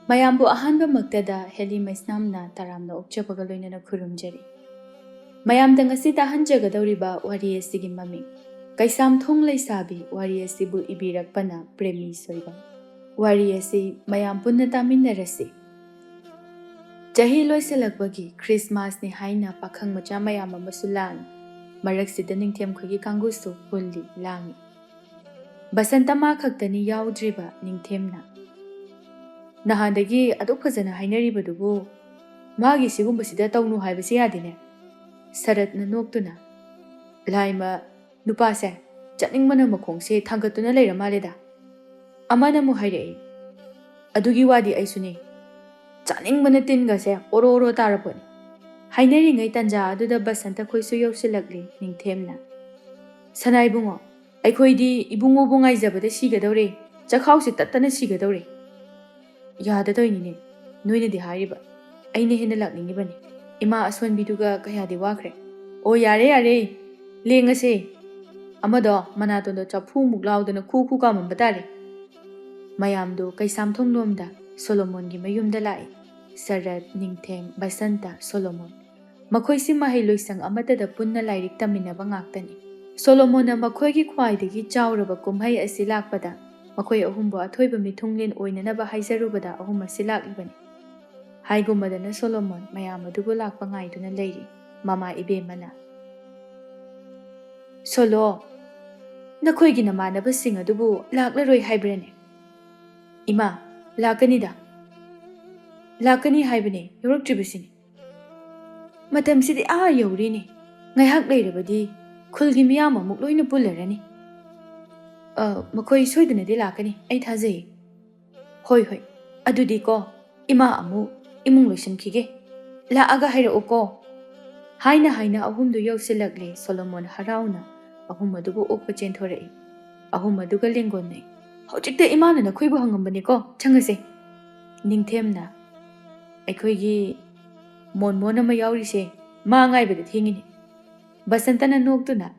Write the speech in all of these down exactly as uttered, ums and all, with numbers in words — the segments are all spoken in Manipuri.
ꯃꯌꯥꯝꯕꯨ ꯑꯍꯥꯟꯕꯃꯛꯇꯗ ꯍꯦꯂꯤ ꯃꯩꯁꯅꯥꯝꯅ ꯇꯔꯥꯝꯅ ꯑꯣꯛꯆꯕꯒ ꯂꯣꯏꯅꯅ ꯈꯨꯔꯨꯝꯖꯔꯤ꯫ ꯃꯌꯥꯝꯗ ꯉꯁꯤ ꯇꯥꯍꯟꯖꯒꯗꯧꯔꯤꯕ ꯋꯥꯔꯤ ꯑꯁꯤꯒꯤ ꯃꯃꯤꯡ ꯀꯩꯁꯥꯝꯊꯣꯡ ꯂꯩꯁꯥꯕꯤ꯫ ꯋꯥꯔꯤ ꯑꯁꯤꯕꯨ ꯏꯕꯤꯔꯛꯄꯅ ꯄ꯭ꯔꯦꯃꯤ ꯁꯣꯏꯕꯝ꯫ ꯋꯥꯔꯤ ꯑꯁꯤ ꯃꯌꯥꯝ ꯄꯨꯟꯅ ꯇꯥꯃꯤꯟꯅꯔꯁꯤ꯫ ꯆꯍꯤ ꯂꯣꯏꯁꯤꯜꯂꯛꯄꯒꯤ ꯈ꯭ꯔꯤꯁꯃꯥꯁꯅꯤ ꯍꯥꯏꯅ ꯄꯥꯈꯪ ꯃꯆꯥ ꯃꯌꯥꯝ ꯑꯃꯁꯨ ꯂꯥꯡꯏ꯫ ꯃꯔꯛꯁꯤꯗ ꯅꯤꯡꯊꯦꯝ ꯈꯣꯏꯒꯤ ꯀꯥꯡꯕꯨꯁꯨ ꯍꯨꯜꯂꯤ, ꯂꯥꯡꯏ꯫ ꯕꯁꯟꯇ ꯃꯥ ꯈꯛꯇꯅꯤ ꯌꯥꯎꯗ꯭ꯔꯤꯕ ꯅꯤꯡꯊꯦꯝꯅ꯫ "ꯅꯍꯥꯟꯗꯒꯤ ꯑꯗꯨꯛ ꯐꯖꯅ ꯍꯥꯏꯅꯔꯤꯕꯗꯨꯕꯨ ꯃꯥꯒꯤ ꯁꯤꯒꯨꯝꯕꯁꯤꯗ ꯇꯧꯅꯨ ꯍꯥꯏꯕꯁꯤ ꯌꯥꯗꯦꯅꯦ?" ꯁꯔꯠꯅ ꯅꯣꯛꯇꯨꯅ, "ꯂꯥꯏꯃ, ꯅꯨꯄꯥꯁꯦ ꯆꯠꯅꯤꯡꯕꯅ ꯃꯈꯣꯡꯁꯦ ꯊꯥꯡꯒꯠꯇꯨꯅ ꯂꯩꯔ ꯃꯥꯜꯂꯦꯗ꯫" ꯑꯃꯅ ꯑꯃꯨꯛ ꯍꯥꯏꯔꯛꯏ, "ꯑꯗꯨꯒꯤ ꯋꯥꯗꯤ ꯑꯩꯁꯨꯅꯦ, ꯆꯥꯅꯤꯡꯕꯅ ꯇꯤꯟꯒꯁꯦ ꯑꯣꯔꯣ ꯑꯣꯔꯣ ꯇꯥꯔꯄꯣꯠꯅꯤ꯫" ꯍꯥꯏꯅꯔꯤꯉꯩ ꯇꯟꯖꯥ ꯑꯗꯨꯗ ꯕꯁꯟꯇ ꯈꯣꯏꯁꯨ ꯌꯧꯁꯤꯜꯂꯛꯂꯤ꯫ ꯅꯤꯡꯊꯦꯝꯅ, "ꯁꯅꯥ ꯏꯕꯨꯡꯉꯣ, ꯑꯩꯈꯣꯏꯗꯤ ꯏꯕꯨꯡꯉꯣꯕꯨ ꯉꯥꯏꯖꯕꯗ ꯁꯤꯒꯗꯧꯔꯦ, ꯆꯈꯥꯎꯁꯦ ꯇꯠꯇꯅ ꯁꯤꯒꯗꯧꯔꯦ꯫" "ꯌꯥꯗꯗꯣꯏꯅꯤꯅꯦ, ꯅꯣꯏꯅꯗꯤ ꯍꯥꯏꯔꯤꯕ, ꯑꯩꯅ ꯍꯦꯟꯅ ꯂꯥꯛꯅꯤꯡꯉꯤꯕꯅꯤ꯫ ꯏꯃꯥ ꯑꯁꯣꯟꯕꯤꯗꯨꯒ ꯀꯌꯥꯗꯤ ꯋꯥꯈ꯭ꯔꯦ꯫ ꯑꯣ, ꯌꯥꯔꯦ, ꯌꯥꯔꯦ, ꯂꯦꯡꯉꯁꯦ꯫ ꯑꯃꯗꯣ ꯃꯅꯥꯇꯣꯟꯗꯣ ꯆꯐꯨꯃꯨꯛ ꯂꯥꯎꯗꯅ ꯈꯨ ꯈꯨ ꯀꯥꯝꯃꯝꯕ ꯇꯥꯔꯦ꯫" ꯃꯌꯥꯝꯗꯨ ꯀꯩꯁꯥꯝꯊꯣꯡꯂꯣꯝꯗ ꯁꯣꯂꯣꯃꯣꯟꯒꯤ ꯃꯌꯨꯝꯗ ꯂꯥꯛꯏ꯫ ꯁꯔꯠ, ꯅꯤꯡꯊꯦꯝ, ꯕꯁꯟꯇ, ꯁꯣꯂꯣꯃꯣꯟ꯫ ꯃꯈꯣꯏꯁꯤ ꯃꯍꯩ ꯂꯣꯏꯁꯪ ꯑꯃꯠꯇꯗ ꯄꯨꯟꯅ ꯂꯥꯏꯔꯤꯛ ꯇꯝꯃꯤꯟꯅꯕ ꯉꯥꯛꯇꯅꯤ꯫ ꯁꯣꯂꯣꯃꯣꯟꯅ ꯃꯈꯣꯏꯒꯤ ꯈ꯭ꯋꯥꯏꯗꯒꯤ ꯆꯥꯎꯔꯕ ꯀꯨꯝꯍꯩ ꯑꯁꯤ ꯂꯥꯛꯄꯗ ꯃꯈꯣꯏ ꯑꯍꯨꯝꯕꯨ ꯑꯊꯣꯏꯕ ꯃꯤꯊꯨꯡꯂꯦꯟ ꯑꯣꯏꯅꯅꯕ ꯍꯥꯏꯖꯔꯨꯕꯗ ꯑꯍꯨꯝ ꯑꯁꯤ ꯂꯥꯛꯂꯤꯕꯅꯤ꯫ ꯍꯥꯏꯒꯨꯝꯕꯗꯅ ꯁꯣꯂꯣꯃꯣꯟ ꯃꯌꯥꯝ ꯑꯗꯨꯕꯨ ꯂꯥꯛꯄ ꯉꯥꯏꯗꯨꯅ ꯂꯩꯔꯤ꯫ ꯃꯃꯥ ꯏꯕꯦꯝꯃꯅ, "ꯁꯣꯂꯣ, ꯅꯈꯣꯏꯒꯤ ꯅꯃꯥꯟꯅꯕꯁꯤꯡ ꯑꯗꯨꯕꯨ ꯂꯥꯛꯂꯔꯣꯏ ꯍꯥꯏꯕ꯭ꯔꯅꯦ?" "ꯏꯃꯥ, ꯂꯥꯛꯀꯅꯤꯗ꯫ ꯂꯥꯛꯀꯅꯤ ꯍꯥꯏꯕꯅꯦ, ꯌꯧꯔꯛꯇ꯭ꯔꯤꯕꯁꯤꯅꯤ꯫ ꯃꯇꯝꯁꯤꯗꯤ ꯑꯥ ꯌꯧꯔꯦꯅꯦ꯫ ꯉꯥꯏꯍꯥꯛ ꯂꯩꯔꯕꯗꯤ ꯈꯨꯜꯒꯤ ꯃꯤꯌꯥꯝ ꯑꯃꯨꯛ ꯂꯣꯏꯅ ꯄꯨꯜꯂꯔꯅꯤ꯫ ꯑ, ꯃꯈꯣꯏ ꯁꯣꯏꯗꯅꯗꯤ ꯂꯥꯛꯀꯅꯤ, ꯑꯩ ꯊꯥꯖꯩ꯫" "ꯍꯣꯏ, ꯍꯣꯏ, ꯑꯗꯨꯗꯤꯀꯣ, ꯏꯃꯥ ꯑꯃꯨꯛ ꯏꯃꯨꯡ ꯂꯣꯏꯁꯤꯟꯈꯤꯒꯦ꯫ ꯂꯥꯛꯑꯒ ꯍꯥꯏꯔꯛꯎꯀꯣ꯫" ꯍꯥꯏꯅ ꯍꯥꯏꯅ ꯑꯍꯨꯝꯗꯨ ꯌꯧꯁꯤꯜꯂꯛꯂꯦ꯫ ꯁꯣꯂꯣꯃꯣꯟ ꯍꯔꯥꯎꯅ ꯑꯍꯨꯝ ꯑꯗꯨꯕꯨ ꯑꯣꯛꯄ ꯆꯦꯟꯊꯣꯔꯛꯏ꯫ ꯑꯍꯨꯝ ꯑꯗꯨꯒ ꯂꯦꯡꯒꯣꯟꯅꯩ꯫ "ꯍꯧꯖꯤꯛꯇ ꯏꯃꯥꯅ ꯅꯈꯣꯏꯕꯨ ꯍꯪꯉꯝꯕꯅꯤꯀꯣ, ꯆꯪꯉꯁꯦ꯫" ꯅꯤꯡꯊꯦꯝꯅ, "ꯑꯩꯈꯣꯏꯒꯤ ꯃꯣꯟ ꯃꯣꯟ ꯑꯃ ꯌꯥꯎꯔꯤꯁꯦ, ꯃꯥ ꯉꯥꯏꯕꯗ ꯊꯦꯡꯉꯤꯅꯦ꯫" ꯕꯁꯟꯇꯅ ꯅꯣꯛꯇꯨꯅ,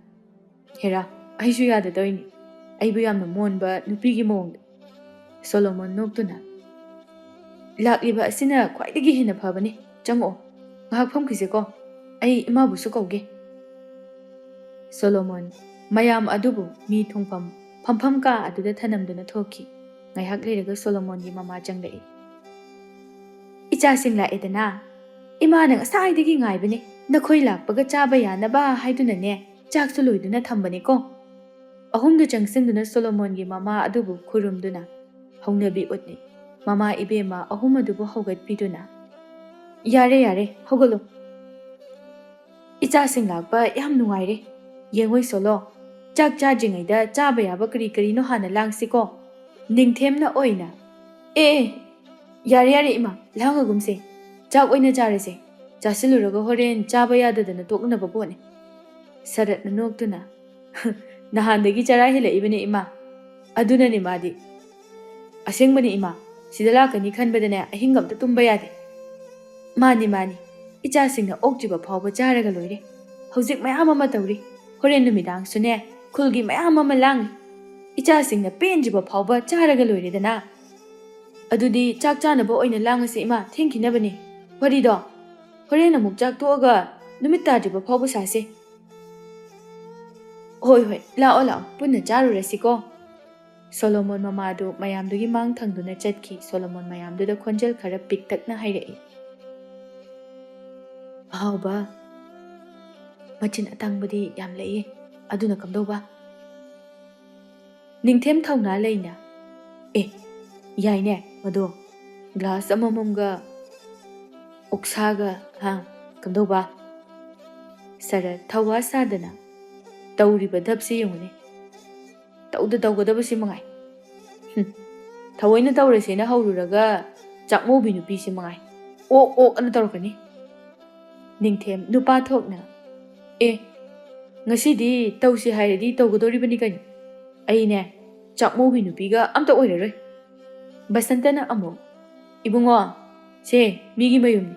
"ꯍꯦꯔꯥ, ꯑꯩꯁꯨ ꯌꯥꯗꯗꯧꯏꯅꯤ꯫ ꯑꯩꯕꯨ ꯌꯥꯝꯅ ꯃꯣꯟꯕ ꯅꯨꯄꯤꯒꯤ ꯃꯑꯣꯡꯗ꯫" ꯁꯣꯂꯣꯃꯣꯟ ꯅꯣꯛꯇꯨꯅ, "ꯂꯥꯛꯂꯤꯕ ꯑꯁꯤꯅ ꯈ꯭ꯋꯥꯏꯗꯒꯤ ꯍꯦꯟꯅ ꯐꯕꯅꯤ꯫ ꯆꯪꯉꯛꯑꯣ, ꯉꯥꯏꯍꯥꯛ ꯐꯝꯈꯤꯁꯦꯀꯣ꯫ ꯑꯩ ꯏꯃꯥꯕꯨꯁꯨ ꯀꯧꯒꯦ꯫" ꯁꯣꯂꯣꯃꯣꯟ ꯃꯌꯥꯝ ꯑꯗꯨꯕꯨ ꯃꯤ ꯊꯨꯡꯐꯝ ꯐꯝꯐꯝ ꯀꯥ ꯑꯗꯨꯗ ꯊꯅꯝꯗꯨꯅ ꯊꯣꯛꯈꯤ꯫ ꯉꯥꯏꯍꯥꯛ ꯂꯩꯔꯒ ꯁꯣꯂꯣꯃꯣꯟꯒꯤ ꯃꯃꯥ ꯆꯪꯂꯛꯏ꯫ "ꯏꯆꯥꯁꯤꯡ ꯂꯥꯛꯑꯦꯗꯅ꯫ ꯏꯃꯥꯅ ꯉꯁꯥꯏꯗꯒꯤ ꯉꯥꯏꯕꯅꯤ꯫ ꯅꯈꯣꯏ ꯂꯥꯛꯄꯒ ꯆꯥꯕ ꯌꯥꯅꯕ ꯍꯥꯏꯗꯨꯅꯅꯦ, ꯆꯥꯛꯁꯨ ꯂꯣꯏꯗꯨꯅ ꯊꯝꯕꯅꯤꯀꯣ꯫" ꯑꯍꯨꯝꯗꯨ ꯆꯪꯁꯤꯟꯗꯨꯅ ꯁꯣꯂꯣꯃꯣꯟꯒꯤ ꯃꯃꯥ ꯑꯗꯨꯕꯨ ꯈꯨꯔꯨꯝꯗꯨꯅ ꯍꯧꯅꯕꯤ ꯎꯠꯂꯤ꯫ ꯃꯃꯥ ꯏꯕꯦꯝꯃ ꯑꯍꯨꯝ ꯑꯗꯨꯕꯨ ꯍꯧꯒꯠꯄꯤꯗꯨꯅ, "ꯌꯥꯔꯦ, ꯌꯥꯔꯦ, ꯍꯧꯒꯠꯂꯣ꯫ ꯏꯆꯥꯁꯤꯡ ꯂꯥꯛꯄ ꯌꯥꯝ ꯅꯨꯡꯉꯥꯏꯔꯦ꯫ ꯌꯦꯡꯉꯣꯏ ꯁꯣꯂꯣ, ꯆꯥꯛ ꯆꯥꯗ꯭ꯔꯤꯉꯩꯗ ꯆꯥꯕ ꯌꯥꯕ ꯀꯔꯤ ꯀꯔꯤꯅꯣ ꯍꯥꯟꯅ ꯂꯥꯡꯁꯤꯀꯣ꯫" ꯅꯤꯡꯊꯦꯝꯅ ꯑꯣꯏꯅ, "ꯑꯦ, ꯑꯦ, ꯌꯥꯔꯦ, ꯌꯥꯔꯦ ꯏꯃꯥ, ꯂꯥꯡꯉꯒꯨꯝꯁꯦ꯫ ꯆꯥꯛ ꯑꯣꯏꯅ ꯆꯥꯔꯁꯦ꯫ ꯆꯥꯁꯤꯜꯂꯨꯔꯒ ꯍꯣꯔꯦꯟ ꯆꯥꯕ ꯌꯥꯗꯗꯅ ꯇꯣꯛꯅꯕ ꯄꯣꯠꯅꯤ꯫" ꯁꯔꯠꯅ ꯅꯣꯛꯇꯨꯅ, "ꯅꯍꯥꯟꯗꯒꯤ ꯆꯔꯥ ꯍꯦꯜꯂꯛꯏꯕꯅꯦ ꯏꯃꯥ꯫ ꯑꯗꯨꯅꯅꯦ ꯃꯥꯗꯤ꯫" "ꯑꯁꯦꯡꯕꯅꯤ ꯏꯃꯥ, ꯁꯤꯗ ꯂꯥꯛꯀꯅꯤ ꯈꯟꯕꯗꯅꯦ ꯑꯍꯤꯡ ꯑꯝꯇ ꯇꯨꯝꯕ ꯌꯥꯗꯦ꯫" "ꯃꯥꯅꯤ, ꯃꯥꯅꯤ, ꯏꯆꯥꯁꯤꯡꯅ ꯑꯣꯛꯇ꯭ꯔꯤꯕ ꯐꯥꯎꯕ ꯆꯥꯔꯒ ꯂꯣꯏꯔꯦ꯫ ꯍꯧꯖꯤꯛ ꯃꯌꯥꯝ ꯑꯃ ꯇꯧꯔꯤ꯫ ꯍꯣꯔꯦꯟ ꯅꯨꯃꯤꯗꯥꯡꯁꯨꯅꯦ ꯈꯨꯜꯒꯤ ꯃꯌꯥꯝ ꯑꯃ ꯂꯥꯡꯉꯤ꯫ ꯏꯆꯥꯁꯤꯡꯅ ꯄꯦꯟꯗ꯭ꯔꯤꯕ ꯐꯥꯎꯕ ꯆꯥꯔꯒ ꯂꯣꯏꯔꯦꯗꯅ꯫ ꯑꯗꯨꯗꯤ ꯆꯥꯛ ꯆꯥꯅꯕ ꯑꯣꯏꯅ ꯂꯥꯡꯉꯁꯤ ꯏꯃꯥ, ꯊꯦꯡꯈꯤꯅꯕꯅꯤ꯫ ꯋꯥꯔꯤꯗꯣ ꯍꯣꯔꯦꯟ ꯑꯃꯨꯛ ꯆꯥꯛ ꯇꯣꯛꯑꯒ ꯅꯨꯃꯤꯠ ꯇꯥꯗ꯭ꯔꯤꯕ ꯐꯥꯎꯕ ꯁꯥꯁꯦ꯫" "ꯍꯣꯏ, ꯍꯣꯏ, ꯂꯥꯛꯑꯣ, ꯂꯥꯛꯑꯣ, ꯄꯨꯟꯅ ꯆꯥꯔꯨꯔꯁꯤꯀꯣ꯫" ꯁꯣꯂꯣꯃꯣꯟ ꯃꯃꯥꯗꯨ ꯃꯌꯥꯝꯗꯨꯒꯤ ꯃꯥꯡ ꯊꯪꯗꯨꯅ ꯆꯠꯈꯤ꯫ ꯁꯣꯂꯣꯃꯣꯟ ꯃꯌꯥꯝꯗꯨꯗ ꯈꯣꯟꯖꯦꯜ ꯈꯔ ꯄꯤꯛꯇꯛꯅ ꯍꯥꯏꯔꯛꯏ꯫ "ꯑꯍꯥꯎꯕ ꯃꯆꯤꯟ ꯑꯇꯥꯡꯕꯗꯤ ꯌꯥꯝ ꯂꯩꯌꯦ, ꯑꯗꯨꯅ ꯀꯝꯗꯧꯕ?" ꯅꯤꯡꯊꯦꯝ ꯊꯧꯅꯥ ꯂꯩꯅ, "ꯑꯦ, ꯌꯥꯏꯅꯦ ꯃꯗꯣ, ꯒ꯭ꯂꯥꯁ ꯑꯃꯃꯝꯒ ꯑꯣꯛꯁꯥꯒ, ꯍꯥ, ꯀꯝꯗꯧꯕ?" ꯁꯔꯠ ꯊꯧꯋꯥ ꯁꯥꯗꯅ, "ꯇꯧꯔꯤꯕ ꯙꯞꯁꯦ ꯌꯦꯡꯉꯨꯅꯦ꯫ ꯇꯧꯗ ꯇꯧꯒꯗꯕꯁꯤ ꯃꯉꯥꯏ꯫ ꯍꯨꯝ, ꯊꯑꯣꯏꯅ ꯇꯧꯔꯁꯦꯅ ꯍꯧꯔꯨꯔꯒ ꯆꯥꯛꯃꯧꯕꯤ ꯅꯨꯄꯤꯁꯤ ꯃꯉꯥꯏ ꯑꯣꯛ ꯑꯣꯛ ꯑꯅ ꯇꯧꯔꯛꯀꯅꯤ꯫" ꯅꯤꯡꯊꯦꯝ ꯅꯨꯄꯥ ꯊꯣꯛꯅ, "ꯑꯦ, ꯉꯁꯤꯗꯤ ꯇꯧꯁꯤ ꯍꯥꯏꯔꯗꯤ ꯇꯧꯒꯗꯧꯔꯤꯕꯅꯤ ꯀꯩꯅꯣ꯫ ꯑꯩꯅꯦ ꯆꯥꯛꯃꯧꯕꯤ ꯅꯨꯄꯤꯒ ꯑꯝꯇ ꯑꯣꯏꯔꯔꯣꯏ꯫" ꯕꯁꯟꯇꯅ ꯑꯃꯨꯛ, "ꯏꯕꯨꯡꯉꯣ, ꯁꯦ ꯃꯤꯒꯤ ꯃꯌꯨꯝꯅꯤ꯫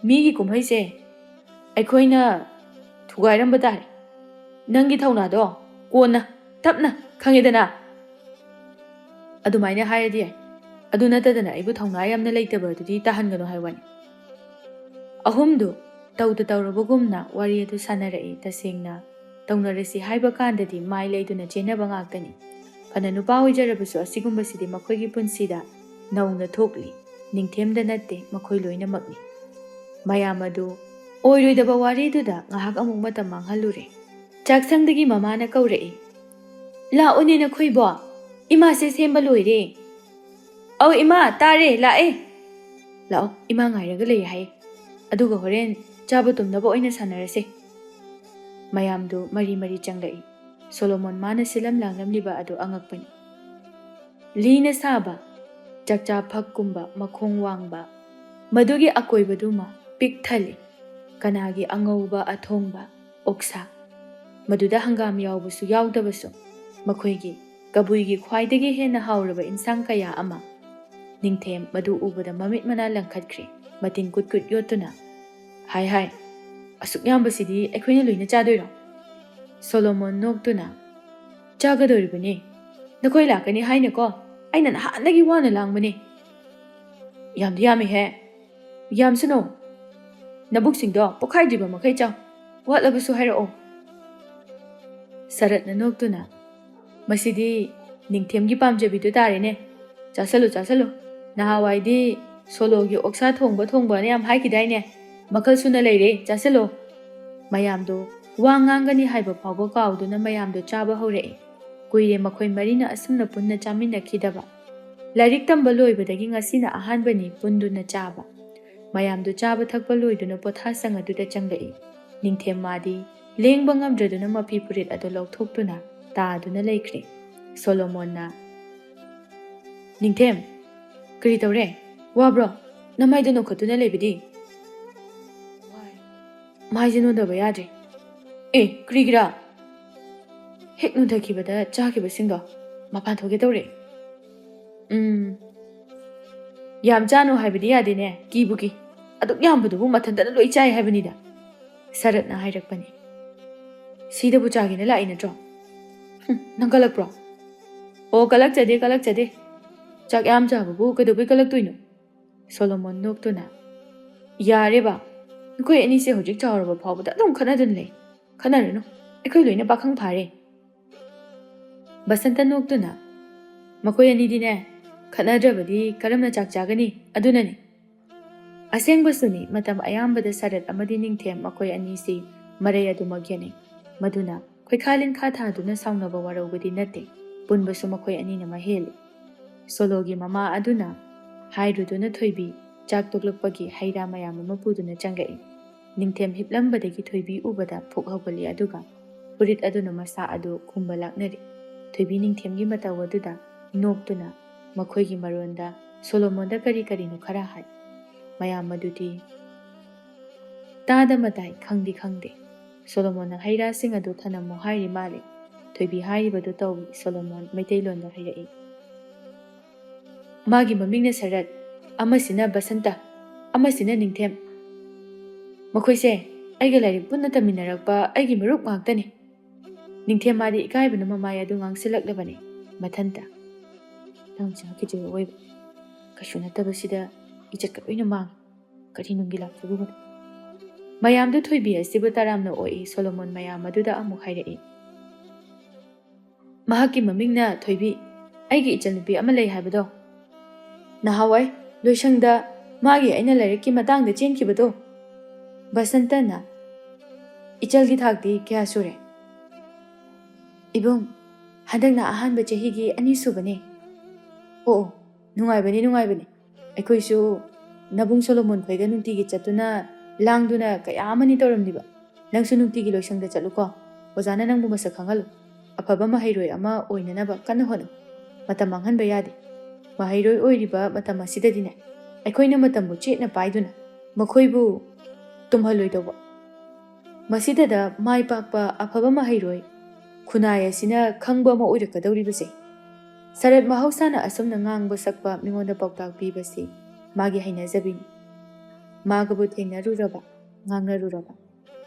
ꯃꯤꯒꯤ ꯀꯨꯝꯍꯩꯁꯦ ꯑꯩꯈꯣꯏꯅ ꯊꯨꯒꯥꯏꯔꯝꯕ ꯇꯥꯔꯦ꯫ ꯅꯪꯒꯤ ꯊꯧꯅꯥꯗꯣ ꯀꯣꯟꯅ, ꯇꯞꯅ, ꯈꯪꯉꯦꯗꯅ?" "ꯑꯗꯨꯃꯥꯏꯅ ꯍꯥꯏꯔꯗꯤ ꯌꯥꯏ꯫ ꯑꯗꯨ ꯅꯠꯇꯗꯅ ꯑꯩꯕꯨ ꯊꯧꯅꯥ ꯌꯥꯝꯅ ꯂꯩꯇꯕ ꯑꯗꯨꯗꯤ ꯇꯥꯍꯟꯒꯅꯨ ꯍꯥꯏ ꯋꯥꯅꯤ꯫ ꯑꯍꯨꯝꯗꯨ ꯇꯧꯗ ꯇꯧꯔꯕꯒꯨꯝꯅ ꯋꯥꯔꯤ ꯑꯗꯨ ꯁꯥꯟꯅꯔꯛꯏ꯫ ꯇꯁꯦꯡꯅ ꯇꯧꯅꯔꯁꯤ ꯍꯥꯏꯕ ꯀꯥꯟꯗꯗꯤ ꯃꯥꯏ ꯂꯩꯗꯨꯅ ꯆꯦꯟꯅꯕ ꯉꯥꯛꯇꯅꯤ꯫ ꯐꯅ ꯅꯨꯄꯥ ꯑꯣꯏꯖꯔꯕꯁꯨ ꯑꯁꯤꯒꯨꯝꯕꯁꯤꯗꯤ ꯃꯈꯣꯏꯒꯤ ꯄꯨꯟꯁꯤꯗ ꯅꯧꯅ ꯊꯣꯛꯂꯤ꯫ ꯅꯤꯡꯊꯦꯝꯗ ꯅꯠꯇꯦ, ꯃꯈꯣꯏ ꯂꯣꯏꯅꯃꯛꯅꯤ꯫ ꯃꯌꯥꯝ ꯑꯗꯨ ꯑꯣꯏꯔꯣꯏꯗꯕ ꯋꯥꯔꯤꯗꯨꯗ ꯉꯥꯏꯍꯥꯛ ꯑꯃꯨꯛ ꯃꯇꯝ ꯃꯥꯡꯍꯜꯂꯨꯔꯦ꯫ ꯆꯥꯛꯁꯪꯗꯒꯤ ꯃꯃꯥꯅ ꯀꯧꯔꯛꯏ, "ꯂꯥꯛꯎꯅꯦ ꯅꯈꯣꯏꯕꯣ, ꯏꯃꯥꯁꯦ ꯁꯦꯝꯕ ꯂꯣꯏꯔꯦ꯫" "ꯑꯧ ꯏꯃꯥ, ꯇꯥꯔꯦ, ꯂꯥꯛꯑꯦ꯫" "ꯂꯥꯛꯑꯣ, ꯏꯃꯥ ꯉꯥꯏꯔꯒ ꯂꯩ ꯍꯥꯏ꯫ ꯑꯗꯨꯒ ꯍꯣꯔꯦꯟ ꯆꯥꯕ ꯇꯨꯝꯅꯕ ꯑꯣꯏꯅ ꯁꯥꯟꯅꯔꯁꯦ꯫" ꯃꯌꯥꯝꯗꯨ ꯃꯔꯤ ꯃꯔꯤ ꯆꯪꯂꯛꯏ꯫ ꯁꯣꯂꯣꯃꯣꯟ ꯃꯥꯅ ꯁꯤꯜꯂꯝ ꯂꯥꯡꯂꯝꯂꯤꯕ ꯑꯗꯨ ꯑꯉꯛꯄꯅꯤ꯫ ꯂꯤꯅ ꯁꯥꯕ ꯆꯥꯛꯆꯥ ꯐꯛꯀꯨꯝꯕ ꯃꯈꯣꯡ ꯋꯥꯡꯕ, ꯃꯗꯨꯒꯤ ꯑꯀꯣꯏꯕꯗꯨꯃ ꯄꯤꯛ ꯊꯜꯂꯤ꯫ ꯀꯅꯥꯒꯤ ꯑꯉꯧꯕ ꯑꯊꯣꯡꯕ, ꯑꯣꯛꯁꯥ, ꯃꯗꯨꯗ ꯍꯪꯒꯥꯝ ꯌꯥꯎꯕꯁꯨ ꯌꯥꯎꯗꯕꯁꯨ, ꯃꯈꯣꯏꯒꯤ ꯀꯕꯨꯏꯒꯤ ꯈ꯭ꯋꯥꯏꯗꯒꯤ ꯍꯦꯟꯅ ꯍꯥꯎꯔꯕ ꯏꯟꯁꯥꯡ ꯀꯌꯥ ꯑꯃ꯫ ꯅꯤꯡꯊꯦꯝ ꯃꯗꯨ ꯎꯕꯗ ꯃꯃꯤꯠ ꯃꯅꯥ ꯂꯪꯈꯠꯈ꯭ꯔꯦ, ꯃꯇꯤꯟ ꯀꯨꯠ ꯀꯨꯠ ꯌꯣꯠꯇꯨꯅ꯫ "ꯍꯥꯏ ꯍꯥꯏ, ꯑꯁꯨꯛ ꯌꯥꯝꯕꯁꯤꯗꯤ ꯑꯩꯈꯣꯏꯅ ꯂꯣꯏꯅ ꯆꯥꯗꯣꯏꯔꯣ?" ꯁꯣꯂꯣꯃꯣꯟ ꯅꯣꯛꯇꯨꯅ, "ꯆꯥꯒꯗꯧꯔꯤꯕꯅꯤ꯫ ꯅꯈꯣꯏ ꯂꯥꯛꯀꯅꯤ ꯍꯥꯏꯅꯀꯣ ꯑꯩꯅ ꯅꯍꯥꯟꯗꯒꯤ ꯋꯥꯅ ꯂꯥꯡꯕꯅꯤ꯫" "ꯌꯥꯝꯗꯤ ꯌꯥꯝꯃꯤꯍꯦ꯫" "ꯌꯥꯝꯁꯅꯨ꯫ ꯅꯕꯨꯛꯁꯤꯡꯗꯣ ꯄꯣꯛꯈꯥꯏꯗ꯭ꯔꯤꯕ ꯃꯈꯩ ꯆꯥꯎ꯫ ꯋꯥꯠꯂꯕꯁꯨ ꯍꯥꯏꯔꯛꯑꯣ꯫" ꯁꯔꯠꯅ ꯅꯣꯛꯇꯨꯅ, "ꯃꯁꯤꯗꯤ ꯅꯤꯡꯊꯦꯝꯒꯤ ꯄꯥꯝꯖꯕꯤꯗꯨ ꯇꯥꯔꯦꯅꯦ꯫ ꯆꯥꯁꯜꯂꯨ, ꯆꯥꯁꯜꯂꯨ꯫ ꯅꯍꯥꯟꯋꯥꯏꯗꯤ ꯁꯣꯂꯣꯒꯤ ꯑꯣꯛꯁꯥ ꯊꯣꯡꯕ ꯊꯣꯡꯕꯅ ꯌꯥꯝ ꯍꯥꯏꯈꯤꯗꯥꯏꯅꯦ? ꯃꯈꯜ ꯁꯨꯅ ꯂꯩꯔꯦ, ꯆꯥꯁꯜꯂꯨ꯫" ꯃꯌꯥꯝꯗꯣ ꯋꯥ ꯉꯥꯡꯒꯅꯤ ꯍꯥꯏꯕ ꯐꯥꯎꯕ ꯀꯥꯎꯗꯨꯅ ꯃꯌꯥꯝꯗꯣ ꯆꯥꯕ ꯍꯧꯔꯛꯏ꯫ ꯀꯨꯏꯔꯦ ꯃꯈꯣꯏ ꯃꯔꯤꯅ ꯑꯁꯨꯝꯅ ꯄꯨꯟꯅ ꯆꯥꯃꯤꯟꯅꯈꯤꯗꯕ꯫ ꯂꯥꯏꯔꯤꯛ ꯇꯝꯕ ꯂꯣꯏꯕꯗꯒꯤ ꯉꯁꯤꯅ ꯑꯍꯥꯟꯕꯅꯤ ꯄꯨꯟꯗꯨꯅ ꯆꯥꯕ꯫ ꯃꯌꯥꯝꯗꯨ ꯆꯥꯕ ꯊꯛꯄ ꯂꯣꯏꯗꯨꯅ ꯄꯣꯊꯥꯁꯪ ꯑꯗꯨꯗ ꯆꯪꯂꯛꯏ꯫ ꯅꯤꯡꯊꯦꯝ ꯃꯥꯗꯤ ꯂꯦꯡꯕ ꯉꯝꯗ꯭ꯔꯗꯨꯅ ꯃꯐꯤ ꯐꯨꯔꯤꯠ ꯑꯗꯨ ꯂꯧꯊꯣꯛꯇꯨꯅ ꯇꯥꯗꯨꯅ ꯂꯩꯈ꯭ꯔꯦ꯫ ꯁꯣꯂꯣꯃꯣꯟꯅ, "ꯅꯤꯡꯊꯦꯝ, ꯀꯔꯤ ꯇꯧꯔꯦ? ꯋꯥꯕ꯭ꯔꯣ? ꯅꯃꯥꯏꯗꯣ ꯅꯣꯛꯈꯠꯇꯨꯅ ꯂꯩꯕꯗꯤ?" "ꯃꯥꯏꯁꯦ ꯅꯣꯟꯗꯕ ꯌꯥꯗ꯭ꯔꯦ꯫" "ꯑꯦ, ꯀꯔꯤꯒꯤꯔꯥ?" "ꯍꯦꯛ ꯅꯣꯟꯊꯈꯤꯕꯗ ꯆꯥꯈꯤꯕꯁꯤꯡꯗꯣ ꯃꯄꯥꯟ ꯊꯣꯛꯀꯦ ꯇꯧꯔꯦ꯫" "ꯎꯝ, ꯌꯥꯝ ꯆꯥꯅꯨ ꯍꯥꯏꯕꯗꯤ ꯌꯥꯗꯦꯅꯦ, ꯀꯤꯕꯨ ꯀꯤ꯫ ꯑꯗꯨꯛ ꯌꯥꯝꯕꯗꯨꯕꯨ ꯃꯊꯟꯇꯅ ꯂꯣꯏ ꯆꯥꯏ ꯍꯥꯏꯕꯅꯤꯗ꯫" ꯁꯔꯠꯅ ꯍꯥꯏꯔꯛꯄꯅꯤ꯫ "ꯁꯤꯗꯕꯨ ꯆꯥꯒꯦꯅ ꯂꯥꯛꯏ ꯅꯠꯇ꯭ꯔꯣ? ꯍꯨꯝ, ꯅꯪ ꯀꯜꯂꯛꯄ꯭ꯔꯣ?" "ꯑꯣ, ꯀꯜꯂꯛꯆꯗꯦ, ꯀꯜꯂꯛꯆꯗꯦ꯫ ꯆꯥꯛ ꯌꯥꯝ ꯆꯥꯕꯕꯨ ꯀꯩꯗꯧꯕꯩ ꯀꯜꯂꯛꯇꯣꯏꯅꯣ? ꯁꯣꯂꯣꯃꯣꯟ ꯅꯣꯛꯇꯨꯅ, "ꯌꯥꯔꯦ ꯕꯥ, ꯅꯈꯣꯏ ꯑꯅꯤꯁꯦ ꯍꯧꯖꯤꯛ ꯆꯥꯎꯔꯕ ꯐꯥꯎꯕꯗ ꯑꯗꯨꯝ ꯈꯠꯅꯗꯨꯅ ꯂꯩ꯫ ꯈꯠꯅꯔꯨꯅꯨ, ꯑꯩꯈꯣꯏ ꯂꯣꯏꯅ ꯄꯥꯈꯪ ꯐꯥꯔꯦ꯫" ꯕꯁꯟꯇ ꯅꯣꯛꯇꯨꯅ, "ꯃꯈꯣꯏ ꯑꯅꯤꯗꯤꯅꯦ, ꯈꯠꯅꯗ꯭ꯔꯕꯗꯤ ꯀꯔꯝꯅ ꯆꯥꯛ ꯆꯥꯒꯅꯤ? ꯑꯗꯨꯅꯅꯤ꯫" ꯑꯁꯦꯡꯕꯁꯨꯅꯤ, ꯃꯇꯝ ꯑꯌꯥꯝꯕꯗ ꯁꯔꯠ ꯑꯃꯗꯤ ꯅꯤꯡꯊꯦꯝ ꯃꯈꯣꯏ ꯑꯅꯤꯁꯤ ꯃꯔꯩ ꯑꯗꯨꯃꯛ ꯌꯦꯠꯅꯩ꯫ ꯃꯗꯨꯅ ꯈꯣꯏꯈꯥ ꯂꯤꯟꯈꯥ ꯊꯥꯗꯨꯅ ꯁꯥꯎꯅꯕ ꯋꯥꯔꯧꯕꯗꯤ ꯅꯠꯇꯦ, ꯄꯨꯟꯕꯁꯨ ꯃꯈꯣꯏ ꯑꯅꯤꯅ ꯃꯍꯦꯜꯂꯤ꯫ ꯁꯣꯂꯣꯒꯤ ꯃꯃꯥ ꯑꯗꯨꯅ ꯍꯥꯏꯔꯨꯗꯨꯅ ꯊꯣꯏꯕꯤ ꯆꯥꯛ ꯇꯣꯛꯂꯛꯄꯒꯤ ꯍꯩ ꯔꯥ ꯃꯌꯥꯝ ꯑꯃ ꯄꯨꯗꯨꯅ ꯆꯪꯂꯛꯏ꯫ ꯅꯤꯡꯊꯦꯝ ꯍꯤꯞꯂꯝꯕꯗꯒꯤ ꯊꯣꯏꯕꯤ ꯎꯕꯗ ꯐꯨꯛ ꯍꯧꯒꯠꯂꯤ, ꯑꯗꯨꯒ ꯐꯨꯔꯤꯠ ꯑꯗꯨꯅ ꯃꯁꯥ ꯑꯗꯨ ꯈꯨꯝꯕ ꯂꯥꯛꯅꯔꯤ꯫ ꯊꯣꯏꯕꯤ ꯅꯤꯡꯊꯦꯝꯒꯤ ꯃꯇꯧ ꯑꯗꯨꯗ ꯅꯣꯛꯇꯨꯅ ꯃꯈꯣꯏꯒꯤ ꯃꯔꯣꯟꯗ ꯁꯣꯂꯣꯃꯣꯟꯗ ꯀꯔꯤ ꯀꯔꯤꯅꯣ ꯈꯔ ꯍꯥꯏ꯫ ꯃꯌꯥꯝ ꯑꯗꯨꯗꯤ ꯇꯥꯗ ꯃꯇꯥꯏ, ꯈꯪꯗꯤ ꯈꯪꯗꯦ꯫ ꯁꯣꯂꯣꯃꯣꯟꯅ ꯍꯩ ꯔꯥꯁꯤꯡ ꯑꯗꯨ ꯊꯅꯝꯃꯨ ꯍꯥꯏꯔꯤ ꯃꯥꯜꯂꯤ꯫ ꯊꯣꯏꯕꯤ ꯍꯥꯏꯔꯤꯕꯗꯨ ꯇꯧꯏ, ꯁꯣꯂꯣꯃꯣꯟ ꯃꯩꯇꯩꯂꯣꯟꯗ ꯍꯥꯏꯔꯛꯏ꯫ ꯃꯥꯒꯤ ꯃꯃꯤꯡꯅ ꯁꯔꯠ, ꯑꯃꯁꯤꯅ ꯕꯁꯟꯇ, ꯑꯃꯁꯤꯅ ꯅꯤꯡꯊꯦꯝ꯫ ꯃꯈꯣꯏꯁꯦ ꯑꯩꯒ ꯂꯥꯏꯔꯤꯛ ꯄꯨꯟꯅ ꯇꯝꯃꯤꯟꯅꯔꯛꯄ ꯑꯩꯒꯤ ꯃꯔꯨꯞ ꯉꯥꯛꯇꯅꯤ꯫ ꯅꯤꯡꯊꯦꯝ ꯃꯥꯗꯤ ꯏꯀꯥꯏꯕꯅ ꯃꯃꯥꯏ ꯑꯗꯨ ꯉꯥꯡꯁꯤꯜꯂꯛꯂꯕꯅꯤ ꯃꯊꯟꯇ꯫ "ꯅꯪ ꯆꯥꯈꯤꯗ꯭ꯔꯤꯕ ꯑꯣꯏꯕ, ꯀꯩꯁꯨ ꯅꯠꯇꯕꯁꯤꯗ ꯏꯖꯠꯀ ꯂꯣꯏꯅ ꯃꯥꯡꯉꯤ꯫ ꯀꯔꯤ ꯅꯨꯡꯒꯤ ꯂꯥꯛꯆꯔꯨꯕꯅꯣ?" ꯃꯌꯥꯝꯗꯨ ꯊꯣꯏꯕꯤ ꯑꯁꯤꯕꯨ ꯇꯔꯥꯝꯅ ꯑꯣꯛꯏ꯫ ꯁꯣꯂꯣꯃꯣꯟ ꯃꯌꯥꯝ ꯑꯗꯨꯗ ꯑꯃꯨꯛ ꯍꯥꯏꯔꯛꯏ, "ꯃꯍꯥꯛꯀꯤ ꯃꯃꯤꯡꯅ ꯊꯣꯏꯕꯤ, ꯑꯩꯒꯤ ꯏꯆꯟꯅꯨꯄꯤ ꯑꯃ ꯂꯩ ꯍꯥꯏꯕꯗꯣ, ꯅꯍꯥꯟꯋꯥꯏ ꯂꯣꯏꯁꯪꯗ ꯃꯥꯒꯤ ꯑꯩꯅ ꯂꯥꯏꯔꯤꯛꯀꯤ ꯃꯇꯥꯡꯗ ꯆꯦꯟꯈꯤꯕꯗꯣ꯫" ꯕꯁꯟꯇꯅ, "ꯏꯆꯜꯒꯤ ꯊꯥꯛꯇꯤ ꯀꯌꯥ ꯁꯨꯔꯦ?" "ꯏꯕꯨꯡ, ꯍꯟꯗꯛꯅ ꯑꯍꯥꯟꯕ ꯆꯍꯤꯒꯤ ꯑꯅꯤ ꯁꯨꯕꯅꯦ꯫" "ꯑꯣ, ꯑꯣ, ꯅꯨꯡꯉꯥꯏꯕꯅꯤ, ꯅꯨꯡꯉꯥꯏꯕꯅꯤ꯫ ꯑꯩꯈꯣꯏꯁꯨ ꯅꯕꯨꯡ ꯁꯣꯂꯣꯃꯣꯟ ꯈꯣꯏꯒ ꯅꯨꯡꯇꯤꯒꯤ ꯆꯠꯇꯨꯅ ꯂꯥꯡꯗꯨꯅ ꯀꯌꯥ ꯑꯃꯅꯤ ꯇꯧꯔꯝꯂꯤꯕ꯫ ꯅꯪꯁꯨ ꯅꯨꯡꯇꯤꯒꯤ ꯂꯣꯏꯁꯪꯗ ꯆꯠꯂꯨꯀꯣ꯫ ꯑꯣꯖꯥꯅ ꯅꯪꯕꯨ ꯃꯁꯛ ꯈꯪꯍꯜꯂꯨ꯫ ꯑꯐꯕ ꯃꯍꯩꯔꯣꯏ ꯑꯃ ꯑꯣꯏꯅꯅꯕ ꯀꯟꯅ ꯍꯣꯠꯅꯧ꯫ ꯃꯇꯝ ꯃꯥꯡꯍꯟꯕ ꯌꯥꯗꯦ꯫ ꯃꯍꯩꯔꯣꯏ ꯑꯣꯏꯔꯤꯕ ꯃꯇꯝ ꯑꯁꯤꯗꯗꯤꯅꯦ, ꯑꯩꯈꯣꯏꯅ ꯃꯇꯝꯕꯨ ꯆꯦꯠꯅ ꯄꯥꯏꯗꯨꯅ ꯃꯈꯣꯏꯕꯨ ꯇꯨꯝꯍꯜꯂꯣꯏꯗꯧꯕ꯫ ꯃꯁꯤꯗꯗ ꯃꯥꯏ ꯄꯥꯛꯄ ꯑꯐꯕ ꯃꯍꯩꯔꯣꯏ ꯈꯨꯟꯅꯥꯏ ꯑꯁꯤꯅ ꯈꯪꯕ ꯑꯃ ꯑꯣꯏꯔꯛꯀꯗꯧꯔꯤꯕꯁꯦ꯫" ꯁꯔꯠ ꯃꯍꯧꯁꯥꯅ ꯑꯁꯨꯝꯅ ꯉꯥꯡꯕ ꯁꯛꯄ, ꯃꯤꯉꯣꯟꯗ ꯄꯥꯎꯇꯥꯛ ꯄꯤꯕꯁꯤ ꯃꯥꯒꯤ ꯍꯩꯅꯖꯕꯤꯅꯤ꯫ ꯃꯥꯒꯕꯨ ꯊꯦꯡꯅꯔꯨꯔꯕ, ꯉꯥꯡꯅꯔꯨꯔꯕ,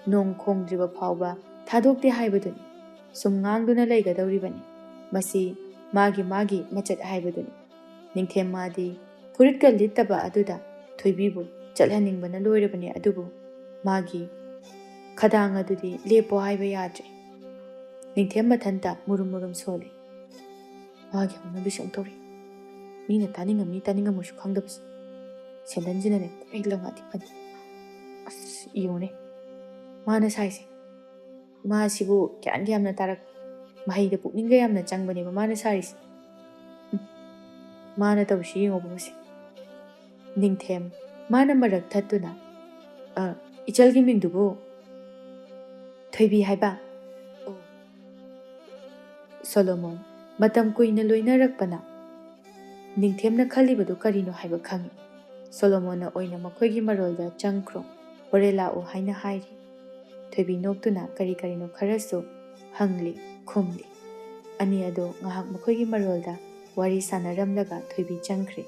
ꯅꯣꯡ ꯈꯣꯡꯗ꯭ꯔꯤꯕ ꯐꯥꯎꯕ ꯊꯥꯗꯣꯛꯇꯦ ꯍꯥꯏꯕꯗꯨꯅꯤ꯫ ꯁꯨꯝ ꯉꯥꯡꯗꯨꯅ ꯂꯩꯒꯗꯧꯔꯤꯕꯅꯤ꯫ ꯃꯁꯤ ꯃꯥꯒꯤ ꯃꯥꯒꯤ ꯃꯆꯠ ꯍꯥꯏꯕꯗꯨꯅꯤ꯫ ꯅꯤꯡꯊꯦꯝ ꯃꯥꯗꯤ ꯐꯨꯔꯤꯠꯀ ꯂꯤꯠꯇꯕ ꯑꯗꯨꯗ ꯊꯣꯏꯕꯤꯕꯨ ꯆꯠꯍꯟꯅꯤꯡꯕꯅ ꯂꯣꯏꯔꯕꯅꯤ, ꯑꯗꯨꯕꯨ ꯃꯥꯒꯤ ꯈꯗꯥꯡ ꯑꯗꯨꯗꯤ ꯂꯦꯞꯄꯣ ꯍꯥꯏꯕ ꯌꯥꯗ꯭ꯔꯦ꯫ ꯅꯤꯡꯊꯦꯝ ꯃꯊꯟꯇ ꯃꯨꯔꯨꯝ ꯃꯨꯔꯨꯝ ꯁꯣꯜꯂꯤ꯫ ꯃꯥꯒꯤ ꯍꯧꯅꯕꯤꯁꯦ ꯑꯃꯨꯛ ꯇꯧꯔꯤ꯫ ꯃꯤꯅ ꯇꯥꯅꯤꯡꯉꯝꯃꯤ ꯇꯥꯅꯤꯡꯉꯝꯃꯣꯏꯁꯨ ꯈꯪꯗꯕꯁꯦ꯫ ꯁꯦꯟꯗꯟꯁꯤꯅꯅꯦ ꯀꯣꯏ ꯂꯪꯉꯛꯑꯗꯤ ꯐꯅꯤ꯫ ꯑꯁ, ꯌꯦꯡꯉꯨꯅꯦ ꯃꯥꯅ ꯁꯥꯏꯁꯦ꯫ ꯃꯥꯁꯤꯕꯨ ꯒ꯭ꯌꯥꯟꯒ ꯌꯥꯝꯅ ꯇꯥꯔꯛ-, ꯃꯍꯩꯗ ꯄꯨꯛꯅꯤꯡꯒ ꯌꯥꯝꯅ ꯆꯪꯕꯅꯦꯕ ꯃꯥꯅ ꯁꯥꯔꯤꯁꯦ꯫ ꯎꯝ꯫ ꯃꯥꯅ ꯇꯧꯔꯤꯁꯤ ꯌꯦꯡꯉꯣꯕ ꯃꯁꯤ꯫ ꯅꯤꯡꯊꯦꯝ ꯃꯥꯅ ꯃꯔꯛ ꯊꯠꯇꯨꯅ, "ꯑ, ꯏꯆꯜꯒꯤ ꯃꯤꯡꯗꯨꯕꯨ?" "ꯊꯣꯏꯕꯤ ꯍꯥꯏꯕ?" "ꯑꯣ꯫" ꯁꯣꯂꯣꯃꯣꯟ ꯃꯇꯝ ꯀꯨꯏꯅ ꯂꯣꯏꯅꯔꯛꯄꯅ ꯅꯤꯡꯊꯦꯝꯅ ꯈꯜꯂꯤꯕꯗꯨ ꯀꯔꯤꯅꯣ ꯍꯥꯏꯕ ꯈꯪꯏ꯫ ꯁꯣꯂꯣꯃꯣꯟꯅ ꯑꯣꯏꯅ ꯃꯈꯣꯏꯒꯤ ꯃꯔꯣꯜꯗ "ꯆꯪꯈ꯭ꯔꯣ, ꯍꯣꯔꯦꯟ ꯂꯥꯛꯎ" ꯍꯥꯏꯅ ꯍꯥꯏꯔꯤ꯫ ꯊꯣꯏꯕꯤ ꯅꯣꯛꯇꯨꯅ ꯀꯔꯤ ꯀꯔꯤꯅꯣ ꯈꯔꯁꯨ ꯍꯪꯂꯤ, ꯈꯨꯝꯂꯤ꯫ ꯑꯅꯤ ꯑꯗꯨ ꯉꯥꯏꯍꯥꯛ ꯃꯈꯣꯏꯒꯤ ꯃꯔꯣꯜꯗ ꯋꯥꯔꯤ ꯁꯥꯟꯅꯔꯝꯂꯒ ꯊꯣꯏꯕꯤ ꯆꯪꯈ꯭ꯔꯦ꯫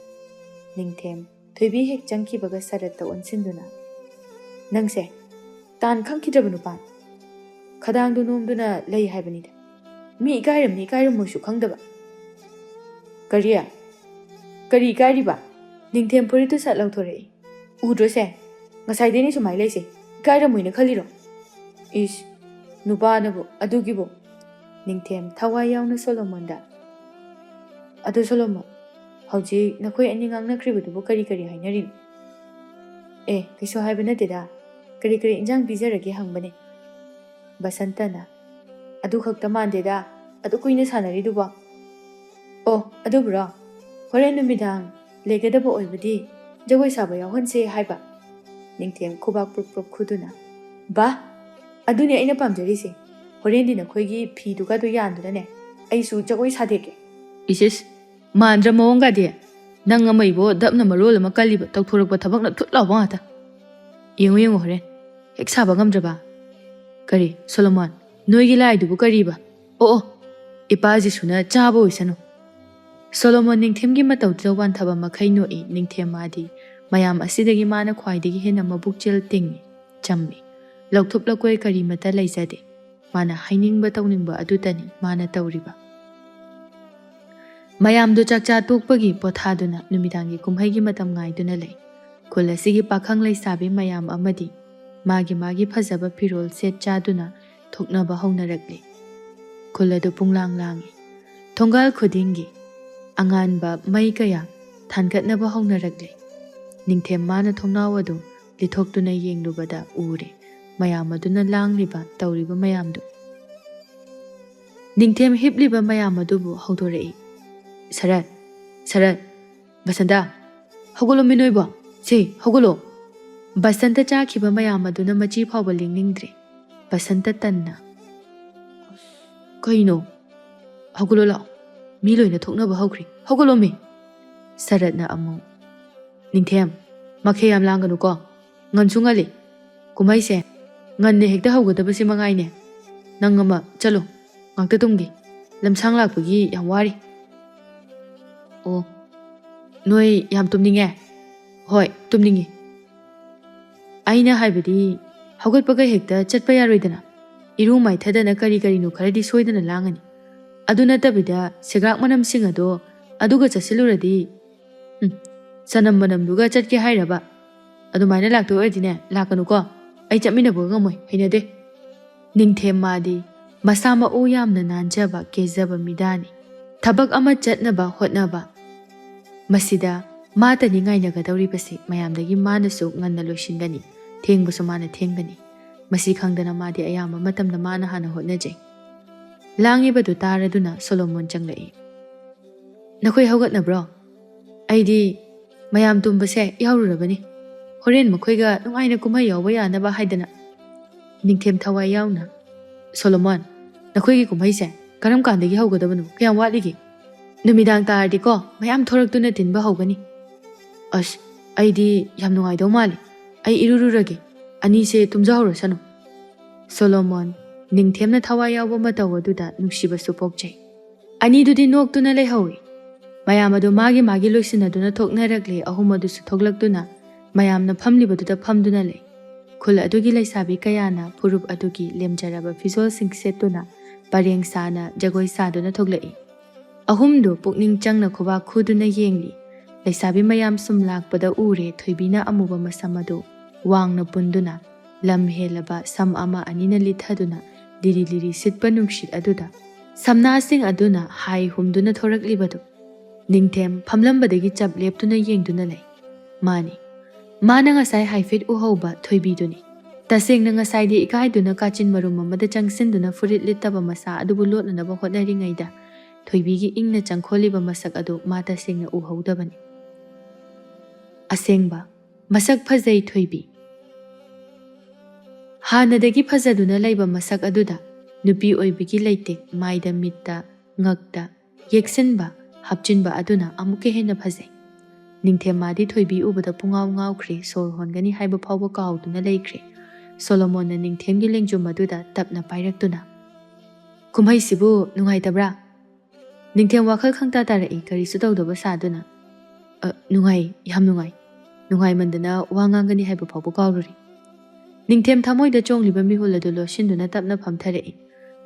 ꯅꯤꯡꯊꯦꯝ ꯊꯣꯏꯕꯤ ꯍꯦꯛ ꯆꯪꯈꯤꯕꯒ ꯁꯔꯠꯇ ꯑꯣꯟꯁꯤꯟꯗꯨꯅ, "ꯅꯪꯁꯦ ꯇꯥꯟ ꯈꯪꯈꯤꯗ꯭ꯔꯕ ꯅꯨꯄꯥꯅꯤ꯫ ꯈꯗꯥꯡꯗꯨ ꯅꯣꯝꯗꯨꯅ ꯂꯩ ꯍꯥꯏꯕꯅꯤꯗ꯫ ꯃꯤ ꯏꯀꯥꯏꯔꯝꯅꯤ ꯏꯀꯥꯏꯔꯝꯃꯣꯏꯁꯨ ꯈꯪꯗꯕ꯫" "ꯀꯔꯤ? ꯀꯔꯤ ꯏꯀꯥꯏꯔꯤꯕ?" ꯅꯤꯡꯊꯦꯝ ꯐꯨꯔꯤꯠꯇꯨ ꯁꯠ ꯂꯧꯊꯣꯔꯛꯏ꯫ "ꯎꯗ꯭ꯔꯣꯁꯦ? ꯉꯁꯥꯏꯗꯩꯅꯦ ꯁꯨꯃꯥꯏꯅ ꯂꯩꯁꯦ꯫ ꯏꯀꯥꯏꯔꯝꯃꯣꯏꯅ ꯈꯜꯂꯤꯔꯣ?" "ꯏꯁ, ꯅꯨꯄꯥꯅꯕꯨ ꯑꯗꯨꯒꯤꯕꯨ꯫" ꯅꯤꯡꯊꯦꯝ ꯊꯋꯥꯏ ꯌꯥꯎꯅ ꯁꯣꯂꯣꯃꯣꯟꯗ, "ꯑꯗꯨ ꯁꯣꯂꯣꯃꯣꯟ, ꯍꯧꯖꯤꯛ ꯅꯈꯣꯏ ꯑꯅꯤ ꯉꯥꯡꯅꯈ꯭ꯔꯤꯕꯗꯨꯕꯨ ꯀꯔꯤ ꯀꯔꯤ ꯍꯥꯏꯅꯔꯤꯅꯣ?" "ꯑꯦ, ꯀꯩꯁꯨ ꯍꯥꯏꯕ ꯅꯠꯇꯦꯗ꯫ ꯀꯔꯤ ꯀꯔꯤ ꯏꯟꯖꯥꯡ ꯄꯤꯖꯔꯒꯦ ꯍꯪꯕꯅꯦ꯫" ꯕꯁꯟꯇꯅ, "ꯑꯗꯨ ꯈꯛꯇ ꯃꯥꯟꯗꯦꯗ, ꯑꯗꯨ ꯀꯨꯏꯅ ꯁꯥꯟꯅꯔꯤꯗꯨꯕꯣ?" "ꯑꯣ, ꯑꯗꯨꯕꯨꯔꯣ? ꯍꯣꯔꯦꯟ ꯅꯨꯃꯤꯗꯥꯡ ꯂꯩꯒꯗꯕ ꯑꯣꯏꯕꯗꯤ ꯖꯒꯣꯏ ꯁꯥꯕ ꯌꯥꯎꯍꯟꯁꯦ ꯍꯥꯏꯕ꯫" ꯅꯤꯡꯊꯦꯝ ꯈꯨꯕꯥꯛ ꯄ꯭ꯔꯨꯞ ꯄ꯭ꯔꯨꯞ ꯈꯨꯗꯨꯅ, "ꯕꯥ, ꯑꯗꯨꯅꯦ ꯑꯩꯅ ꯄꯥꯝꯖꯔꯤꯁꯦ꯫ ꯍꯣꯔꯦꯟꯗꯤ ꯅꯈꯣꯏꯒꯤ ꯐꯤꯗꯨꯒꯗꯣ ꯌꯥꯟꯗꯨꯅꯅꯦ ꯑꯩꯁꯨ ꯖꯒꯣꯏ ꯁꯥꯗꯦꯛꯀꯦ꯫" "ꯏꯁ ꯏꯁ, ꯃꯥꯟꯗ꯭ꯔ ꯃꯑꯣꯡꯒꯗꯤ? ꯅꯪ ꯑꯃ ꯏꯕꯣ ꯗꯞꯅ ꯃꯔꯣꯜ ꯑꯃ ꯀꯜꯂꯤꯕ, ꯇꯧꯊꯣꯔꯛꯄ ꯊꯕꯛꯅ ꯊꯨꯠ ꯂꯥꯎꯕ ꯉꯥꯛꯇ꯫ ꯌꯦꯡꯉꯨ ꯌꯦꯡꯉꯨ ꯍꯣꯔꯦꯟ꯫ ꯍꯦꯛ ꯁꯥꯕ ꯉꯝꯗ꯭ꯔꯕ?" "ꯀꯔꯤ, ꯁꯣꯂꯣꯃꯣꯟ, ꯅꯣꯏꯒꯤ ꯂꯥꯏꯗꯨꯕꯨ ꯀꯔꯤꯕ? ꯑꯣ ꯑꯣ, ꯏꯄꯥ ꯖꯤꯁꯨꯅ ꯆꯥꯕ ꯑꯣꯏꯁꯅꯨ꯫" ꯁꯣꯂꯣꯃꯣꯟ ꯅꯤꯡꯊꯦꯝꯒꯤ ꯃꯇꯧꯗꯨꯗ ꯋꯥꯟꯊꯕ ꯃꯈꯩ ꯅꯣꯛꯏ꯫ ꯅꯤꯡꯊꯦꯝ ꯃꯥꯗꯤ ꯃꯌꯥꯝ ꯑꯁꯤꯗꯒꯤ ꯃꯥꯅ ꯈ꯭ꯋꯥꯏꯗꯒꯤ ꯍꯦꯟꯅ ꯃꯕꯨꯛꯆꯦꯜ ꯇꯤꯡꯏ, ꯆꯝꯃꯤ꯫ ꯂꯧꯊꯣꯛ ꯂꯧꯀꯣꯏ ꯀꯔꯤꯃꯠꯇ ꯂꯩꯖꯗꯦ꯫ ꯃꯥꯅ ꯍꯥꯏꯅꯤꯡꯕ ꯇꯧꯅꯤꯡꯕ ꯑꯗꯨꯇꯅꯤ ꯃꯥꯅ ꯇꯧꯔꯤꯕ꯫ ꯃꯌꯥꯝꯗꯨ ꯆꯥꯛꯆꯥ ꯇꯣꯛꯄꯒꯤ ꯄꯣꯊꯥꯗꯨꯅ ꯅꯨꯃꯤꯗꯥꯡꯒꯤ ꯀꯨꯝꯍꯩꯒꯤ ꯃꯇꯝ ꯉꯥꯏꯗꯨꯅ ꯂꯩ꯫ ꯈꯨꯜ ꯑꯁꯤꯒꯤ ꯄꯥꯈꯪ ꯂꯩꯁꯥꯕꯤ ꯃꯌꯥꯝ ꯑꯃꯗꯤ ꯃꯥꯒꯤ ꯃꯥꯒꯤ ꯐꯖꯕ ꯐꯤꯔꯣꯜ ꯁꯦꯠ ꯆꯥꯗꯨꯅ ꯊꯣꯛꯅꯕ ꯍꯧꯅꯔꯛꯂꯤ꯫ ꯈꯨꯜ ꯑꯗꯨ ꯄꯨꯡꯂꯥꯡ ꯂꯥꯡꯏ꯫ ꯊꯣꯡꯒꯥꯜ ꯈꯨꯗꯤꯡꯒꯤ ꯑꯉꯥꯟꯕ ꯃꯩ ꯀꯌꯥ ꯊꯥꯟꯒꯠꯅꯕ ꯍꯧꯅꯔꯛꯂꯤ꯫ ꯅꯤꯡꯊꯦꯝ ꯃꯥꯅ ꯊꯣꯡꯅꯥꯎ ꯑꯗꯨ ꯂꯤꯊꯣꯛꯇꯨꯅ ꯌꯦꯡꯂꯨꯕꯗ ꯎꯔꯦ ꯃꯌꯥꯝ ꯑꯗꯨꯅ ꯂꯥꯡꯂꯤꯕ ꯇꯧꯔꯤꯕ ꯃꯌꯥꯝꯗꯨ꯫ ꯅꯤꯡꯊꯦꯝ ꯍꯤꯞꯂꯤꯕ ꯃꯌꯥꯝ ꯑꯗꯨꯕꯨ ꯍꯧꯗꯣꯔꯛꯏ꯫ "ꯁꯔꯠ, ꯁꯔꯠ, ꯕꯁꯟꯇ, ꯍꯧꯒꯠꯂꯣꯃꯤ ꯅꯣꯏꯕꯣ꯫ ꯁꯦ, ꯍꯧꯒꯠꯂꯣ!" ꯕꯁꯟꯇ ꯆꯥꯈꯤꯕ ꯃꯌꯥꯝ ꯑꯗꯨꯅ ꯃꯆꯤ ꯐꯥꯎꯕ ꯂꯦꯡꯅꯤꯡꯗ꯭ꯔꯦ꯫ ꯕꯁꯟꯇ ꯇꯟꯅ, "ꯀꯩꯅꯣ? ꯍꯧꯒꯠꯂꯣ ꯂꯥꯛꯑꯣ꯫ ꯃꯤ ꯂꯣꯏꯅ ꯊꯣꯛꯅꯕ ꯍꯧꯈ꯭ꯔꯦ꯫ ꯍꯧꯒꯠꯂꯣꯃꯤ!" ꯁꯔꯠꯅ ꯑꯃꯨꯛ, "ꯅꯤꯡꯊꯦꯝ, ꯃꯈꯩ ꯌꯥꯝ ꯂꯥꯡꯒꯅꯨꯀꯣ꯫ ꯉꯟꯁꯨ ꯉꯜꯂꯤ꯫ ꯀꯨꯝꯍꯩꯁꯦ ꯉꯟꯅ ꯍꯦꯛꯇ ꯍꯧꯒꯗꯕꯁꯤ ꯃꯉꯥꯏꯅꯦ꯫ ꯅꯪ ꯑꯃ ꯆꯠꯂꯣ, ꯉꯥꯛꯇ ꯇꯨꯝꯒꯦ꯫ ꯂꯝꯁꯥꯡ ꯂꯥꯛꯄꯒꯤ ꯌꯥꯝ ꯋꯥꯔꯤ꯫ ꯑꯣ, ꯅꯣꯏ ꯌꯥꯝ ꯇꯨꯝꯅꯤꯡꯉꯦ? ꯍꯣꯏ, ꯇꯨꯝꯅꯤꯡꯉꯤ꯫ ꯑꯩꯅ ꯍꯥꯏꯕꯗꯤ, ꯍꯧꯒꯠꯄꯒ ꯍꯦꯛꯇ ꯆꯠꯄ ꯌꯥꯔꯣꯏꯗꯅ꯫ ꯏꯔꯨ ꯃꯥꯏꯊꯗꯅ ꯀꯔꯤ ꯀꯔꯤꯅꯣ ꯈꯔꯗꯤ ꯁꯣꯏꯗꯅ ꯂꯥꯡꯉꯅꯤ꯫ ꯑꯗꯨ ꯅꯠꯇꯕꯤꯗ ꯁꯦꯒ꯭ꯔꯥꯛ ꯃꯅꯝꯁꯤꯡ ꯑꯗꯣ ꯑꯗꯨꯒ ꯆꯠꯁꯤꯜꯂꯨꯔꯗꯤ, ꯎꯝ, ꯆꯅꯝ ꯃꯅꯝꯗꯨꯒ ꯆꯠꯀꯦ ꯍꯥꯏꯔꯕ? ꯑꯗꯨꯃꯥꯏꯅ ꯂꯥꯛꯇꯣꯏ ꯑꯣꯏꯔꯗꯤꯅꯦ, ꯂꯥꯛꯀꯅꯨꯀꯣ꯫ ꯑꯩ ꯆꯠꯃꯤꯟꯅꯕꯒ ꯉꯝꯃꯣꯏ, ꯍꯩꯅꯗꯦ꯫ ꯅꯤꯡꯊꯦꯝ ꯃꯥꯗꯤ ꯃꯁꯥ ꯃꯎ ꯌꯥꯝꯅ ꯅꯥꯟꯖꯕ, ꯀꯦꯖꯕ ꯃꯤꯗꯥꯅꯤ꯫ ꯊꯕꯛ ꯑꯃ ꯆꯠꯅꯕ ꯍꯣꯠꯅꯕ꯫ ꯃꯁꯤꯗ ꯃꯥꯇꯅꯤ ꯉꯥꯏꯅꯒꯗꯧꯔꯤꯕꯁꯤ꯫ ꯃꯌꯥꯝꯗꯒꯤ ꯃꯥꯅꯁꯨ ꯉꯟꯅ ꯂꯣꯏꯁꯤꯟꯒꯅꯤ, ꯊꯦꯡꯕꯁꯨ ꯃꯥꯅ ꯊꯦꯡꯒꯅꯤ꯫ ꯃꯁꯤ ꯈꯪꯗꯅ ꯃꯥꯗꯤ ꯑꯌꯥꯝꯕ ꯃꯇꯝꯗ ꯃꯥꯅ ꯍꯥꯟꯅ ꯍꯣꯠꯅꯖꯩ꯫ ꯂꯥꯡꯉꯤꯕꯗꯨ ꯇꯥꯔꯗꯨꯅ ꯁꯣꯂꯣꯃꯣꯟ ꯆꯪꯂꯛꯏ꯫ "ꯅꯈꯣꯏ ꯍꯧꯒꯠꯅꯕ꯭ꯔꯣ? ꯑꯩꯗꯤ ꯃꯌꯥꯝ ꯇꯨꯝꯕꯁꯦ ꯌꯥꯎꯔꯨꯔꯕꯅꯤ꯫ ꯍꯣꯔꯦꯟ ꯃꯈꯣꯏꯒ ꯅꯨꯡꯉꯥꯏꯅ ꯀꯨꯝꯍꯩ ꯌꯥꯎꯕ ꯌꯥꯅꯕ ꯍꯥꯏꯗꯅ꯫" ꯅꯤꯡꯊꯦꯝ ꯊꯋꯥꯏ ꯌꯥꯎꯅ, "ꯁꯣꯂꯣꯃꯣꯟ, ꯅꯈꯣꯏꯒꯤ ꯀꯨꯝꯍꯩꯁꯦ ꯀꯔꯝ ꯀꯥꯟꯗꯒꯤ ꯍꯧꯒꯗꯕꯅꯣ? ꯀꯌꯥꯝ ꯋꯥꯠꯂꯤꯒꯦ? ꯅꯨꯃꯤꯗꯥꯡ ꯇꯥꯔꯗꯤꯀꯣ, ꯃꯌꯥꯝ ꯊꯣꯔꯛꯇꯨꯅ ꯇꯤꯟꯕ ꯍꯧꯒꯅꯤ꯫ ꯑꯁ, ꯑꯩꯗꯤ ꯌꯥꯝ ꯅꯨꯡꯉꯥꯏꯗꯧ ꯃꯥꯜꯂꯤ꯫ ꯑꯩ ꯏꯔꯨꯔꯨꯔꯒꯦ꯫ ꯑꯅꯤꯁꯦ ꯇꯨꯝꯖꯍꯧꯔꯁꯅꯨ꯫" ꯁꯣꯂꯣꯃꯣꯟ, ꯅꯤꯡꯊꯦꯝꯅ ꯊꯋꯥꯏ ꯌꯥꯎꯕ ꯃꯇꯧ ꯑꯗꯨꯗ ꯅꯨꯡꯁꯤꯕꯁꯨ ꯄꯣꯛꯆꯩ꯫ ꯑꯅꯤꯗꯨꯗꯤ ꯅꯣꯛꯇꯨꯅ ꯂꯩꯍꯧꯏ꯫ ꯃꯌꯥꯝ ꯑꯗꯨ ꯃꯥꯒꯤ ꯃꯥꯒꯤ ꯂꯣꯏꯁꯤꯟꯅꯗꯨꯅ ꯊꯣꯛꯅꯔꯛꯂꯦ꯫ ꯑꯍꯨꯝ ꯑꯗꯨꯁꯨ ꯊꯣꯛꯂꯛꯇꯨꯅ ꯃꯌꯥꯝꯅ ꯐꯝꯂꯤꯕꯗꯨꯗ ꯐꯝꯗꯨꯅ ꯂꯩ꯫ ꯈꯨꯜ ꯑꯗꯨꯒꯤ ꯂꯩꯁꯥꯕꯤ ꯀꯌꯥꯅ ꯐꯨꯔꯨꯞ ꯑꯗꯨꯒꯤ ꯂꯦꯝꯖꯔꯕ ꯐꯤꯖꯣꯜꯁꯤꯡ ꯁꯦꯠꯇꯨꯅ ꯄꯔꯦꯡ ꯁꯥꯅ ꯖꯒꯣꯏ ꯁꯥꯗꯨꯅ ꯊꯣꯛꯂꯛꯏ꯫ ꯑꯍꯨꯝꯗꯨ ꯄꯨꯛꯅꯤꯡ ꯆꯪꯅ ꯈꯨꯕꯥꯛ ꯈꯨꯗꯨꯅ ꯌꯦꯡꯂꯤ꯫ ꯂꯩꯁꯥꯕꯤ ꯃꯌꯥꯝ ꯁꯨꯝ ꯂꯥꯛꯄꯗ ꯎꯔꯦ ꯊꯣꯏꯕꯤꯅ ꯑꯃꯨꯕ ꯃꯁꯝ ꯑꯗꯨ ꯋꯥꯡꯅ ꯄꯨꯟꯗꯨꯅ, ꯂꯝ ꯍꯦꯜꯂꯕ ꯁꯝ ꯑꯃ ꯑꯅꯤꯅ ꯂꯤꯠꯊꯗꯨꯅ ꯂꯤꯔꯤ ꯂꯤꯔꯤ ꯁꯤꯠꯄ ꯅꯨꯡꯁꯤꯠ ꯑꯗꯨꯗ ꯁꯝꯅꯥꯁꯤꯡ ꯑꯗꯨꯅ ꯍꯥꯏ ꯍꯨꯝꯗꯨꯅ ꯊꯣꯔꯛꯂꯤꯕꯗꯨ꯫ ꯅꯤꯡꯊꯦꯝ ꯐꯝꯂꯝꯕꯗꯒꯤ ꯆꯞ ꯂꯦꯞꯇꯨꯅ ꯌꯦꯡꯗꯨꯅ ꯂꯩ꯫ ꯃꯥꯅꯤ, ꯃꯥꯅ ꯉꯁꯥꯏ ꯍꯥꯏꯐꯦꯠ ꯎꯍꯧꯕ ꯊꯣꯏꯕꯤꯗꯨꯅꯤ꯫ ꯇꯁꯦꯡꯅ ꯉꯁꯥꯏꯗꯤ ꯏꯀꯥꯏꯗꯨꯅ ꯀꯥꯆꯤꯟ ꯃꯔꯨꯝ ꯑꯃꯗ ꯆꯪꯁꯤꯟꯗꯨꯅ ꯐꯨꯔꯤꯠ ꯂꯤꯠꯇꯕ ꯃꯁꯥ ꯑꯗꯨꯕꯨ ꯂꯣꯠꯅꯅꯕ ꯍꯣꯠꯅꯔꯤꯉꯩꯗ ꯊꯣꯏꯕꯤꯒꯤ ꯏꯪꯅ ꯆꯪꯈꯣꯜꯂꯤꯕ ꯃꯁꯛ ꯑꯗꯨ ꯃꯥ ꯇꯁꯦꯡꯅ ꯎꯍꯧꯗꯕꯅꯤ꯫ ꯑꯁꯦꯡꯕ ꯃꯁꯛ ꯐꯖꯩ ꯊꯣꯏꯕꯤ꯫ ꯍꯥꯟꯅꯗꯒꯤ ꯐꯖꯗꯨꯅ ꯂꯩꯕ ꯃꯁꯛ ꯑꯗꯨꯗ ꯅꯨꯄꯤ ꯑꯣꯏꯕꯒꯤ ꯂꯩꯇꯦꯡ ꯃꯥꯏꯗ, ꯃꯤꯠꯇ, ꯉꯛꯇ ꯌꯦꯛꯁꯤꯟꯕ, ꯍꯥꯞꯆꯤꯟꯕ ꯑꯗꯨꯅ ꯑꯃꯨꯛꯀ ꯍꯦꯟꯅ ꯐꯖꯩ꯫ ꯅꯤꯡꯊꯦꯝ ꯃꯥꯗꯤ ꯊꯣꯏꯕꯤ ꯎꯕꯗ ꯄꯨꯡꯉꯥꯎ ꯉꯥꯎꯈ꯭ꯔꯦ, ꯁꯣꯔ ꯍꯣꯟꯒꯅꯤ ꯍꯥꯏꯕ ꯐꯥꯎꯕ ꯀꯥꯎꯗꯨꯅ ꯂꯩꯈ꯭ꯔꯦ꯫ ꯁꯣꯂꯣꯃꯣꯟꯅ ꯅꯤꯡꯊꯦꯝꯒꯤ ꯂꯦꯡꯖꯨꯝ ꯑꯗꯨꯗ ꯇꯞꯅ ꯄꯥꯏꯔꯛꯇꯨꯅ, "ꯀꯨꯝꯍꯩꯁꯤꯕꯨ ꯅꯨꯡꯉꯥꯏꯇꯕ꯭ꯔꯥ?" ꯅꯤꯡꯊꯦꯝ ꯋꯥꯈꯜ ꯈꯪꯇꯥ ꯇꯥꯔꯛꯏ, ꯀꯔꯤꯁꯨ ꯇꯧꯗꯕ ꯁꯥꯗꯨꯅ꯫ "ꯑ, ꯅꯨꯡꯉꯥꯏ, ꯌꯥꯝ ꯅꯨꯡꯉꯥꯏ꯫ ꯅꯨꯡꯉꯥꯏꯃꯟꯗꯅ ꯋꯥ ꯉꯥꯡꯒꯅꯤ ꯍꯥꯏꯕ ꯐꯥꯎꯕ ꯀꯥꯎꯔꯨꯔꯦ꯫" ꯅꯤꯡꯊꯦꯝ ꯊꯃꯣꯏꯗ ꯆꯣꯡꯂꯤꯕ ꯃꯤꯍꯨꯜ ꯑꯗꯨ ꯂꯣꯠꯁꯤꯟꯗꯨꯅ ꯇꯞꯅ ꯐꯝꯊꯔꯛꯏ꯫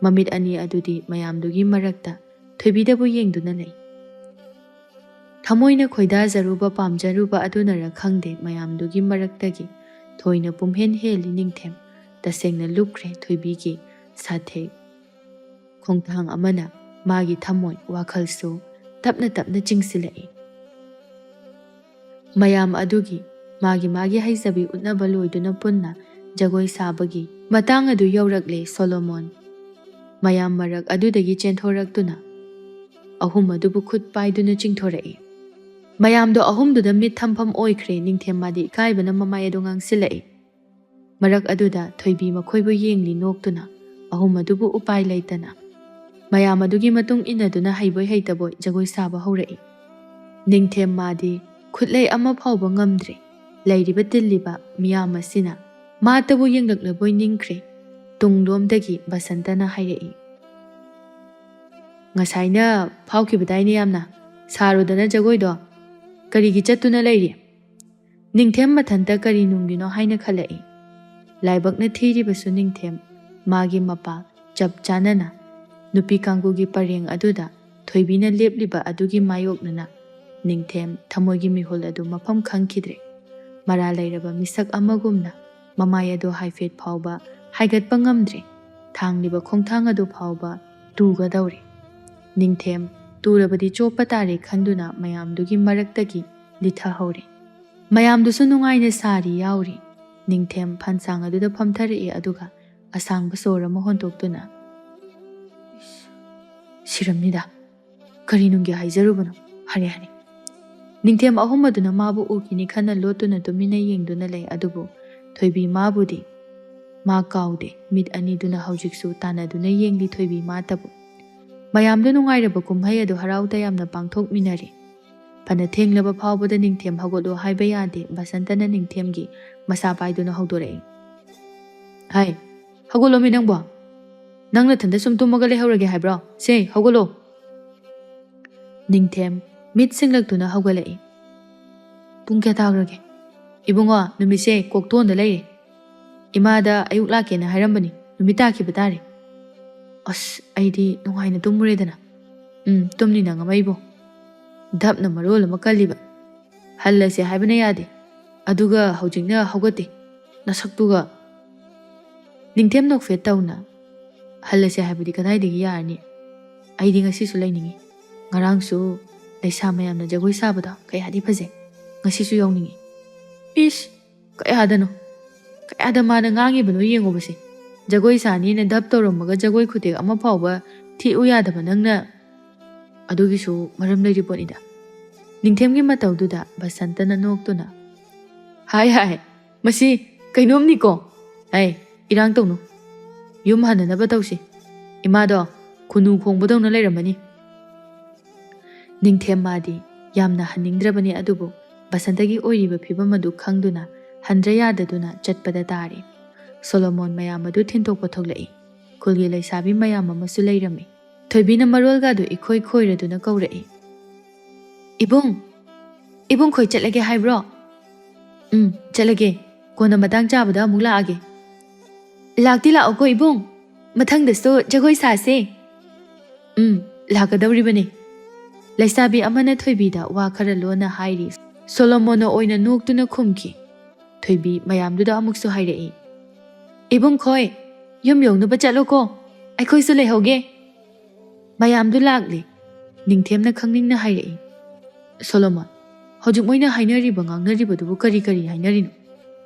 ꯃꯃꯤꯠ ꯑꯅꯤ ꯑꯗꯨꯗꯤ ꯃꯌꯥꯝꯗꯨꯒꯤ ꯃꯔꯛꯇ ꯊꯣꯏꯕꯤꯗꯕꯨ ꯌꯦꯡꯗꯨꯅ ꯂꯩ꯫ ꯊꯃꯣꯏꯅ ꯈꯣꯏꯗꯥꯖꯔꯨꯕ ꯄꯥꯝꯖꯔꯨꯕ ꯑꯗꯨꯅꯔ ꯈꯪꯗꯦ, ꯃꯌꯥꯝꯗꯨꯒꯤ ꯃꯔꯛꯇꯒꯤ ꯊꯣꯏꯅ ꯄꯨꯝꯍꯦꯟ ꯍꯦꯜꯂꯤ ꯅꯤꯡꯊꯦꯝ꯫ ꯇꯁꯦꯡꯅ ꯂꯨꯞꯈ꯭ꯔꯦ ꯊꯣꯏꯕꯤꯒꯤ ꯁꯥꯊꯦꯛ ꯈꯣꯡꯊꯥꯡ ꯑꯃꯅ ꯃꯥꯒꯤ ꯊꯃꯣꯏ ꯋꯥꯈꯜꯁꯨ ꯇꯞꯅ ꯇꯞꯅ ꯆꯤꯡꯁꯤꯜꯂꯛꯏ꯫ ꯃꯌꯥꯝ ꯑꯗꯨꯒꯤ ꯃꯥꯒꯤ ꯃꯥꯒꯤ ꯍꯩꯖꯕꯤ ꯎꯠꯅꯕ ꯂꯣꯏꯗꯨꯅ ꯄꯨꯟꯅ ꯖꯒꯣꯏ ꯁꯥꯕꯒꯤ ꯃꯇꯥꯡ ꯑꯗꯨ ꯌꯧꯔꯛꯂꯦ꯫ ꯁꯣꯂꯣꯃꯣꯟ ꯃꯌꯥꯝ ꯃꯔꯛ ꯑꯗꯨꯗꯒꯤ ꯆꯦꯟꯊꯣꯔꯛꯇꯨꯅ ꯑꯍꯨꯝ ꯑꯗꯨꯕꯨ ꯈꯨꯠ ꯄꯥꯏꯗꯨꯅ ꯆꯤꯡꯊꯣꯔꯛꯏ꯫ ꯃꯌꯥꯝꯗꯣ ꯑꯍꯨꯝꯗꯨꯗ ꯃꯤꯠ ꯊꯝꯐꯝ ꯑꯣꯏꯈ꯭ꯔꯦ꯫ ꯅꯤꯡꯊꯦꯝ ꯃꯥꯗꯤ ꯏꯀꯥꯏꯕꯅ ꯃꯃꯥꯏ ꯑꯗꯨ ꯉꯥꯡꯁꯤꯜꯂꯛꯏ꯫ ꯃꯔꯛ ꯑꯗꯨꯗ ꯊꯣꯏꯕꯤ ꯃꯈꯣꯏꯕꯨ ꯌꯦꯡꯂꯤ ꯅꯣꯛꯇꯨꯅ꯫ ꯑꯍꯨꯝ ꯑꯗꯨꯕꯨ ꯎꯄꯥꯏ ꯂꯩꯇꯅ ꯃꯌꯥꯝ ꯑꯗꯨꯒꯤ ꯃꯇꯨꯡ ꯏꯟꯅꯗꯨꯅ ꯍꯩꯕꯣꯏ ꯍꯩꯇꯕꯣꯏ ꯖꯒꯣꯏ ꯁꯥꯕ ꯍꯧꯔꯛꯏ꯫ ꯅꯤꯡꯊꯦꯝ ꯃꯥꯗꯤ ꯈꯨꯠꯂꯩ ꯑꯃ ꯐꯥꯎꯕ ꯉꯝꯗ꯭ꯔꯦ꯫ ꯂꯩꯔꯤꯕ ꯇꯤꯜꯂꯤꯕ ꯃꯤꯌꯥꯝ ꯑꯁꯤꯅ ꯃꯥꯇꯕꯨ ꯌꯦꯡꯂꯛꯂꯕꯣꯏ ꯅꯤꯡꯈ꯭ꯔꯦ꯫ ꯇꯨꯡꯂꯣꯝꯗꯒꯤ ꯕꯁꯟꯇꯅ ꯍꯥꯏꯔꯛꯏ, "ꯉꯁꯥꯏꯅ ꯐꯥꯎꯈꯤꯕꯗꯥꯏꯅꯦ ꯌꯥꯝꯅ꯫ ꯁꯥꯔꯨꯗꯅ ꯖꯒꯣꯏꯗꯣ꯫ ꯀꯔꯤꯒꯤ ꯆꯠꯇꯨꯅ ꯂꯩꯔꯤ?" ꯅꯤꯡꯊꯦꯝ ꯃꯊꯟꯇ ꯀꯔꯤ ꯅꯨꯡꯒꯤꯅꯣ ꯍꯥꯏꯅ ꯈꯜꯂꯛꯏ꯫ ꯂꯥꯏꯕꯛꯅ ꯊꯤꯔꯤꯕꯁꯨ ꯅꯤꯡꯊꯦꯝ ꯃꯥꯒꯤ ꯃꯄꯥ ꯆꯞ ꯆꯥꯅꯅ ꯅꯨꯄꯤ ꯀꯥꯡꯕꯨꯒꯤ ꯄꯔꯦꯡ ꯑꯗꯨꯗ ꯊꯣꯏꯕꯤꯅ ꯂꯦꯞꯂꯤꯕ ꯑꯗꯨꯒꯤ ꯃꯥꯌꯣꯛꯅꯅ ꯅꯤꯡꯊꯦꯝ ꯊꯃꯣꯏꯒꯤ ꯃꯤꯍꯨꯜ ꯑꯗꯨ ꯃꯐꯝ ꯈꯪꯈꯤꯗ꯭ꯔꯦ꯫ ꯃꯔꯥ ꯂꯩꯔꯕ ꯃꯤꯁꯛ ꯑꯃꯒꯨꯝꯅ ꯃꯃꯥꯏ ꯑꯗꯨ ꯍꯥꯏꯐꯦꯠ ꯐꯥꯎꯕ ꯍꯥꯏꯒꯠꯄ ꯉꯝꯗ꯭ꯔꯦ꯫ ꯊꯥꯡꯂꯤꯕ ꯈꯣꯡꯊꯥꯡ ꯑꯗꯨ ꯐꯥꯎꯕ ꯇꯨꯒꯗꯧꯔꯦ꯫ ꯅꯤꯡꯊꯦꯝ ꯇꯨꯔꯕꯗꯤ ꯆꯣꯞꯄ ꯇꯥꯔꯦ ꯈꯟꯗꯨꯅ ꯃꯌꯥꯝꯗꯨꯒꯤ ꯃꯔꯛꯇꯒꯤ ꯂꯤꯊꯍꯧꯔꯦ꯫ ꯃꯌꯥꯝꯗꯨꯁꯨ ꯅꯨꯡꯉꯥꯏꯅ ꯁꯥꯔꯤ ꯌꯥꯎꯔꯤ꯫ ꯅꯤꯡꯊꯦꯝ ꯐꯟꯁꯥꯡ ꯑꯗꯨꯗ ꯐꯝꯊꯔꯛꯏ, ꯑꯗꯨꯒ ꯑꯁꯥꯡꯕ ꯁꯣꯔ ꯑꯃ ꯍꯣꯟꯗꯣꯛꯇꯨꯅ, "ꯁꯤꯔꯝꯅꯤꯗ, ꯀꯔꯤ ꯅꯨꯡꯒꯤ ꯍꯥꯏꯖꯔꯨꯕꯅꯣ? ꯍꯥꯏꯔꯦ, ꯍꯥꯏꯔꯦ꯫" ꯅꯤꯡꯊꯦꯝ ꯑꯍꯨꯝ ꯑꯗꯨꯅ ꯃꯥꯕꯨ ꯎꯈꯤꯅꯤ ꯈꯟꯅ ꯂꯣꯠꯇꯨꯅ ꯇꯨꯃꯤꯟꯅ ꯌꯦꯡꯗꯨꯅ ꯂꯩ, ꯑꯗꯨꯕꯨ ꯊꯣꯏꯕꯤ ꯃꯥꯕꯨꯗꯤ ꯃꯥ ꯀꯥꯎꯗꯦ꯫ ꯃꯤꯠ ꯑꯅꯤꯗꯨꯅ ꯍꯧꯖꯤꯛꯁꯨ ꯇꯥꯟꯅꯗꯨꯅ ꯌꯦꯡꯂꯤ ꯊꯣꯏꯕꯤ ꯃꯥꯇꯕꯨ꯫ ꯃꯌꯥꯝꯗꯨ ꯅꯨꯡꯉꯥꯏꯔꯕ ꯀꯨꯝꯍꯩ ꯑꯗꯨ ꯍꯔꯥꯎ ꯇꯌꯥꯝꯅ ꯄꯥꯡꯊꯣꯛꯃꯤꯟꯅꯔꯤ꯫ ꯐꯅ ꯊꯦꯡꯂꯕ ꯐꯥꯎꯕꯗ ꯅꯤꯡꯊꯦꯝ ꯍꯧꯒꯠꯂꯣ ꯍꯥꯏꯕ ꯌꯥꯗꯦ꯫ ꯕꯁꯟꯇꯅ ꯅꯤꯡꯊꯦꯝꯒꯤ ꯃꯁꯥ ꯄꯥꯏꯗꯨꯅ ꯍꯧꯗꯣꯔꯛꯏ꯫ "ꯍꯥꯏ, ꯍꯧꯒꯠꯂꯣꯃꯤ ꯅꯪꯕꯣ꯫ ꯅꯪ ꯅꯊꯟꯗ ꯁꯨꯝ ꯇꯨꯝꯃꯒ ꯂꯩꯍꯧꯔꯒꯦ ꯍꯥꯏꯕ꯭ꯔꯣ? ꯁꯦ, ꯍꯧꯒꯠꯂꯣ꯫" ꯅꯤꯡꯊꯦꯝ ꯃꯤꯠ ꯁꯤꯡꯂꯛꯇꯨꯅ ꯍꯧꯒꯠꯂꯛꯏ꯫ "ꯄꯨꯡ ꯀꯌꯥ ꯇꯥꯈ꯭ꯔꯒꯦ?" "ꯏꯕꯨꯡꯉꯣ, ꯅꯨꯃꯤꯠꯁꯦ ꯀꯣꯛꯇꯣꯟꯗ ꯂꯩꯔꯦ꯫ ꯏꯃꯥꯗ ꯑꯌꯨꯛ ꯂꯥꯛꯀꯦꯅ ꯍꯥꯏꯔꯝꯕꯅꯤ꯫ ꯅꯨꯃꯤꯠ ꯇꯥꯈꯤꯕ ꯇꯥꯔꯦ꯫ ꯑꯁ, ꯑꯩꯗꯤ ꯅꯨꯡꯉꯥꯏꯅ ꯇꯨꯝꯃꯨꯔꯦꯗꯅ꯫" "ꯎꯝ, ꯇꯨꯝꯅꯤ ꯅꯪ ꯑꯃ ꯏꯕꯣ꯫ ꯙꯞꯅ ꯃꯔꯣꯜ ꯑꯃ ꯀꯜꯂꯤꯕ꯫ ꯍꯜꯂꯁꯦ ꯍꯥꯏꯕꯅ ꯌꯥꯗꯦ꯫ ꯑꯗꯨꯒ ꯍꯧꯖꯤꯛꯅ ꯍꯧꯒꯠꯇꯦ꯫ ꯅꯁꯛꯇꯨꯒ꯫" ꯅꯤꯡꯊꯦꯝ ꯅꯣꯛꯐꯦꯠ ꯇꯧꯅ, "ꯍꯜꯂꯁꯦ ꯍꯥꯏꯕꯗꯤ ꯀꯗꯥꯏꯗꯒꯤ ꯌꯥꯔꯅꯤ? ꯑꯩꯗꯤ ꯉꯁꯤꯁꯨ ꯂꯩꯅꯤꯡꯉꯤ꯫ ꯉꯔꯥꯡꯁꯨ ꯂꯩꯁꯥ ꯃꯌꯥꯝꯅ ꯖꯒꯣꯏ ꯁꯥꯕꯗꯣ ꯀꯌꯥꯗꯤ ꯐꯖꯩ꯫ ꯉꯁꯤꯁꯨ ꯌꯥꯎꯅꯤꯡꯉꯤ꯫" ꯏꯁ! ꯀꯌꯥꯗꯅꯣ? ꯀꯌꯥꯗ ꯃꯥꯅ ꯉꯥꯡꯉꯤꯕꯅꯣ ꯌꯦꯡꯉꯨꯕꯁꯦ꯫ ꯖꯒꯣꯏ ꯁꯥꯅꯤꯅ ꯙꯞ ꯇꯧꯔꯝꯃꯒ ꯖꯒꯣꯏ ꯈꯨꯊꯦꯛ ꯑꯃ ꯐꯥꯎꯕ ꯊꯦꯛꯎ ꯌꯥꯗꯕ ꯅꯪꯅ꯫ ꯑꯗꯨꯒꯤꯁꯨ ꯃꯔꯝ ꯂꯩꯔꯤ ꯄꯣꯠꯅꯤꯗ꯫ ꯅꯤꯡꯊꯦꯝꯒꯤ ꯃꯇꯧꯗꯨꯗ ꯕꯁꯟꯇꯅ ꯅꯣꯛꯇꯨꯅ, "ꯍꯥꯏ ꯍꯥꯏ, ꯃꯁꯤ ꯀꯩꯅꯣꯝꯅꯤꯀꯣ꯫ ꯑꯩ ꯏꯔꯥꯡ ꯇꯧꯅꯨ꯫ ꯌꯨꯝ ꯍꯟꯅꯅꯕ ꯇꯧꯁꯤ꯫ ꯏꯃꯥꯗꯣ ꯈꯨꯅꯨ ꯈꯣꯡꯕꯗꯧꯅ ꯂꯩꯔꯝꯃꯅꯤ꯫" ꯅꯤꯡꯊꯦꯝ ꯃꯥꯗꯤ ꯌꯥꯝꯅ ꯍꯟꯅꯤꯡꯗ꯭ꯔꯕꯅꯤ, ꯑꯗꯨꯕꯨ ꯕꯁꯟꯇꯒꯤ ꯑꯣꯏꯔꯤꯕ ꯐꯤꯕꯝ ꯑꯗꯨ ꯈꯪꯗꯨꯅ ꯍꯟꯗ꯭ꯔ ꯌꯥꯗꯗꯨꯅ ꯆꯠꯄꯗ ꯇꯥꯔꯦ꯫ ꯁꯣꯂꯣꯃꯣꯟ ꯃꯌꯥꯝ ꯑꯗꯨ ꯊꯤꯟꯗꯣꯛꯄ ꯊꯣꯛꯂꯛꯏ꯫ ꯈꯨꯜꯒꯤ ꯂꯩꯁꯥꯕꯤ ꯃꯌꯥꯝ ꯑꯃꯁꯨ ꯂꯩꯔꯝꯃꯤ꯫ ꯊꯣꯏꯕꯤꯅ ꯃꯔꯣꯜꯒꯗꯨ ꯏꯈꯣꯏ ꯈꯣꯏꯔꯗꯨꯅ ꯀꯧꯔꯛꯏ꯫ "ꯏꯕꯨꯡ! ꯏꯕꯨꯡ ꯈꯣꯏ ꯆꯠꯂꯒꯦ ꯍꯥꯏꯕ꯭ꯔꯣ?" "ꯎꯝ, ꯆꯠꯂꯒꯦ꯫ ꯀꯣꯟꯅ ꯃꯇꯥꯡ ꯆꯥꯕꯗ ꯑꯃꯨꯛ ꯂꯥꯛꯑꯒꯦ꯫" "ꯂꯥꯛꯇꯤ ꯂꯥꯛꯑꯣꯀꯣ ꯏꯕꯨꯡ꯫ ꯃꯊꯪꯗꯁꯨ ꯖꯒꯣꯏ ꯁꯥꯁꯦ꯫" "ꯎꯝ, ꯂꯥꯛꯀꯗꯧꯔꯤꯕꯅꯤ꯫ ꯂꯩꯁꯥꯕꯤ ꯑꯃꯅ ꯊꯣꯏꯕꯤꯗ ꯋꯥ ꯈꯔ ꯂꯣꯟꯅ ꯍꯥꯏꯔꯤ꯫ ꯁꯣꯂꯣꯃꯣꯟꯅ ꯑꯣꯏꯅ ꯅꯣꯛꯇꯨꯅ ꯈꯨꯝꯈꯤ꯫ ꯊꯣꯏꯕꯤ ꯃꯌꯥꯝꯗꯨꯗ ꯑꯃꯨꯛꯁꯨ ꯍꯥꯏꯔꯛꯏ, "ꯏꯕꯨꯡ ꯈꯣꯏ, ꯌꯨꯝ ꯌꯧꯅꯕ ꯆꯠꯂꯣꯀꯣ, ꯑꯩꯈꯣꯏꯁꯨ ꯂꯩꯍꯧꯒꯦ꯫" ꯃꯌꯥꯝꯗꯨ ꯂꯥꯛꯂꯤ꯫ ꯅꯤꯡꯊꯦꯝꯅ ꯈꯪꯅꯤꯡꯅ ꯍꯥꯏꯔꯛꯏ, "ꯁꯣꯂꯣꯃꯣꯟ, ꯍꯧꯖꯤꯛ ꯃꯣꯏꯅ ꯍꯥꯏꯅꯔꯤꯕ ꯉꯥꯡꯅꯔꯤꯕꯗꯨꯕꯨ ꯀꯔꯤ ꯀꯔꯤ ꯍꯥꯏꯅꯔꯤꯅꯣ?"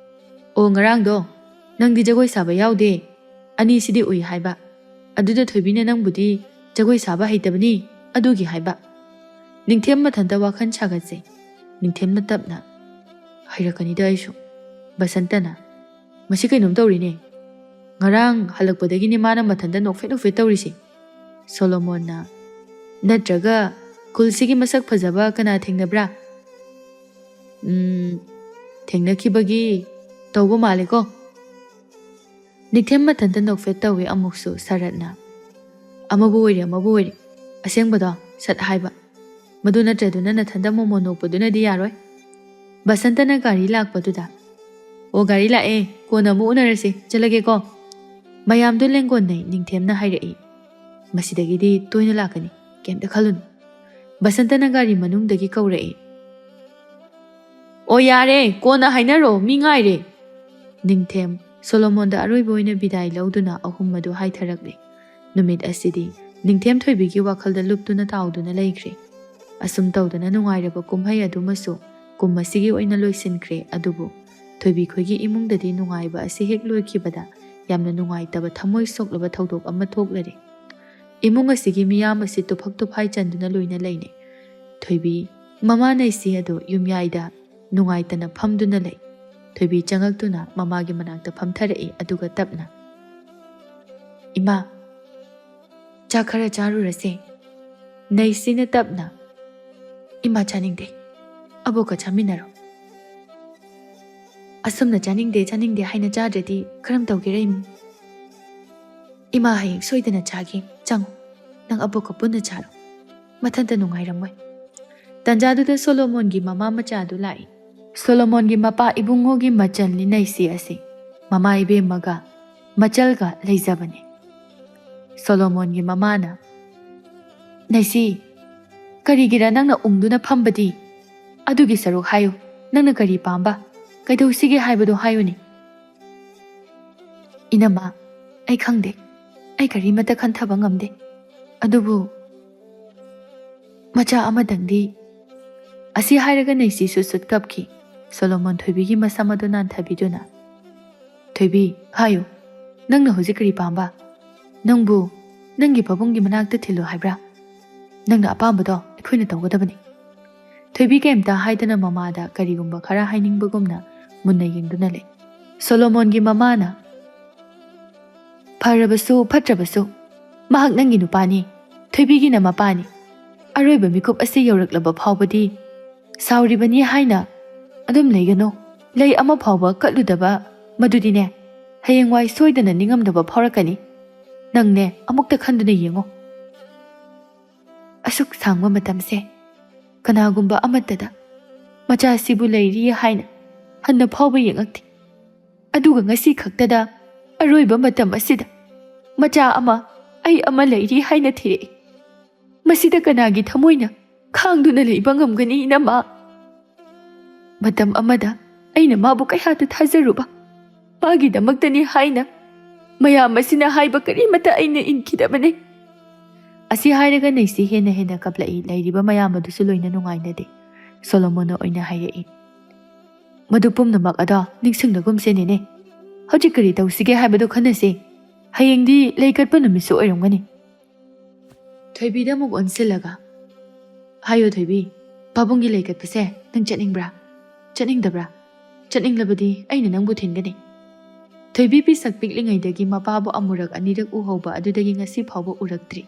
"ꯑꯣ, ꯉꯔꯥꯡꯗꯣ ꯅꯪꯗꯤ ꯖꯒꯣꯏ ꯁꯥꯕ ꯌꯥꯎꯗꯦ, ꯑꯅꯤꯁꯤꯗꯤ ꯎꯏ ꯍꯥꯏꯕ, ꯑꯗꯨꯗ ꯊꯣꯏꯕꯤꯅ ꯅꯪꯕꯨꯗꯤ ꯖꯒꯣꯏ ꯁꯥꯕ ꯍꯩꯇꯕꯅꯤ, ꯑꯗꯨꯒꯤ ꯍꯥꯏꯕ꯫" ꯅꯤꯡꯊꯦꯝ ꯃꯊꯟꯇ ꯋꯥꯈꯜ ꯁꯥꯒꯠꯆꯩ꯫ ꯅꯤꯡꯊꯦꯝꯅ ꯇꯞꯅ, "ꯍꯩꯔꯛꯀꯅꯤꯗ ꯑꯩꯁꯨ꯫" ꯕꯁꯟꯇꯅ, "ꯃꯁꯤ ꯀꯩꯅꯣꯝ ꯇꯧꯔꯤꯅꯦ, ꯉꯔꯥꯡ ꯍꯜꯂꯛꯄꯗꯒꯤꯅꯦ ꯃꯥꯅ ꯃꯊꯟꯇ ꯅꯣꯛꯐꯦꯠ ꯅꯣꯛꯐꯦꯠ ꯇꯧꯔꯤꯁꯦ꯫" ꯁꯣꯂꯣꯃꯣꯟꯅ, "ꯅꯠꯇ꯭ꯔꯒ ꯈꯨꯜꯁꯤꯒꯤ ꯃꯁꯛ ꯐꯖꯕ ꯀꯅꯥ ꯊꯦꯡꯅꯕ꯭ꯔꯥ?" "ꯎꯝ, ꯊꯦꯡꯅꯈꯤꯕꯒꯤ ꯇꯧꯕ ꯃꯥꯜꯂꯦꯀꯣ꯫" ꯅꯤꯡꯊꯦꯝ ꯃꯊꯟꯇ ꯅꯣꯛꯐꯦꯠ ꯇꯧꯏ꯫ ꯑꯃꯨꯛꯁꯨ ꯁꯔꯠꯅ, "ꯑꯃꯕꯨ ꯑꯣꯏꯔꯦ, ꯑꯃꯕꯨ ꯑꯣꯏꯔꯦ, ꯑꯁꯦꯡꯕꯗꯣ ꯁꯠ ꯍꯥꯏꯕ꯫ ꯃꯗꯨ ꯅꯠꯇ꯭ꯔꯗꯨꯅ ꯅꯊꯟꯇ ꯃꯣꯃꯣ ꯅꯣꯛꯄꯗꯨꯅꯗꯤ ꯌꯥꯔꯣꯏ꯫" ꯕꯁꯟꯇꯅ ꯒꯥꯔꯤ ꯂꯥꯛꯄꯗꯨꯗ, "ꯑꯣ, ꯒꯥꯔꯤ ꯂꯥꯛꯑꯦ, ꯀꯣꯟꯅ ꯑꯃꯨꯛ ꯎꯅꯔꯁꯤ, ꯆꯠꯂꯒꯦꯀꯣ꯫" ꯃꯌꯥꯝꯗꯨ ꯂꯦꯡꯒꯣꯟꯅꯩ꯫ ꯅꯤꯡꯊꯦꯝꯅ ꯍꯥꯏꯔꯛꯏ, "ꯃꯁꯤꯗꯒꯤꯗꯤ ꯇꯣꯏꯅ ꯂꯥꯛꯀꯅꯤ, ꯀꯩꯝꯇ ꯈꯜꯂꯨꯅꯨ꯫" ꯕꯁꯟꯇꯅ ꯒꯥꯔꯤ ꯃꯅꯨꯡꯗꯒꯤ ꯀꯧꯔꯛꯏ, "ꯑꯣ ꯌꯥꯔꯦ, ꯀꯣꯟꯅ ꯍꯥꯏꯅꯔꯣ, ꯃꯤ ꯉꯥꯏꯔꯦ꯫" ꯅꯤꯡꯊꯦꯝ ꯁꯣꯂꯣꯃꯣꯟꯗ ꯑꯔꯣꯏꯕ ꯑꯣꯏꯅ ꯕꯤꯗꯥꯏ ꯂꯧꯗꯨꯅ ꯑꯍꯨꯝ ꯑꯗꯨ ꯍꯥꯏꯊꯔꯛꯂꯦ꯫ ꯅꯨꯃꯤꯠ ꯑꯁꯤꯗꯤ ꯅꯤꯡꯊꯦꯝ ꯊꯣꯏꯕꯤꯒꯤ ꯋꯥꯈꯜꯗ ꯂꯨꯞꯇꯨꯅ ꯇꯥꯎꯗꯨꯅ ꯂꯩꯈ꯭ꯔꯦ꯫ ꯑꯁꯨꯝ ꯇꯧꯗꯅ ꯅꯨꯡꯉꯥꯏꯔꯕ ꯀꯨꯝꯍꯩ ꯑꯗꯨꯃꯁꯨ ꯀꯨꯝ ꯑꯁꯤꯒꯤ ꯑꯣꯏꯅ ꯂꯣꯏꯁꯤꯟꯈ꯭ꯔꯦ꯫ ꯑꯗꯨꯕꯨ ꯊꯣꯏꯕꯤ ꯈꯣꯏꯒꯤ ꯏꯃꯨꯡꯗꯗꯤ ꯅꯨꯡꯉꯥꯏꯕ ꯑꯁꯤ ꯍꯦꯛ ꯂꯣꯏꯈꯤꯕꯗ ꯌꯥꯝꯅ ꯅꯨꯡꯉꯥꯏꯇꯕ, ꯊꯃꯣꯏ ꯁꯣꯛꯂꯕ ꯊꯧꯗꯣꯛ ꯑꯃ ꯊꯣꯛꯂꯔꯦ꯫ ꯏꯃꯨꯡ ꯑꯁꯤꯒꯤ ꯃꯤꯌꯥꯝ ꯑꯁꯤ ꯇꯨꯐꯛ ꯇꯨꯐꯥꯏ ꯆꯟꯗꯨꯅ ꯂꯣꯏꯅ ꯂꯩꯅꯩ꯫ ꯊꯣꯏꯕꯤ ꯃꯃꯥ ꯅꯩꯁꯤ ꯑꯗꯨ ꯌꯨꯝꯌꯥꯏꯗ ꯅꯨꯡꯉꯥꯏꯇꯅ ꯐꯝꯗꯨꯅ ꯂꯩ꯫ ꯊꯣꯏꯕꯤ ꯆꯪꯉꯛꯇꯨꯅ ꯃꯃꯥꯒꯤ ꯃꯅꯥꯛꯇ ꯐꯝꯊꯔꯛꯏ, ꯑꯗꯨꯒ ꯇꯞꯅ, "ꯏꯃꯥ, ꯆꯥꯛ ꯈꯔ ꯆꯥꯔꯨꯔꯁꯦ꯫ ꯅꯩꯁꯤꯅ ꯇꯞꯅ, "ꯏꯃꯥ ꯆꯥꯅꯤꯡꯗꯦ, ꯑꯕꯣꯛꯀ ꯆꯥꯃꯤꯟꯅꯔꯣ꯫" "ꯑꯁꯨꯝꯅ ꯆꯥꯅꯤꯡꯗꯦ, ꯆꯥꯅꯤꯡꯗꯦ ꯍꯥꯏꯅ ꯆꯥꯗ꯭ꯔꯗꯤ ꯀꯔꯝ ꯇꯧꯒꯦꯔ ꯏꯃꯨꯡ? ꯏꯃꯥ ꯍꯌꯦꯡ ꯁꯣꯏꯗꯅ ꯆꯥꯒꯦ, ꯆꯪꯉꯣ, ꯅꯪ ꯑꯕꯣꯛꯀ ꯄꯨꯟꯅ ꯆꯥꯔꯣ, ꯃꯊꯟꯇ ꯅꯨꯡꯉꯥꯏꯔꯝꯃꯣꯏ꯫" ꯇꯟꯖꯥꯗꯨꯗ ꯁꯣꯂꯣꯃꯣꯟꯒꯤ ꯃꯃꯥ ꯃꯆꯥꯗꯨ ꯂꯥꯛꯏ꯫ ꯁꯣꯂꯣꯃꯣꯟꯒꯤ ꯃꯄꯥ ꯏꯕꯨꯡꯉꯣꯒꯤ ꯃꯆꯜꯅꯤ ꯅꯩꯁꯤ ꯑꯁꯤ꯫ ꯃꯃꯥ ꯏꯕꯦꯝꯃꯒ ꯃꯆꯜꯒ ꯂꯩꯖꯕꯅꯤ꯫ ꯁꯣꯂꯣꯃꯣꯟꯒꯤ ꯃꯃꯥꯅ, "ꯅꯩꯁꯤ, ꯀꯔꯤꯒꯤꯔ ꯅꯪꯅ ꯎꯪꯗꯨꯅ ꯐꯝꯕꯗꯤ? ꯑꯗꯨꯒꯤ ꯁꯔꯨꯛ ꯍꯥꯏꯌꯨ, ꯅꯪꯅ ꯀꯔꯤ ꯄꯥꯝꯕ? ꯀꯩꯗꯧꯁꯤꯒꯦ ꯍꯥꯏꯕꯗꯨ ꯍꯥꯏꯌꯨꯅꯦ?" "ꯏꯅꯝꯃ, ꯑꯩ ꯈꯪꯗꯦ꯫ ꯑꯩ ꯀꯔꯤꯃꯠꯇ ꯈꯟꯊꯕ ꯉꯝꯗꯦ꯫ ꯑꯗꯨꯕꯨ ꯃꯆꯥ ꯑꯃꯗꯪꯗꯤ"꯫ ꯑꯁꯤ ꯍꯥꯏꯔꯒ ꯅꯩꯁꯤꯁꯨ ꯁꯨꯠ ꯀꯞꯈꯤ꯫ ꯁꯣꯂꯣꯃꯣꯟ ꯊꯣꯏꯕꯤꯒꯤ ꯃꯁꯝ ꯑꯗꯨ ꯅꯥꯟꯊꯕꯤꯗꯨꯅ, "ꯊꯣꯏꯕꯤ, ꯍꯥꯏꯌꯨ, ꯅꯪꯅ ꯍꯧꯖꯤꯛ ꯀꯔꯤ ꯄꯥꯝꯕ? ꯅꯪꯕꯨ ꯅꯪꯒꯤ ꯄꯥꯕꯨꯡꯒꯤ ꯃꯅꯥꯛꯇ ꯊꯤꯜꯂꯨ ꯍꯥꯏꯕ꯭ꯔꯥ? ꯅꯪꯅ ꯑꯄꯥꯝꯕꯗꯣ ꯑꯩꯈꯣꯏꯅ ꯇꯧꯒꯗꯕꯅꯤ"꯫ ꯊꯣꯏꯕꯤ ꯀꯩꯝꯇ ꯍꯥꯏꯗꯅ ꯃꯃꯥꯗ ꯀꯔꯤꯒꯨꯝꯕ ꯈꯔ ꯍꯥꯏꯅꯤꯡꯕꯒꯨꯝꯅ ꯃꯨꯟꯅ ꯌꯦꯡꯗꯨꯅ ꯂꯩ꯫ ꯁꯣꯂꯣꯃꯣꯟꯒꯤ ꯃꯃꯥꯅ, "ꯐꯔꯕꯁꯨ ꯐꯠꯇ꯭ꯔꯕꯁꯨ, ꯃꯍꯥꯛ ꯅꯪꯒꯤ ꯅꯨꯄꯥꯅꯤ, ꯊꯣꯏꯕꯤꯒꯤꯅ ꯃꯄꯥꯅꯤ꯫ ꯑꯔꯣꯏꯕ ꯃꯤꯀꯨꯞ ꯑꯁꯤ ꯌꯧꯔꯛꯂꯕ ꯐꯥꯎꯕꯗꯤ ꯁꯥꯎꯔꯤꯕꯅꯤ ꯍꯥꯏꯅ ꯑꯗꯨꯝ ꯂꯩꯒꯅꯨ꯫ ꯂꯩ ꯑꯃ ꯐꯥꯎꯕ ꯀꯠꯂꯨꯗꯕ ꯃꯗꯨꯗꯤꯅꯦ, ꯍꯌꯦꯡꯋꯥꯏ ꯁꯣꯏꯗꯅ ꯅꯤꯡꯉꯝꯗꯕ ꯐꯥꯎꯔꯛꯀꯅꯤ꯫ ꯅꯪꯅꯦ, ꯑꯃꯨꯛꯇ ꯈꯟꯗꯨꯅ ꯌꯦꯡꯉꯨ꯫ ꯑꯁꯨꯛ ꯁꯥꯡꯕ ꯃꯇꯝꯁꯦ ꯀꯅꯥꯒꯨꯝꯕ ꯑꯃꯠꯇꯗ ꯃꯆꯥꯁꯤꯕꯨ ꯂꯩꯔꯤ ꯍꯥꯏꯅ ꯍꯟꯅ ꯐꯥꯎꯕ ꯌꯦꯡꯉꯛꯇꯦ꯫ ꯑꯗꯨꯒ ꯉꯁꯤ ꯈꯛꯇꯗ, ꯑꯔꯣꯏꯕ ꯃꯇꯝ ꯑꯁꯤꯗ ꯃꯆꯥ ꯑꯃ, ꯑꯩ ꯑꯃ ꯂꯩꯔꯤ ꯍꯥꯏꯅ ꯊꯤꯔꯛꯏ꯫ ꯃꯁꯤꯗ ꯀꯅꯥꯒꯤ ꯊꯃꯣꯏꯅ ꯈꯥꯡꯗꯨꯅ ꯂꯩꯕ ꯉꯝꯒꯅꯤ, ꯏꯅꯝꯃ?" ꯃꯇꯝ ꯑꯃꯗ ꯑꯩꯅ ꯃꯥꯕꯨ ꯀꯌꯥꯗ ꯊꯥꯖꯔꯨꯕ꯫ ꯃꯥꯒꯤꯗꯃꯛꯇꯅꯤ ꯍꯥꯏꯅ ꯃꯌꯥꯝ ꯑꯁꯤꯅ ꯍꯥꯏꯕ ꯀꯔꯤꯃꯠꯇ ꯑꯩꯅ ꯏꯟꯈꯤꯗꯕꯅꯤ꯫ ꯑꯁꯤ ꯍꯥꯏꯔꯒ ꯅꯩꯁꯤ ꯍꯦꯟꯅ ꯍꯦꯟꯅ ꯀꯞꯂꯛꯏ꯫ ꯂꯩꯔꯤꯕ ꯃꯌꯥꯝ ꯑꯗꯨꯁꯨ ꯂꯣꯏꯅ ꯅꯨꯡꯉꯥꯏꯅꯗꯦ꯫ ꯁꯣꯂꯣꯃꯣꯟꯅ ꯑꯣꯏꯅ ꯍꯥꯏꯔꯛꯏ, "ꯃꯗꯨ ꯄꯨꯝꯅꯃꯛ ꯑꯗꯣ ꯅꯤꯡꯁꯤꯡꯅꯒꯨꯝꯁꯦ, ꯅꯦꯅꯦ꯫ ꯍꯧꯖꯤꯛ ꯀꯔꯤ ꯇꯧꯁꯤꯒꯦ ꯍꯥꯏꯕꯗꯨ ꯈꯟꯅꯁꯤ꯫ ꯍꯌꯦꯡꯗꯤ ꯂꯩ ꯀꯠꯄ ꯅꯨꯃꯤꯠꯁꯨ ꯑꯣꯏꯔꯝꯒꯅꯤ"꯫ ꯊꯣꯏꯕꯤꯗ ꯑꯃꯨꯛ ꯑꯣꯟꯁꯤꯜꯂꯒ, "ꯍꯥꯏꯌꯣ ꯊꯣꯏꯕꯤ, ꯄꯥꯕꯨꯡꯒꯤ ꯂꯩ ꯀꯠꯄꯁꯦ ꯅꯪ ꯆꯠꯅꯤꯡꯕ꯭ꯔꯥ? ꯆꯠꯅꯤꯡꯗꯕ꯭ꯔꯥ? ꯆꯠꯅꯤꯡꯂꯕꯗꯤ ꯑꯩꯅ ꯅꯪꯕꯨ ꯊꯤꯟꯒꯅꯤ"꯫ ꯊꯣꯏꯕꯤ ꯄꯤꯁꯛ ꯄꯤꯛꯂꯤꯉꯩꯗꯒꯤ ꯃꯄꯥꯕꯨ ꯑꯃꯨꯔꯛ ꯑꯅꯤꯔꯛ ꯎꯍꯧꯕ ꯑꯗꯨꯗꯒꯤ ꯉꯁꯤ ꯐꯥꯎꯕ ꯎꯔꯛꯇ꯭ꯔꯤ꯫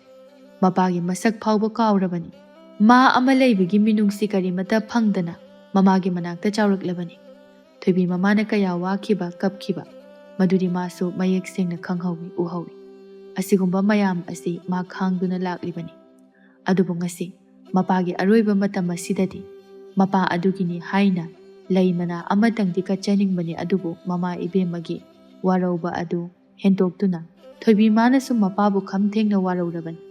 ꯃꯄꯥꯒꯤ ꯃꯁꯛ ꯐꯥꯎꯕ ꯀꯥꯎꯔꯕꯅꯤ꯫ ꯃꯥ ꯑꯃ ꯂꯩꯕꯒꯤ ꯃꯤꯅꯨꯡꯁꯤ ꯀꯔꯤꯃꯠꯇ ꯐꯪꯗꯅ ꯃꯃꯥꯒꯤ ꯃꯅꯥꯛꯇ ꯆꯥꯎꯔꯛꯂꯕꯅꯤ꯫ ꯊꯣꯏꯕꯤ ꯃꯃꯥꯅ ꯀꯌꯥ ꯋꯥꯈꯤꯕ, ꯀꯞꯈꯤꯕ, ꯃꯗꯨꯗꯤ ꯃꯥꯁꯨ ꯃꯌꯦꯛ ꯁꯦꯡꯅ ꯈꯪꯍꯧꯏ, ꯎꯍꯧꯏ꯫ ꯑꯁꯤꯒꯨꯝꯕ ꯃꯌꯥꯝ ꯑꯁꯤ ꯃꯥ ꯈꯥꯡꯗꯨꯅ ꯂꯥꯛꯂꯤꯕꯅꯤ꯫ ꯑꯗꯨꯕꯨ ꯉꯁꯤ ꯃꯄꯥꯒꯤ ꯑꯔꯣꯏꯕ ꯃꯇꯝ ꯑꯁꯤꯗꯗꯤ ꯃꯄꯥ ꯑꯗꯨꯒꯤꯅꯤ ꯍꯥꯏꯅ ꯂꯩ ꯃꯅꯥ ꯑꯃꯇꯪꯗꯤ ꯀꯠꯆꯅꯤꯡꯕꯅꯤ, ꯑꯗꯨꯕꯨ ꯃꯃꯥ ꯏꯕꯦꯝꯃꯒꯤ ꯋꯥꯔꯧꯕ ꯑꯗꯨ ꯍꯦꯟꯗꯣꯛꯇꯨꯅ ꯊꯣꯏꯕꯤ ꯃꯥꯅꯁꯨ ꯃꯄꯥꯕꯨ ꯈꯝ ꯊꯦꯡꯅ ꯋꯥꯔꯧꯔꯕꯅꯤ꯫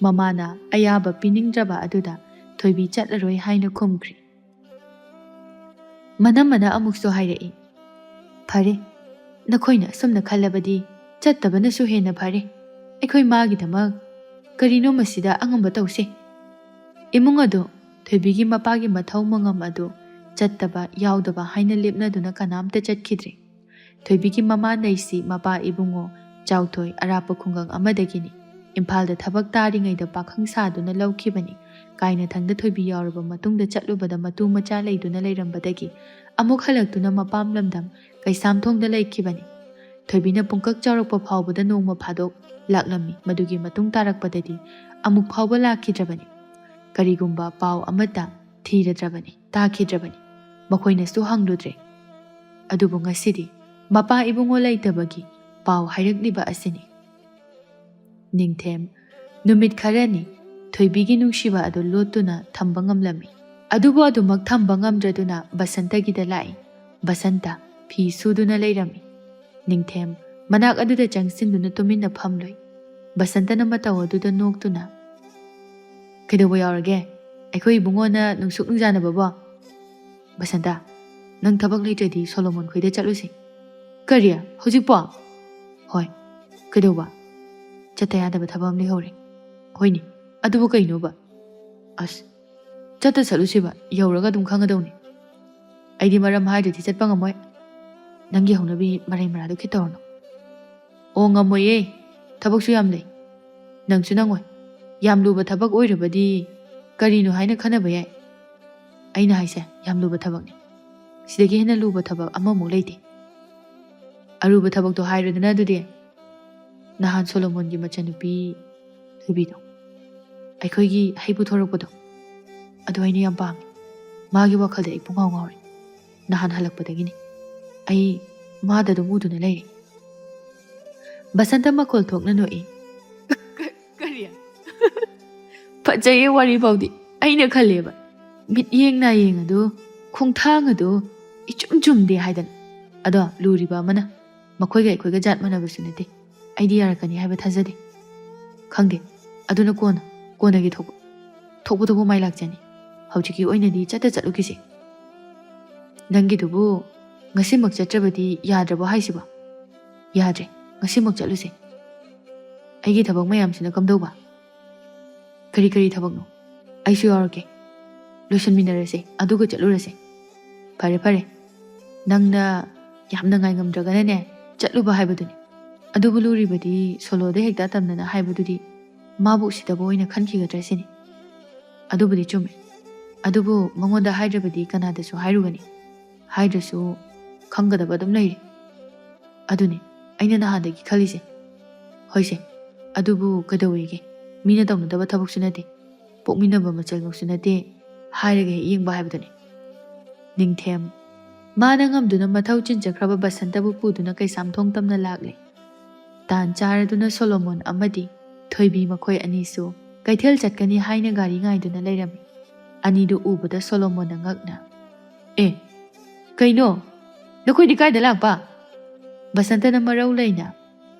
ꯃꯃꯥꯅ ꯑꯌꯥꯕ ꯄꯤꯅꯤꯡꯗ꯭ꯔꯕ ꯑꯗꯨꯗ ꯊꯣꯏꯕꯤ ꯆꯠꯂꯔꯣꯏ ꯍꯥꯏꯅ ꯈꯨꯝꯈ꯭ꯔꯤ꯫ ꯃꯅꯝꯃꯅ ꯑꯃꯨꯛꯁꯨ ꯍꯥꯏꯔꯛꯏ, "ꯐꯔꯦ, ꯅꯈꯣꯏꯅ ꯑꯁꯨꯝꯅ ꯈꯜꯂꯕꯗꯤ ꯆꯠꯇꯕꯅꯁꯨ ꯍꯦꯟꯅ ꯐꯔꯦ꯫ ꯑꯩꯈꯣꯏ ꯃꯥꯒꯤꯗꯃꯛ ꯀꯔꯤꯅꯣ ꯃꯁꯤꯗ ꯑꯉꯝꯕ ꯇꯧꯁꯦ꯫" ꯏꯃꯨꯡ ꯑꯗꯨ ꯊꯣꯏꯕꯤꯒꯤ ꯃꯄꯥꯒꯤ ꯃꯊꯧ ꯃꯉꯝ ꯑꯗꯨ ꯆꯠꯇꯕ ꯌꯥꯎꯗꯕ ꯍꯥꯏꯅ ꯂꯦꯞꯅꯗꯨꯅ ꯀꯅꯥꯝꯇ ꯆꯠꯈꯤꯗ꯭ꯔꯦ꯫ ꯊꯣꯏꯕꯤꯒꯤ ꯃꯃꯥ ꯅꯩꯁꯤ ꯃꯄꯥ ꯏꯕꯨꯡꯉꯣ ꯆꯥꯎꯊꯣꯏ ꯑꯔꯥꯞꯄ ꯈꯨꯡꯒꯪ ꯑꯃꯗꯒꯤꯅꯤ꯫ ꯏꯝꯐꯥꯜꯗ ꯊꯕꯛ ꯇꯥꯔꯤꯉꯩꯗ ꯄꯥꯈꯪ ꯁꯥꯗꯨꯅ ꯂꯧꯈꯤꯕꯅꯤ꯫ ꯀꯥꯏꯅꯊꯪꯗ ꯊꯣꯏꯕꯤ ꯌꯥꯎꯔꯕ ꯃꯇꯨꯡꯗ ꯆꯠꯂꯨꯕꯗ ꯃꯇꯨ ꯃꯆꯥ ꯂꯩꯗꯨꯅ ꯂꯩꯔꯝꯕꯗꯒꯤ ꯑꯃꯨꯛ ꯍꯜꯂꯛꯇꯨꯅ ꯃꯄꯥꯝ ꯂꯝꯗꯝ ꯀꯩꯁꯥꯝꯊꯣꯡꯗ ꯂꯩꯈꯤꯕꯅꯤ꯫ ꯊꯣꯏꯕꯤꯅ ꯄꯨꯡꯀꯛ ꯆꯥꯎꯔꯛꯄ ꯐꯥꯎꯕꯗ ꯅꯣꯡꯃ ꯐꯥꯗꯣꯛ ꯂꯥꯛꯂꯝꯃꯤ꯫ ꯃꯗꯨꯒꯤ ꯃꯇꯨꯡ ꯇꯥꯔꯛꯄꯗꯗꯤ ꯑꯃꯨꯛ ꯐꯥꯎꯕ ꯂꯥꯛꯈꯤꯗ꯭ꯔꯕꯅꯤ꯫ ꯀꯔꯤꯒꯨꯝꯕ ꯄꯥꯎ ꯑꯃꯠꯇ ꯊꯤꯔꯗ꯭ꯔꯕꯅꯤ, ꯇꯥꯈꯤꯗ꯭ꯔꯕꯅꯤ꯫ ꯃꯈꯣꯏꯅꯁꯨ ꯍꯪꯂꯨꯗ꯭ꯔꯦ꯫ ꯑꯗꯨꯕꯨ ꯉꯁꯤꯗꯤ ꯃꯄꯥ ꯏꯕꯨꯡꯉꯣ ꯂꯩꯇꯕꯒꯤ ꯄꯥꯎ ꯍꯥꯏꯔꯛꯂꯤꯕ ꯑꯁꯤꯅꯤ꯫ ꯅꯤꯡꯊꯦꯝ, ꯅꯨꯃꯤꯠ ꯈꯔꯅꯤ ꯊꯣꯏꯕꯤꯒꯤ ꯅꯨꯡꯁꯤꯕ ꯑꯗꯨ ꯂꯣꯠꯇꯨꯅ ꯊꯝꯕ ꯉꯝꯂꯝꯃꯤ꯫ ꯑꯗꯨꯕꯨ ꯑꯗꯨꯃꯛ ꯊꯝꯕ ꯉꯝꯗ꯭ꯔꯗꯨꯅ ꯕꯁꯟꯇꯒꯤꯗ ꯂꯥꯛꯏ꯫ ꯕꯁꯟꯇ ꯐꯤ ꯁꯨꯗꯨꯅ ꯂꯩꯔꯝꯃꯤ꯫ ꯅꯤꯡꯊꯦꯝ ꯃꯅꯥꯛ ꯑꯗꯨꯗ ꯆꯪꯁꯤꯟꯗꯨꯅ ꯇꯨꯃꯤꯟꯅ ꯐꯝꯂꯨꯏ꯫ ꯕꯁꯟꯇꯅ ꯃꯇꯧ ꯑꯗꯨꯗ ꯅꯣꯛꯇꯨꯅ, "ꯀꯩꯗꯧꯕ ꯌꯥꯎꯔꯒꯦ? ꯑꯩꯈꯣꯏ ꯏꯕꯨꯡꯉꯣꯅ ꯅꯨꯡꯁꯨꯛ ꯅꯨꯡꯖꯥꯅꯕꯕꯣ?" "ꯕꯁꯟꯇ, ꯅꯪ ꯊꯕꯛ ꯂꯩꯇ꯭ꯔꯗꯤ ꯁꯣꯂꯣꯃꯣꯟ ꯈꯣꯏꯗ ꯆꯠꯂꯨꯁꯤ꯫" "ꯀꯔꯤ? ꯍꯧꯖꯤꯛꯄꯣ?" "ꯍꯣꯏ꯫ ꯀꯩꯗꯧꯕ? ꯆꯠꯇ ꯌꯥꯗꯕ ꯊꯕꯛ ꯑꯃ ꯂꯩꯍꯧꯔꯦ꯫" "ꯍꯣꯏꯅꯦ, ꯑꯗꯨꯕꯨ ꯀꯩꯅꯣꯕ?" "ꯑꯁ, ꯆꯠꯇ ꯆꯠꯂꯨꯁꯤꯕ, ꯌꯧꯔꯒ ꯑꯗꯨꯝ ꯈꯪꯒꯗꯧꯅꯤ꯫" "ꯑꯩꯗꯤ ꯃꯔꯝ ꯍꯥꯏꯗ꯭ꯔꯗꯤ ꯆꯠꯄ ꯉꯝꯃꯣꯏ꯫ ꯅꯪꯒꯤ ꯍꯧꯅꯕꯤ ꯃꯔꯩ ꯃꯔꯥꯗꯨ ꯈꯤꯠ ꯇꯧꯔꯅꯨ꯫" "ꯑꯣ, ꯉꯝꯃꯣꯏꯌꯦ, ꯊꯕꯛꯁꯨ ꯌꯥꯝ ꯂꯩ꯫" "ꯅꯪꯁꯨ ꯅꯪꯉꯣꯏ꯫ ꯌꯥꯝ ꯂꯨꯕ ꯊꯕꯛ ꯑꯣꯏꯔꯕꯗꯤ ꯀꯔꯤꯅꯣ ꯍꯥꯏꯅ ꯈꯟꯅꯕ ꯌꯥꯏ꯫" "ꯑꯩꯅ ꯍꯥꯏꯁꯦ ꯌꯥꯝ ꯂꯨꯕ ꯊꯕꯛꯅꯤ꯫ ꯁꯤꯗꯒꯤ ꯍꯦꯟꯅ ꯂꯨꯕ ꯊꯕꯛ ꯑꯃꯃꯨꯛ ꯂꯩꯇꯦ꯫" "ꯑꯔꯨꯕ ꯊꯕꯛꯇꯣ ꯍꯥꯏꯔꯣꯗꯅ ꯑꯗꯨꯗꯤ꯫" "ꯅꯍꯥꯟ ꯁꯣꯂꯣꯃꯣꯟꯒꯤ ꯃꯆꯟꯅꯨꯄꯤ ꯊꯣꯏꯕꯤꯗꯣ, ꯑꯩꯈꯣꯏꯒꯤ ꯍꯩ ꯄꯨꯊꯣꯔꯛꯄꯗꯣ, ꯑꯗꯨ ꯑꯩꯅ ꯌꯥꯝ ꯄꯥꯝꯃꯤ꯫ ꯃꯥꯒꯤ ꯋꯥꯈꯜꯗ ꯑꯩ ꯄꯨꯡꯉꯥꯎ ꯉꯥꯎꯔꯦ꯫ ꯅꯍꯥꯟ ꯍꯜꯂꯛꯄꯗꯒꯤꯅꯤ ꯑꯩ ꯃꯥꯗ ꯑꯗꯨꯝ ꯎꯗꯨꯅ ꯂꯩꯔꯦ꯫" ꯕꯁꯟꯇ ꯃꯈꯣꯜ ꯊꯣꯛꯅ ꯅꯣꯛꯏ꯫ "ꯀ-, ꯀꯔꯤ? ꯐꯖꯩꯌꯦ ꯋꯥꯔꯤ ꯐꯥꯎꯗꯤ꯫ ꯑꯩꯅ ꯈꯜꯂꯦꯕ, ꯃꯤꯠꯌꯦꯡ ꯅꯥꯌꯦꯡ ꯑꯗꯨ, ꯈꯣꯡꯊꯥꯡ ꯑꯗꯨ ꯏꯆꯨꯝ ꯆꯨꯝꯗꯦ ꯍꯥꯏꯗꯅ꯫ ꯑꯗꯣ ꯂꯨꯔꯤꯕ ꯑꯃꯅ, ꯃꯈꯣꯏꯒ ꯑꯩꯈꯣꯏꯒ ꯖꯥꯠ ꯃꯥꯟꯅꯕꯁꯨ ꯅꯠꯇꯦ꯫ ꯑꯩꯗꯤ ꯌꯥꯔꯛꯀꯅꯤ ꯍꯥꯏꯕ ꯊꯥꯖꯗꯦ꯫ ꯈꯪꯗꯦ, ꯑꯗꯨꯅ ꯀꯣꯟꯅ, ꯀꯣꯟꯅꯒꯤ ꯊꯣꯛꯄ, ꯊꯣꯛꯄ ꯊꯣꯛꯄ ꯃꯥꯏ ꯂꯥꯛꯆꯅꯤ꯫ ꯍꯧꯖꯤꯛꯀꯤ ꯑꯣꯏꯅꯗꯤ ꯆꯠꯇ ꯆꯠꯂꯨꯈꯤꯁꯦ꯫ ꯅꯪꯒꯤꯗꯨꯕꯨ ꯉꯁꯤꯃꯛ ꯆꯠꯇ꯭ꯔꯕꯗꯤ ꯌꯥꯗ꯭ꯔꯕꯣ ꯍꯥꯏꯁꯤꯕꯣ? ꯌꯥꯗ꯭ꯔꯦ, ꯉꯁꯤꯃꯛ ꯆꯠꯂꯨꯁꯦ꯫ ꯑꯩꯒꯤ ꯊꯕꯛ ꯃꯌꯥꯝꯁꯤꯅ ꯀꯝꯗꯧꯕ? ꯀꯔꯤ ꯀꯔꯤ ꯊꯕꯛꯅꯣ? ꯑꯩꯁꯨ ꯌꯥꯎꯔꯛꯀꯦ꯫ ꯂꯣꯏꯁꯟꯃꯤꯟꯅꯔꯁꯦ, ꯑꯗꯨꯒ ꯆꯠꯂꯨꯔꯁꯦ꯫ ꯐꯔꯦ, ꯐꯔꯦ꯫ ꯅꯪꯅ ꯌꯥꯝꯅ ꯉꯥꯏꯉꯝꯗ꯭ꯔꯒꯅꯅꯦ, ꯆꯠꯂꯨꯕ ꯍꯥꯏꯕꯗꯨꯅꯤ꯫ ꯑꯗꯨꯕꯨ ꯂꯨꯔꯤꯕꯗꯤ ꯁꯣꯂꯣꯗ ꯍꯦꯛꯇ ꯑꯇꯝꯅꯅ ꯍꯥꯏꯕꯗꯨꯗꯤ ꯃꯥꯕꯨ ꯎꯁꯤꯠꯇꯕ ꯑꯣꯏꯅ ꯈꯟꯈꯤꯒꯗ꯭ꯔꯥ ꯁꯤꯅꯤ꯫ ꯑꯗꯨꯕꯨꯗꯤ ꯆꯨꯝꯃꯦ꯫ ꯑꯗꯨꯕꯨ ꯃꯉꯣꯟꯗ ꯍꯥꯏꯗ꯭ꯔꯕꯗꯤ ꯀꯅꯥꯗꯁꯨ ꯍꯥꯏꯔꯨꯒꯅꯤ? ꯍꯥꯏꯗ꯭ꯔꯁꯨ ꯈꯪꯒꯗꯕ ꯑꯗꯨꯝ ꯂꯩꯔꯦ꯫ ꯑꯗꯨꯅꯤ ꯑꯩꯅ ꯅꯍꯥꯟꯗꯒꯤ ꯈꯜꯂꯤꯁꯦ꯫ ꯍꯣꯏꯁꯦ, ꯑꯗꯨꯕꯨ ꯀꯩꯗꯧꯋꯦꯒꯦ? ꯃꯤꯅ ꯇꯧꯅꯗꯕ ꯊꯕꯛꯁꯨ ꯅꯠꯇꯦ, ꯄꯣꯛꯃꯤꯟꯅꯕ ꯃꯆꯜꯃꯛꯁꯨ ꯅꯠꯇꯦ, ꯍꯥꯏꯔꯒ ꯍꯦꯛ ꯌꯦꯡꯕ ꯍꯥꯏꯕꯗꯨꯅꯤ꯫ ꯅꯤꯡꯊꯦꯝ꯫ ꯃꯥꯅ ꯉꯝꯗꯨꯅ ꯃꯊꯧ ꯆꯤꯟꯖꯈ꯭ꯔꯕ ꯕꯁꯟꯇꯕꯨ ꯄꯨꯗꯨꯅ ꯀꯩꯁꯥꯝꯊꯣꯡ ꯇꯝꯅ ꯂꯥꯛꯂꯦ꯫ ꯇꯥꯟ ꯆꯥꯔꯗꯨꯅ ꯁꯣꯂꯣꯃꯣꯟ ꯑꯃꯗꯤ ꯊꯣꯏꯕꯤ ꯃꯈꯣꯏ ꯑꯅꯤꯁꯨ ꯀꯩꯊꯦꯜ ꯆꯠꯀꯅꯤ ꯍꯥꯏꯅ ꯒꯥꯔꯤ ꯉꯥꯏꯗꯨꯅ ꯂꯩꯔꯝꯃꯤ꯫ ꯑꯅꯤꯗꯨ ꯎꯕꯗ ꯁꯣꯂꯣꯃꯣꯟꯅ ꯉꯛꯅ, "ꯑꯦ, ꯀꯩꯅꯣ? ꯅꯈꯣꯏꯗꯤ ꯀꯥꯏꯗ ꯂꯥꯛꯄ? ꯕꯁꯟꯇꯅ ꯃꯔꯧ ꯂꯩꯅ,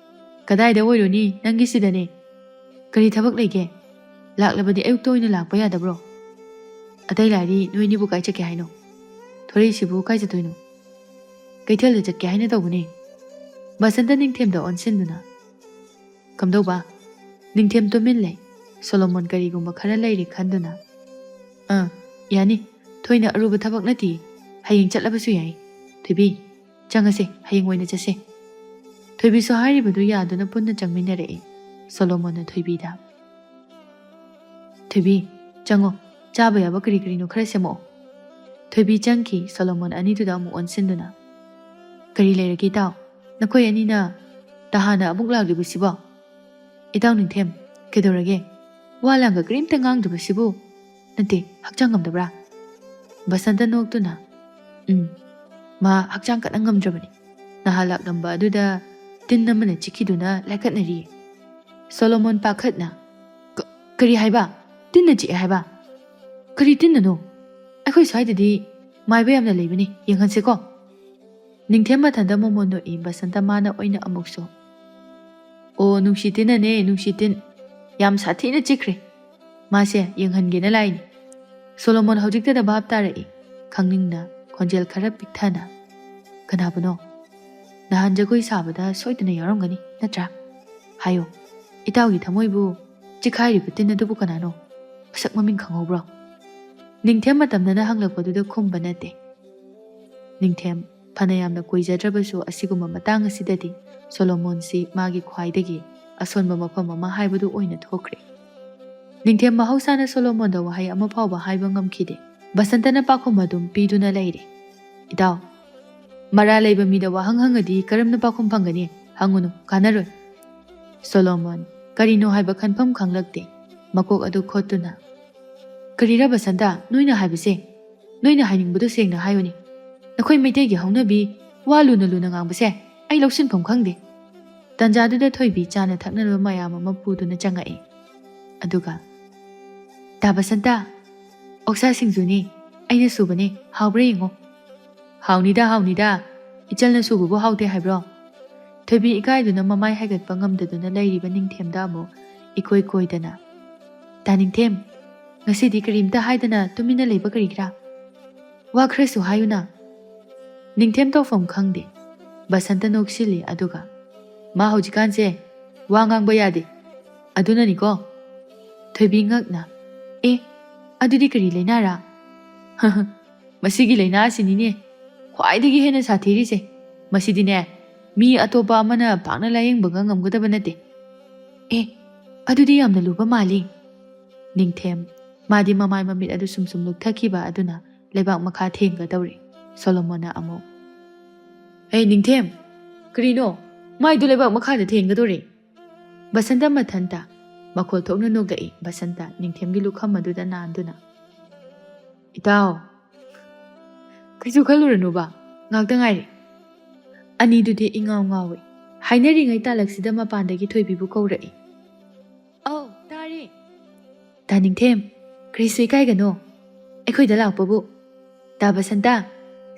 "ꯀꯗꯥꯏꯗ ꯑꯣꯏꯔꯨꯅꯤ? ꯅꯪꯒꯤꯁꯤꯗꯅꯦ꯫ ꯀꯔꯤ ꯊꯕꯛ ꯂꯩꯒꯦ? ꯂꯥꯛꯂꯕꯗꯤ ꯑꯌꯨꯛꯇ ꯑꯣꯏꯅ ꯂꯥꯛꯄ ꯌꯥꯗꯕ꯭ꯔꯣ? ꯑꯇꯩ ꯂꯥꯏꯔꯤ ꯅꯣꯏꯅꯤꯕꯨ ꯀꯥꯏ ꯆꯠꯀꯦ ꯍꯥꯏꯅꯣ? ꯊꯣꯔꯛꯏꯁꯤꯕꯨ ꯀꯥꯏ ꯆꯠꯇꯣꯏꯅꯣ?" "ꯀꯩꯊꯦꯜꯗ ꯆꯠꯀꯦ ꯍꯥꯏꯅ ꯇꯧꯕꯅꯦ꯫" ꯕꯁꯟꯇ ꯅꯤꯡꯊꯦꯝꯗ ꯑꯣꯟꯁꯤꯟꯗꯨꯅ, "ꯀꯝꯗꯧꯕ?" ꯅꯤꯡꯊꯦꯝ ꯇꯨꯃꯤꯟ ꯂꯩ꯫ ꯁꯣꯂꯣꯃꯣꯟ ꯀꯔꯤꯒꯨꯝꯕ ꯈꯔ ꯂꯩꯔꯦ ꯈꯟꯗꯨꯅ, "ꯑꯥ, ꯌꯥꯅꯤ꯫ ꯊꯣꯏꯅ ꯑꯔꯨꯕ ꯊꯕꯛ ꯅꯠꯇꯦ꯫ ꯍꯌꯦꯡ ꯆꯠꯂꯕꯁꯨ ꯌꯥꯏ꯫ ꯊꯣꯏꯕꯤ, ꯆꯪꯉꯁꯦ, ꯍꯌꯦꯡ ꯑꯣꯏꯅ ꯆꯠꯁꯦ꯫" ꯊꯣꯏꯕꯤꯁꯨ ꯍꯥꯏꯔꯤꯕꯗꯨ ꯌꯥꯗꯨꯅ ꯄꯨꯟꯅ ꯆꯪꯃꯤꯟꯅꯔꯛꯏ꯫ ꯁꯣꯂꯣꯃꯣꯟꯅ ꯊꯣꯏꯕꯤꯗ, "ꯊꯣꯏꯕꯤ, ꯆꯪꯉꯣ, ꯆꯥꯕ ꯌꯥꯕ ꯀꯔꯤ ꯀꯔꯤꯅꯣ ꯈꯔ ꯁꯦꯝꯃꯛꯑꯣ꯫" ꯊꯣꯏꯕꯤ ꯆꯪꯈꯤ꯫ ꯁꯣꯂꯣꯃꯣꯟ ꯑꯅꯤꯗꯨꯗ ꯑꯃꯨꯛ ꯑꯣꯟꯁꯤꯟꯗꯨꯅ, "ꯀꯔꯤ ꯂꯩꯔꯒꯦ ꯏꯇꯥꯎ? ꯅꯈꯣꯏ ꯑꯅꯤꯅ ꯇꯍꯥꯅ ꯑꯃꯨꯛ ꯂꯥꯛꯂꯤꯕꯁꯤꯕꯣ?" "ꯏꯇꯥꯎ ꯅꯤꯡꯊꯦꯝ, ꯀꯩꯗꯧꯔꯒꯦ? ꯋꯥ ꯂꯥꯡꯒ ꯀꯔꯤꯝꯇ ꯉꯥꯡꯗ꯭ꯔꯕꯁꯤꯕꯨ? ꯅꯠꯇꯦ, ꯍꯛꯆꯥꯡ ꯉꯝꯗꯕ꯭ꯔꯥ?" ꯕꯁꯟꯇ ꯅꯣꯛꯇꯨꯅ, "ꯎꯝ, ꯃꯥ ꯍꯛꯆꯥꯡ ꯀꯟꯅ ꯉꯝꯗ꯭ꯔꯕꯅꯤ꯫ ꯅꯍꯥꯟ ꯂꯥꯛꯂꯝꯕ ꯑꯗꯨꯗ ꯇꯤꯟ ꯑꯃꯅ ꯆꯤꯛꯈꯤꯗꯨꯅ ꯂꯥꯏꯀꯠꯅꯔꯤ꯫" ꯁꯣꯂꯣꯃꯣꯟ ꯄꯥꯈꯠꯅ, "ꯀ-, ꯀꯔꯤ ꯍꯥꯏꯕ? ꯇꯤꯟꯅ ꯆꯤꯛꯑꯦ ꯍꯥꯏꯕ? ꯀꯔꯤ ꯇꯤꯟꯅꯅꯣ? ꯑꯩꯈꯣꯏ ꯁ꯭ꯋꯥꯏꯗꯗꯤ ꯃꯥꯏꯕ ꯌꯥꯝꯅ ꯂꯩꯕꯅꯤ, ꯌꯦꯡꯍꯟꯁꯤꯀꯣ?" ꯅꯤꯡꯊꯦꯝ ꯃꯊꯟꯇ ꯃꯣꯃꯣꯟ ꯅꯣꯛꯏ꯫ ꯕꯁꯟꯇ ꯃꯥꯅ ꯑꯣꯏꯅ ꯑꯃꯨꯛꯁꯨ, "ꯑꯣ, ꯅꯨꯡꯁꯤ ꯇꯤꯟꯅꯅꯦ, ꯅꯨꯡꯁꯤ ꯇꯤꯟ꯫ ꯌꯥꯝ ꯁꯥꯊꯤꯅ ꯆꯤꯛꯈ꯭ꯔꯦ꯫ ꯃꯥꯁꯦ ꯌꯦꯡꯍꯟꯒꯦꯅ ꯂꯥꯛꯏꯅꯤ꯫ ꯁꯣꯂꯣꯃꯣꯟ ꯍꯧꯖꯤꯛꯇꯗ ꯚꯥꯞ ꯇꯥꯔꯛꯏ꯫ ꯈꯪꯅꯤꯡꯅ ꯈꯣꯟꯖꯦꯜ ꯈꯔ ꯄꯤꯛꯊꯅ, "ꯀꯅꯥꯕꯨꯅꯣ? ꯅꯍꯥꯟ ꯖꯒꯣꯏ ꯁꯥꯕꯗ ꯁꯣꯏꯗꯅ ꯌꯥꯎꯔꯝꯒꯅꯤ, ꯅꯠꯇ꯭ꯔꯥ? ꯍꯥꯏꯌꯣ, ꯏꯇꯥꯎꯒꯤ ꯊꯃꯣꯏꯕꯨ ꯆꯤꯛꯈꯥꯏꯔꯤꯕ ꯇꯤꯟ ꯑꯗꯨꯕꯨ ꯀꯅꯥꯅꯣ? ꯃꯁꯛ ꯃꯃꯤꯡ ꯈꯪꯍꯧꯕ꯭ꯔꯣ?" ꯅꯤꯡꯊꯦꯝ ꯃꯇꯝꯗꯅ ꯍꯪꯂꯛꯄꯗꯨꯗ ꯈꯨꯝꯕ ꯅꯠꯇꯦ꯫ ꯅꯤꯡꯊꯦꯝ ꯐꯅ ꯌꯥꯝꯅ ꯀꯣꯏꯖꯗ꯭ꯔꯕꯁꯨ, ꯑꯁꯤꯒꯨꯝꯕ ꯃꯇꯥꯡ ꯑꯁꯤꯗꯗꯤ ꯁꯣꯂꯣꯃꯣꯟꯁꯤ ꯃꯥꯒꯤ ꯈ꯭ꯋꯥꯏꯗꯒꯤ ꯑꯁꯣꯟꯕ ꯃꯐꯝ ꯑꯃ ꯍꯥꯏꯕꯗꯨ ꯑꯣꯏꯅ ꯊꯣꯛꯈ꯭ꯔꯦ꯫ ꯅꯤꯡꯊꯦꯝ ꯃꯍꯧꯁꯥꯅ ꯁꯣꯂꯣꯃꯣꯟꯗ ꯋꯥꯍꯩ ꯑꯃ ꯐꯥꯎꯕ ꯍꯥꯏꯕ ꯉꯝꯈꯤꯗꯦ꯫ ꯕꯁꯟꯇꯅ ꯄꯥꯈꯨꯝ ꯑꯗꯨꯝ ꯄꯤꯗꯨꯅ ꯂꯩꯔꯦ꯫ "ꯏꯇꯥꯎ, ꯃꯔꯥꯜ ꯂꯩꯕ ꯃꯤꯗ ꯋꯥꯍꯪ ꯍꯪꯉꯗꯤ ꯀꯔꯝꯅ ꯄꯥꯈꯨꯝ ꯐꯪꯒꯅꯤ? ꯍꯪꯉꯨꯅꯨ, ꯀꯥꯟꯅꯔꯣꯏ꯫" ꯁꯣꯂꯣꯃꯣꯟ ꯀꯔꯤꯅꯣ ꯍꯥꯏꯕ ꯈꯟꯐꯝ ꯈꯪꯂꯛꯇꯦ꯫ ꯃꯀꯣꯛ ꯑꯗꯨ ꯈꯣꯠꯇꯨꯅ, "ꯀꯔꯤꯔ ꯕꯁꯟꯇ, ꯅꯣꯏꯅ ꯍꯥꯏꯕꯁꯦ? ꯅꯣꯏꯅ ꯍꯥꯏꯅꯤꯡꯕꯗꯨ ꯁꯦꯡꯅ ꯍꯥꯏꯌꯨꯅꯦ꯫ ꯅꯈꯣꯏ ꯃꯩꯇꯩꯒꯤ ꯍꯧꯅꯕꯤ ꯋꯥ ꯂꯨꯅ ꯂꯨꯅ ꯉꯥꯡꯕꯁꯦ ꯑꯩ ꯂꯧꯁꯤꯟꯐꯝ ꯈꯪꯗꯦ꯫" ꯇꯟꯖꯥꯗꯨꯗ ꯊꯣꯏꯕꯤ ꯆꯥꯅ ꯊꯛꯅꯅꯕ ꯃꯌꯥꯝ ꯑꯃ ꯄꯨꯗꯨꯅ ꯆꯪꯉꯛꯏ꯫ ꯑꯗꯨꯒ, "ꯇꯥ ꯕꯁꯟꯇ, ꯑꯣꯛꯁꯥ ꯁꯤꯡꯖꯨꯅꯤ, ꯑꯩꯅ ꯁꯨꯕꯅꯤ, ꯍꯥꯎꯕ꯭ꯔꯥ ꯌꯦꯡꯉꯣ꯫" "ꯍꯥꯎꯅꯤꯗ, ꯍꯥꯎꯅꯤꯗ, ꯏꯆꯜꯅ ꯁꯨꯕꯕꯨ ꯍꯥꯎꯇꯦ ꯍꯥꯏꯕ꯭ꯔꯣ?" ꯊꯣꯏꯕꯤ ꯏꯀꯥꯏꯗꯨꯅ ꯃꯃꯥꯏ ꯍꯥꯏꯒꯠꯄ ꯉꯝꯗꯗꯨꯅ ꯂꯩꯔꯤꯕ ꯅꯤꯡꯊꯦꯝꯗ ꯑꯃꯨꯛ ꯏꯀꯣꯏ ꯀꯣꯏꯗꯅ, "ꯇꯥ ꯅꯤꯡꯊꯦꯝ, ꯉꯁꯤꯗꯤ ꯀꯔꯤꯝꯇ ꯍꯥꯏꯗꯅ ꯇꯨꯃꯤꯟꯅ ꯂꯩꯕ ꯀꯔꯤꯒꯤꯔꯥ? ꯋꯥ ꯈꯔꯁꯨ ꯍꯥꯏꯌꯨꯅ꯫" ꯅꯤꯡꯊꯦꯝ ꯇꯧꯐꯝ ꯈꯪꯗꯦ꯫ ꯕꯁꯟꯇ ꯅꯣꯛꯁꯤꯜꯂꯤ, ꯑꯗꯨꯒ, "ꯃꯥ ꯍꯧꯖꯤꯛꯀꯥꯟꯁꯦ ꯋꯥ ꯉꯥꯡꯕ ꯌꯥꯗꯦ꯫ ꯑꯗꯨꯅꯅꯤꯀꯣ꯫" ꯊꯣꯏꯕꯤ ꯉꯛꯅ, "ꯑꯦ, ꯑꯗꯨꯗꯤ ꯀꯔꯤ ꯂꯩꯅꯥꯔꯥ?" "ꯃꯁꯤꯒꯤ ꯂꯩꯅꯥ ꯑꯁꯤꯅꯤꯅꯦ ꯈ꯭ꯋꯥꯏꯗꯒꯤ ꯍꯦꯟꯅ ꯁꯥꯊꯤꯔꯤꯁꯦ꯫ ꯃꯁꯤꯗꯤꯅꯦ, ꯃꯤ ꯑꯇꯣꯞꯄ ꯑꯃꯅ ꯄꯥꯛꯅ ꯂꯥꯌꯦꯡꯕꯒ ꯉꯝꯒꯗꯕ ꯅꯠꯇꯦ꯫" "ꯑꯦ, ꯑꯗꯨꯗꯤ ꯌꯥꯝꯅ ꯂꯨꯕ ꯃꯥꯜꯂꯤ꯫" ꯅꯤꯡꯊꯦꯝ, ꯃꯥꯗꯤ ꯃꯃꯥꯏ ꯃꯃꯤꯠ ꯑꯗꯨ ꯁꯨꯝ ꯁꯨꯝ ꯂꯨꯞꯊꯈꯤꯕ ꯑꯗꯨꯅ ꯂꯩꯕꯥꯛ ꯃꯈꯥ ꯊꯦꯡꯒꯗꯧꯔꯦ꯫ ꯁꯣꯂꯣꯃꯣꯟꯅ ꯑꯃꯨꯛ, "ꯍꯦ ꯅꯤꯡꯊꯦꯝ, ꯀꯔꯤꯅꯣ? ꯃꯥꯏꯗꯨ ꯂꯩꯕꯥꯛ ꯃꯈꯥꯗ ꯊꯦꯡꯒꯗꯧꯔꯦ꯫" ꯕꯁꯟꯇ ꯃꯊꯟꯇ ꯃꯈꯣꯜ ꯊꯣꯛꯅ ꯅꯣꯛꯂꯛꯏ꯫ ꯕꯁꯟꯇ ꯅꯤꯡꯊꯦꯝꯒꯤ ꯂꯨꯈꯝ ꯑꯗꯨꯗ ꯅꯥꯟꯗꯨꯅ, "ꯏꯇꯥꯎ, ꯀꯩꯁꯨ ꯈꯜꯂꯨꯔꯅꯨꯕ, ꯉꯥꯛꯇ ꯉꯥꯏꯔꯦ꯫" ꯑꯅꯤꯗꯨꯗꯤ ꯏꯉꯥꯎ ꯉꯥꯎꯏ꯫ ꯍꯥꯏꯅꯔꯤꯉꯩ ꯇꯥꯂꯛꯁꯤꯗ ꯃꯄꯥꯟꯗꯒꯤ ꯊꯣꯏꯕꯤꯕꯨ ꯀꯧꯔꯛꯏ꯫ "ꯑꯧ, ꯇꯥꯔꯦ꯫" "ꯇꯥ ꯅꯤꯡꯊꯦꯝ, ꯀꯔꯤꯁꯨ ꯏꯀꯥꯏꯒꯅꯣ, ꯑꯩꯈꯣꯏꯗ ꯂꯥꯛꯄꯕꯨ꯫ ꯇꯥ ꯕꯁꯟꯇ,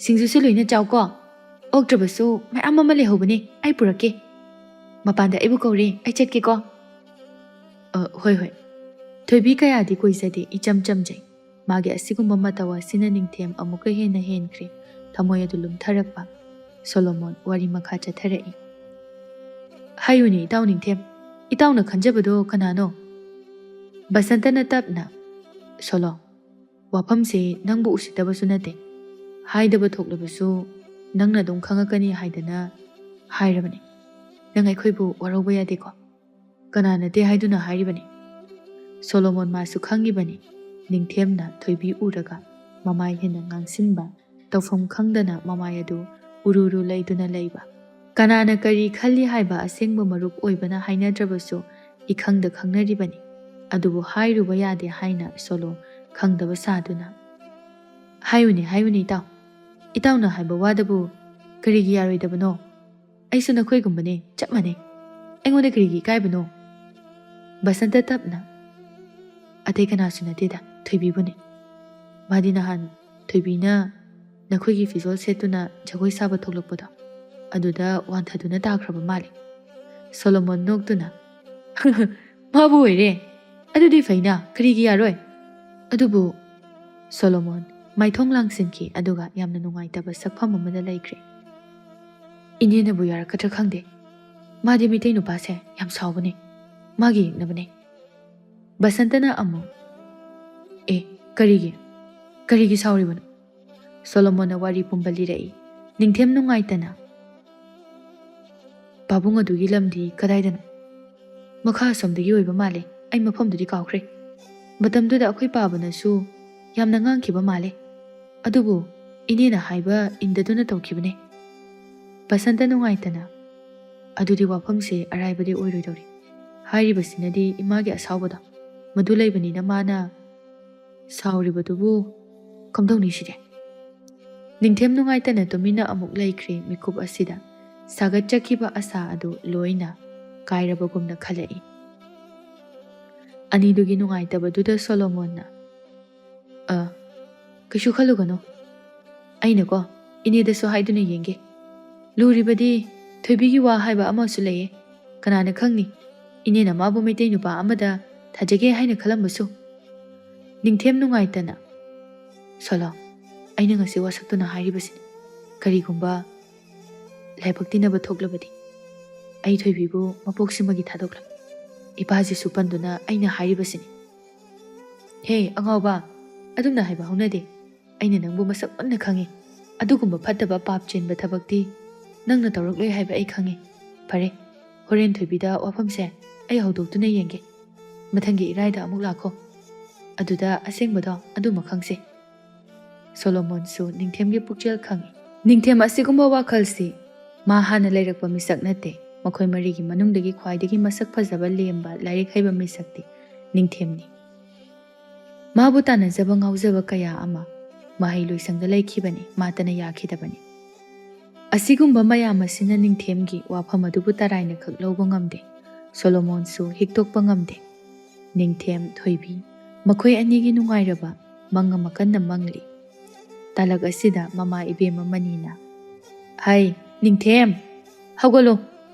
ꯁꯤꯡꯖꯨꯁꯨ ꯂꯣꯏꯅ ꯆꯥꯎꯀꯣ꯫ ꯑꯣꯛꯇ꯭ꯔꯕꯁꯨ ꯃꯌꯥꯝ ꯑꯃ ꯂꯩꯍꯧꯕꯅꯦ, ꯑꯩ ꯄꯨꯔꯛꯀꯦ꯫ ꯃꯄꯥꯟꯗ ꯑꯩꯕꯨ ꯀꯧꯔꯦ, ꯑꯩ ꯆꯠꯀꯦꯀꯣ꯫" ꯑ, ꯍꯣꯏ, ꯍꯣꯏ꯫ ꯊꯣꯏꯕꯤ ꯀꯌꯥꯗꯤ ꯀꯣꯏꯖꯗꯦ, ꯏꯆꯝ ꯆꯝꯖꯩ꯫ ꯃꯥꯒꯤ ꯑꯁꯤꯒꯨꯝꯕ ꯃꯇꯧ ꯑꯁꯤꯅ ꯅꯤꯡꯊꯦꯝ ꯑꯃꯨꯛꯀ ꯍꯦꯟꯅ ꯍꯦꯟꯈ꯭ꯔꯦ꯫ ꯊꯃꯣꯏ ꯑꯗꯨ ꯂꯨꯝꯊꯔꯛꯄ꯫ ꯁꯣꯂꯣꯃꯣꯟ ꯋꯥꯔꯤ ꯃꯈꯥ ꯆꯠꯊꯔꯛꯏ꯫ "ꯍꯥꯏꯌꯨꯅꯦ, ꯏꯇꯥꯎ ꯅꯤꯡꯊꯦꯝ꯫ ꯏꯇꯥꯎꯅ ꯈꯟꯖꯕꯗꯣ ꯀꯅꯥꯅꯣ?" ꯕꯁꯟꯇꯅ ꯇꯞꯅ, "ꯁꯣꯂꯣ, ꯋꯥꯐꯝꯁꯦ ꯅꯪꯕꯨ ꯎꯁꯤꯠꯇꯕꯁꯨ ꯅꯠꯇꯦ꯫ ꯍꯥꯏꯗꯕ ꯊꯣꯛꯂꯕꯁꯨ ꯅꯪꯅ ꯑꯗꯨꯝ ꯈꯪꯉꯛꯀꯅꯤ ꯍꯥꯏꯗꯅ ꯍꯥꯏꯔꯕꯅꯤ꯫ ꯅꯪ ꯑꯩꯈꯣꯏꯕꯨ ꯋꯥꯔꯧꯕ ꯌꯥꯗꯦꯀꯣ꯫ ꯀꯅꯥ ꯅꯠꯇꯦ ꯍꯥꯏꯗꯨꯅ ꯍꯥꯏꯔꯤꯕꯅꯤ?" ꯁꯣꯂꯣꯃꯣꯟ ꯃꯥꯁꯨ ꯈꯪꯉꯤꯕꯅꯤ꯫ ꯅꯤꯡꯊꯦꯝꯅ ꯊꯣꯏꯕꯤ ꯎꯔꯒ ꯃꯃꯥꯏ ꯍꯦꯟꯅ ꯉꯥꯡꯁꯤꯟꯕ, ꯇꯧꯐꯝ ꯈꯪꯗꯅ ꯃꯃꯥꯏ ꯑꯗꯨ ꯎꯔꯨ ꯎꯔꯨ ꯂꯩꯗꯨꯅ ꯂꯩꯕ꯫ ꯀꯅꯥꯅ ꯀꯔꯤ ꯈꯜꯂꯤ ꯍꯥꯏꯕ ꯑꯁꯦꯡꯕ ꯃꯔꯨꯞ ꯑꯣꯏꯕꯅ ꯍꯥꯏꯅꯗ꯭ꯔꯕꯁꯨ ꯏꯈꯪꯗ ꯈꯪꯅꯔꯤꯕꯅꯤ꯫ ꯑꯗꯨꯕꯨ ꯍꯥꯏꯔꯨꯕ ꯌꯥꯗꯦ ꯍꯥꯏꯅ ꯁꯣꯂꯣ ꯈꯪꯗꯕ ꯁꯥꯗꯨꯅ, "ꯍꯥꯏꯌꯨꯅꯦ, ꯍꯥꯏꯌꯨꯅꯦ ꯏꯇꯥꯎ꯫ ꯏꯇꯥꯎꯅ ꯍꯥꯏꯕ ꯋꯥꯗꯕꯨ ꯀꯔꯤꯒꯤ ꯌꯥꯔꯣꯏꯗꯕꯅꯣ? ꯑꯩꯁꯨ ꯅꯈꯣꯏꯒꯨꯝꯕꯅꯦ, ꯆꯞ ꯃꯥꯟꯅꯩ꯫ ꯑꯩꯉꯣꯟꯗ ꯀꯔꯤꯒꯤ ꯏꯀꯥꯏꯕꯅꯣ?" ꯕꯁꯟꯇ ꯇꯞꯅ, "ꯑꯇꯩ ꯀꯅꯥꯁꯨ ꯅꯠꯇꯦꯗ, ꯊꯣꯏꯕꯤꯕꯨꯅꯦ꯫ ꯃꯥꯗꯤ ꯅꯍꯥꯟ ꯊꯣꯏꯕꯤꯅ ꯅꯈꯣꯏꯒꯤ ꯐꯤꯖꯣꯜ ꯁꯦꯠꯇꯨꯅ ꯖꯒꯣꯏ ꯁꯥꯕ ꯊꯣꯛꯂꯛꯄꯗꯣ, ꯑꯗꯨꯗ ꯋꯥꯟꯊꯗꯨꯅ ꯇꯥꯈ꯭ꯔꯕ ꯃꯥꯜꯂꯦ꯫" ꯁꯣꯂꯣꯃꯣꯟ ꯅꯣꯛꯇꯨꯅ, "ꯃꯥꯕꯨ ꯑꯣꯏꯔꯦ? ꯑꯗꯨꯗꯤ ꯐꯩꯅ, ꯀꯔꯤꯒꯤ ꯌꯥꯔꯣꯏ?" ꯑꯗꯨꯕꯨ ꯁꯣꯂꯣꯃꯣꯟ ꯃꯥꯏꯊꯣꯡ ꯂꯥꯡꯁꯤꯟꯈꯤ, ꯑꯗꯨꯒ ꯌꯥꯝꯅ ꯅꯨꯡꯉꯥꯏꯇꯕ ꯁꯛꯐꯝ ꯑꯃꯗ ꯂꯩꯈ꯭ꯔꯦ꯫ "ꯏꯅꯦꯅꯕꯨ ꯌꯥꯔꯛꯀꯗ꯭ꯔꯥ ꯈꯪꯗꯦ꯫ ꯃꯥꯗꯤ ꯃꯤꯇꯩ ꯅꯨꯄꯥꯁꯦ ꯌꯥꯝ ꯁꯥꯎꯕꯅꯦ꯫ ꯃꯥꯒꯤ ꯌꯦꯛꯅꯕꯅꯦ꯫" ꯕꯁꯟꯇꯅ ꯑꯃꯨꯛ, "ꯑꯦ, ꯀꯔꯤꯒꯤ? ꯀꯔꯤꯒꯤ ꯁꯥꯎꯔꯤꯕꯅꯣ?" ꯁꯣꯂꯣꯃꯣꯟꯅ ꯋꯥꯔꯤ ꯄꯨꯝꯕ ꯂꯤꯔꯛꯏ꯫ ꯅꯤꯡꯊꯦꯝ ꯅꯨꯡꯉꯥꯏꯇꯅ, "ꯄꯥꯕꯨꯡ ꯑꯗꯨꯒꯤ ꯂꯝꯗꯤ ꯀꯗꯥꯏꯗꯅꯣ? ꯃꯈꯥ ꯑꯁꯣꯝꯗꯒꯤ ꯑꯣꯏꯕ ꯃꯥꯜꯂꯦ, ꯑꯩ ꯃꯐꯝꯗꯨꯗꯤ ꯀꯥꯎꯈ꯭ꯔꯦ꯫ ꯃꯇꯝꯗꯨꯗ ꯑꯩꯈꯣꯏ ꯄꯥꯕꯅꯁꯨ ꯌꯥꯝꯅ ꯉꯥꯡꯈꯤꯕ ꯃꯥꯜꯂꯦ꯫ ꯑꯗꯨꯕꯨ ꯏꯅꯦꯅ ꯍꯥꯏꯕ ꯏꯟꯗꯗꯨꯅ ꯇꯧꯈꯤꯕꯅꯦ꯫" ꯕꯁꯟꯇ ꯅꯨꯡꯉꯥꯏꯇꯅ, "ꯑꯗꯨꯗꯤ ꯋꯥꯐꯝꯁꯦ ꯑꯔꯥꯏꯕꯗꯤ ꯑꯣꯏꯔꯣꯏꯗꯧꯔꯤ꯫ ꯍꯥꯏꯔꯤꯕꯁꯤꯅꯗꯤ ꯏꯃꯥꯒꯤ ꯑꯁꯥꯎꯕꯗꯣ꯫ ꯃꯗꯨ ꯂꯩꯕꯅꯤꯅ ꯃꯥꯅ ꯁꯥꯎꯔꯤꯕꯗꯨꯕꯨ ꯀꯝꯗꯧꯅꯤ ꯁꯤꯗꯤ?" ꯅꯤꯡꯊꯦꯝ ꯅꯨꯡꯉꯥꯏꯇꯅ ꯇꯨꯃꯤꯟꯅ ꯑꯃꯨꯛ ꯂꯩꯈ꯭ꯔꯦ꯫ ꯃꯤꯀꯨꯞ ꯑꯁꯤꯗ ꯁꯥꯒꯠꯆꯈꯤꯕ ꯑꯁꯥ ꯑꯗꯨ ꯂꯣꯏꯅ ꯀꯥꯏꯔꯕꯒꯨꯝꯅ ꯈꯜꯂꯛꯏ꯫ ꯑꯅꯤꯗꯨꯒꯤ ꯅꯨꯡꯉꯥꯏꯇꯕꯗꯨꯗ ꯁꯣꯂꯣꯃꯣꯟꯅ, "ꯑ, ꯀꯩꯁꯨ ꯈꯜꯂꯨꯒꯅꯨ꯫ ꯑꯩꯅꯀꯣ, ꯏꯅꯦꯗꯁꯨ ꯍꯥꯏꯗꯨꯅ ꯌꯦꯡꯒꯦ꯫ ꯂꯨꯔꯤꯕꯗꯤ ꯊꯣꯏꯕꯤꯒꯤ ꯋꯥ ꯍꯥꯏꯕ ꯑꯃꯁꯨ ꯂꯩꯌꯦ꯫ ꯀꯅꯥꯅ ꯈꯪꯅꯤ? ꯏꯅꯦꯅ ꯃꯥꯕꯨ ꯃꯩꯇꯩ ꯅꯨꯄꯥ ꯑꯃꯗ ꯊꯥꯖꯒꯦ ꯍꯥꯏꯅ ꯈꯜꯂꯝꯕꯁꯨ꯫ ꯅꯤꯡꯊꯦꯝ ꯅꯨꯡꯉꯥꯏꯇꯅ, "ꯁꯣꯂꯣ, ꯑꯩꯅ ꯉꯁꯤ ꯋꯥꯁꯛꯇꯨꯅ ꯍꯥꯏꯔꯤꯕꯁꯤꯅꯤ꯫ ꯀꯔꯤꯒꯨꯝꯕ ꯂꯥꯏꯕꯛ ꯇꯤꯟꯅꯕ ꯊꯣꯛꯂꯕꯗꯤ ꯑꯩ ꯊꯣꯏꯕꯤꯕꯨ ꯃꯄꯣꯛꯁꯤꯃꯒꯤ ꯊꯥꯗꯣꯛꯂꯣꯏ꯫ ꯏꯄꯥꯁꯤꯁꯨ ꯄꯟꯗꯨꯅ ꯑꯩꯅ ꯍꯥꯏꯔꯤꯕꯁꯤꯅꯤ꯫" "ꯍꯦ ꯑꯉꯥꯎꯕ, ꯑꯗꯨꯝꯅ ꯍꯥꯏꯕ ꯍꯧꯅꯗꯦ꯫ ꯑꯩꯅ ꯅꯪꯕꯨ ꯃꯁꯛ ꯃꯨꯟꯅ ꯈꯪꯉꯤ꯫ ꯑꯗꯨꯒꯨꯝꯕ ꯐꯠꯇꯕ ꯄꯥꯞ ꯆꯦꯟꯕ ꯊꯕꯛꯇꯤ ꯅꯪꯅ ꯇꯧꯔꯛꯂꯣꯏ ꯍꯥꯏꯕ ꯑꯩ ꯈꯪꯉꯤ꯫ ꯐꯔꯦ, ꯍꯣꯔꯦꯟ ꯊꯣꯏꯕꯤꯗ ꯋꯥꯐꯝꯁꯦ ꯑꯩ ꯍꯧꯗꯣꯛꯇꯨꯅ ꯌꯦꯡꯒꯦ꯫ ꯃꯊꯪꯒꯤ ꯏꯔꯥꯏꯗ ꯑꯃꯨꯛ ꯂꯥꯛꯈꯣ꯫ ꯑꯗꯨꯗ ꯑꯁꯦꯡꯕꯗꯣ ꯑꯗꯨꯃꯛ ꯈꯪꯁꯦ꯫" ꯁꯣꯂꯣꯃꯣꯟꯁꯨ ꯅꯤꯡꯊꯦꯝꯒꯤ ꯄꯨꯛꯆꯦꯜ ꯈꯪꯏ꯫ ꯅꯤꯡꯊꯦꯝ ꯑꯁꯤꯒꯨꯝꯕ ꯋꯥꯈꯜꯁꯤ ꯃꯥ ꯍꯥꯟꯅ ꯂꯩꯔꯛꯄ ꯃꯤꯁꯛ ꯅꯠꯇꯦ꯫ ꯃꯈꯣꯏ ꯃꯔꯤꯒꯤ ꯃꯅꯨꯡꯗꯒꯤ ꯈ꯭ꯋꯥꯏꯗꯒꯤ ꯃꯁꯛ ꯐꯖꯕ, ꯂꯦꯝꯕ, ꯂꯥꯏꯔꯤꯛ ꯍꯩꯕ ꯃꯤꯁꯛꯇꯤ ꯅꯤꯡꯊꯦꯝꯅꯤ꯫ ꯃꯥꯕꯨ ꯇꯥꯟꯅꯖꯕ ꯉꯥꯎꯖꯕ ꯀꯌꯥ ꯑꯃ ꯃꯍꯩ ꯂꯣꯏꯁꯪꯗ ꯂꯩꯈꯤꯕꯅꯤ, ꯃꯥꯇꯅ ꯌꯥꯈꯤꯗꯕꯅꯤ꯫ ꯑꯁꯤꯒꯨꯝꯕ ꯃꯌꯥꯝ ꯑꯁꯤꯅ ꯅꯤꯡꯊꯦꯝꯒꯤ ꯋꯥꯐꯝ ꯑꯗꯨꯕꯨ ꯇꯔꯥꯏꯅ ꯈꯛ ꯂꯧꯕ ꯉꯝꯗꯦ꯫ ꯁꯣꯂꯣꯃꯣꯟꯁꯨ ꯍꯤꯛꯇꯣꯛꯄ ꯉꯝꯗꯦ꯫ ꯅꯤꯡꯊꯦꯝ, ꯊꯣꯏꯕꯤ, ꯃꯈꯣꯏ ꯑꯅꯤꯒꯤ ꯅꯨꯡꯉꯥꯏꯔꯕ ꯃꯪ ꯑꯃ ꯀꯟꯅ ꯃꯪꯂꯤ꯫ ꯇꯥꯂꯛ ꯑꯁꯤꯗ ꯃꯃꯥ ꯏꯕꯦꯝꯃ ꯃꯅꯤꯅ, "ꯍꯩ, ꯅꯤꯡꯊꯦꯝ, ꯍꯧꯒꯠꯂꯣ꯫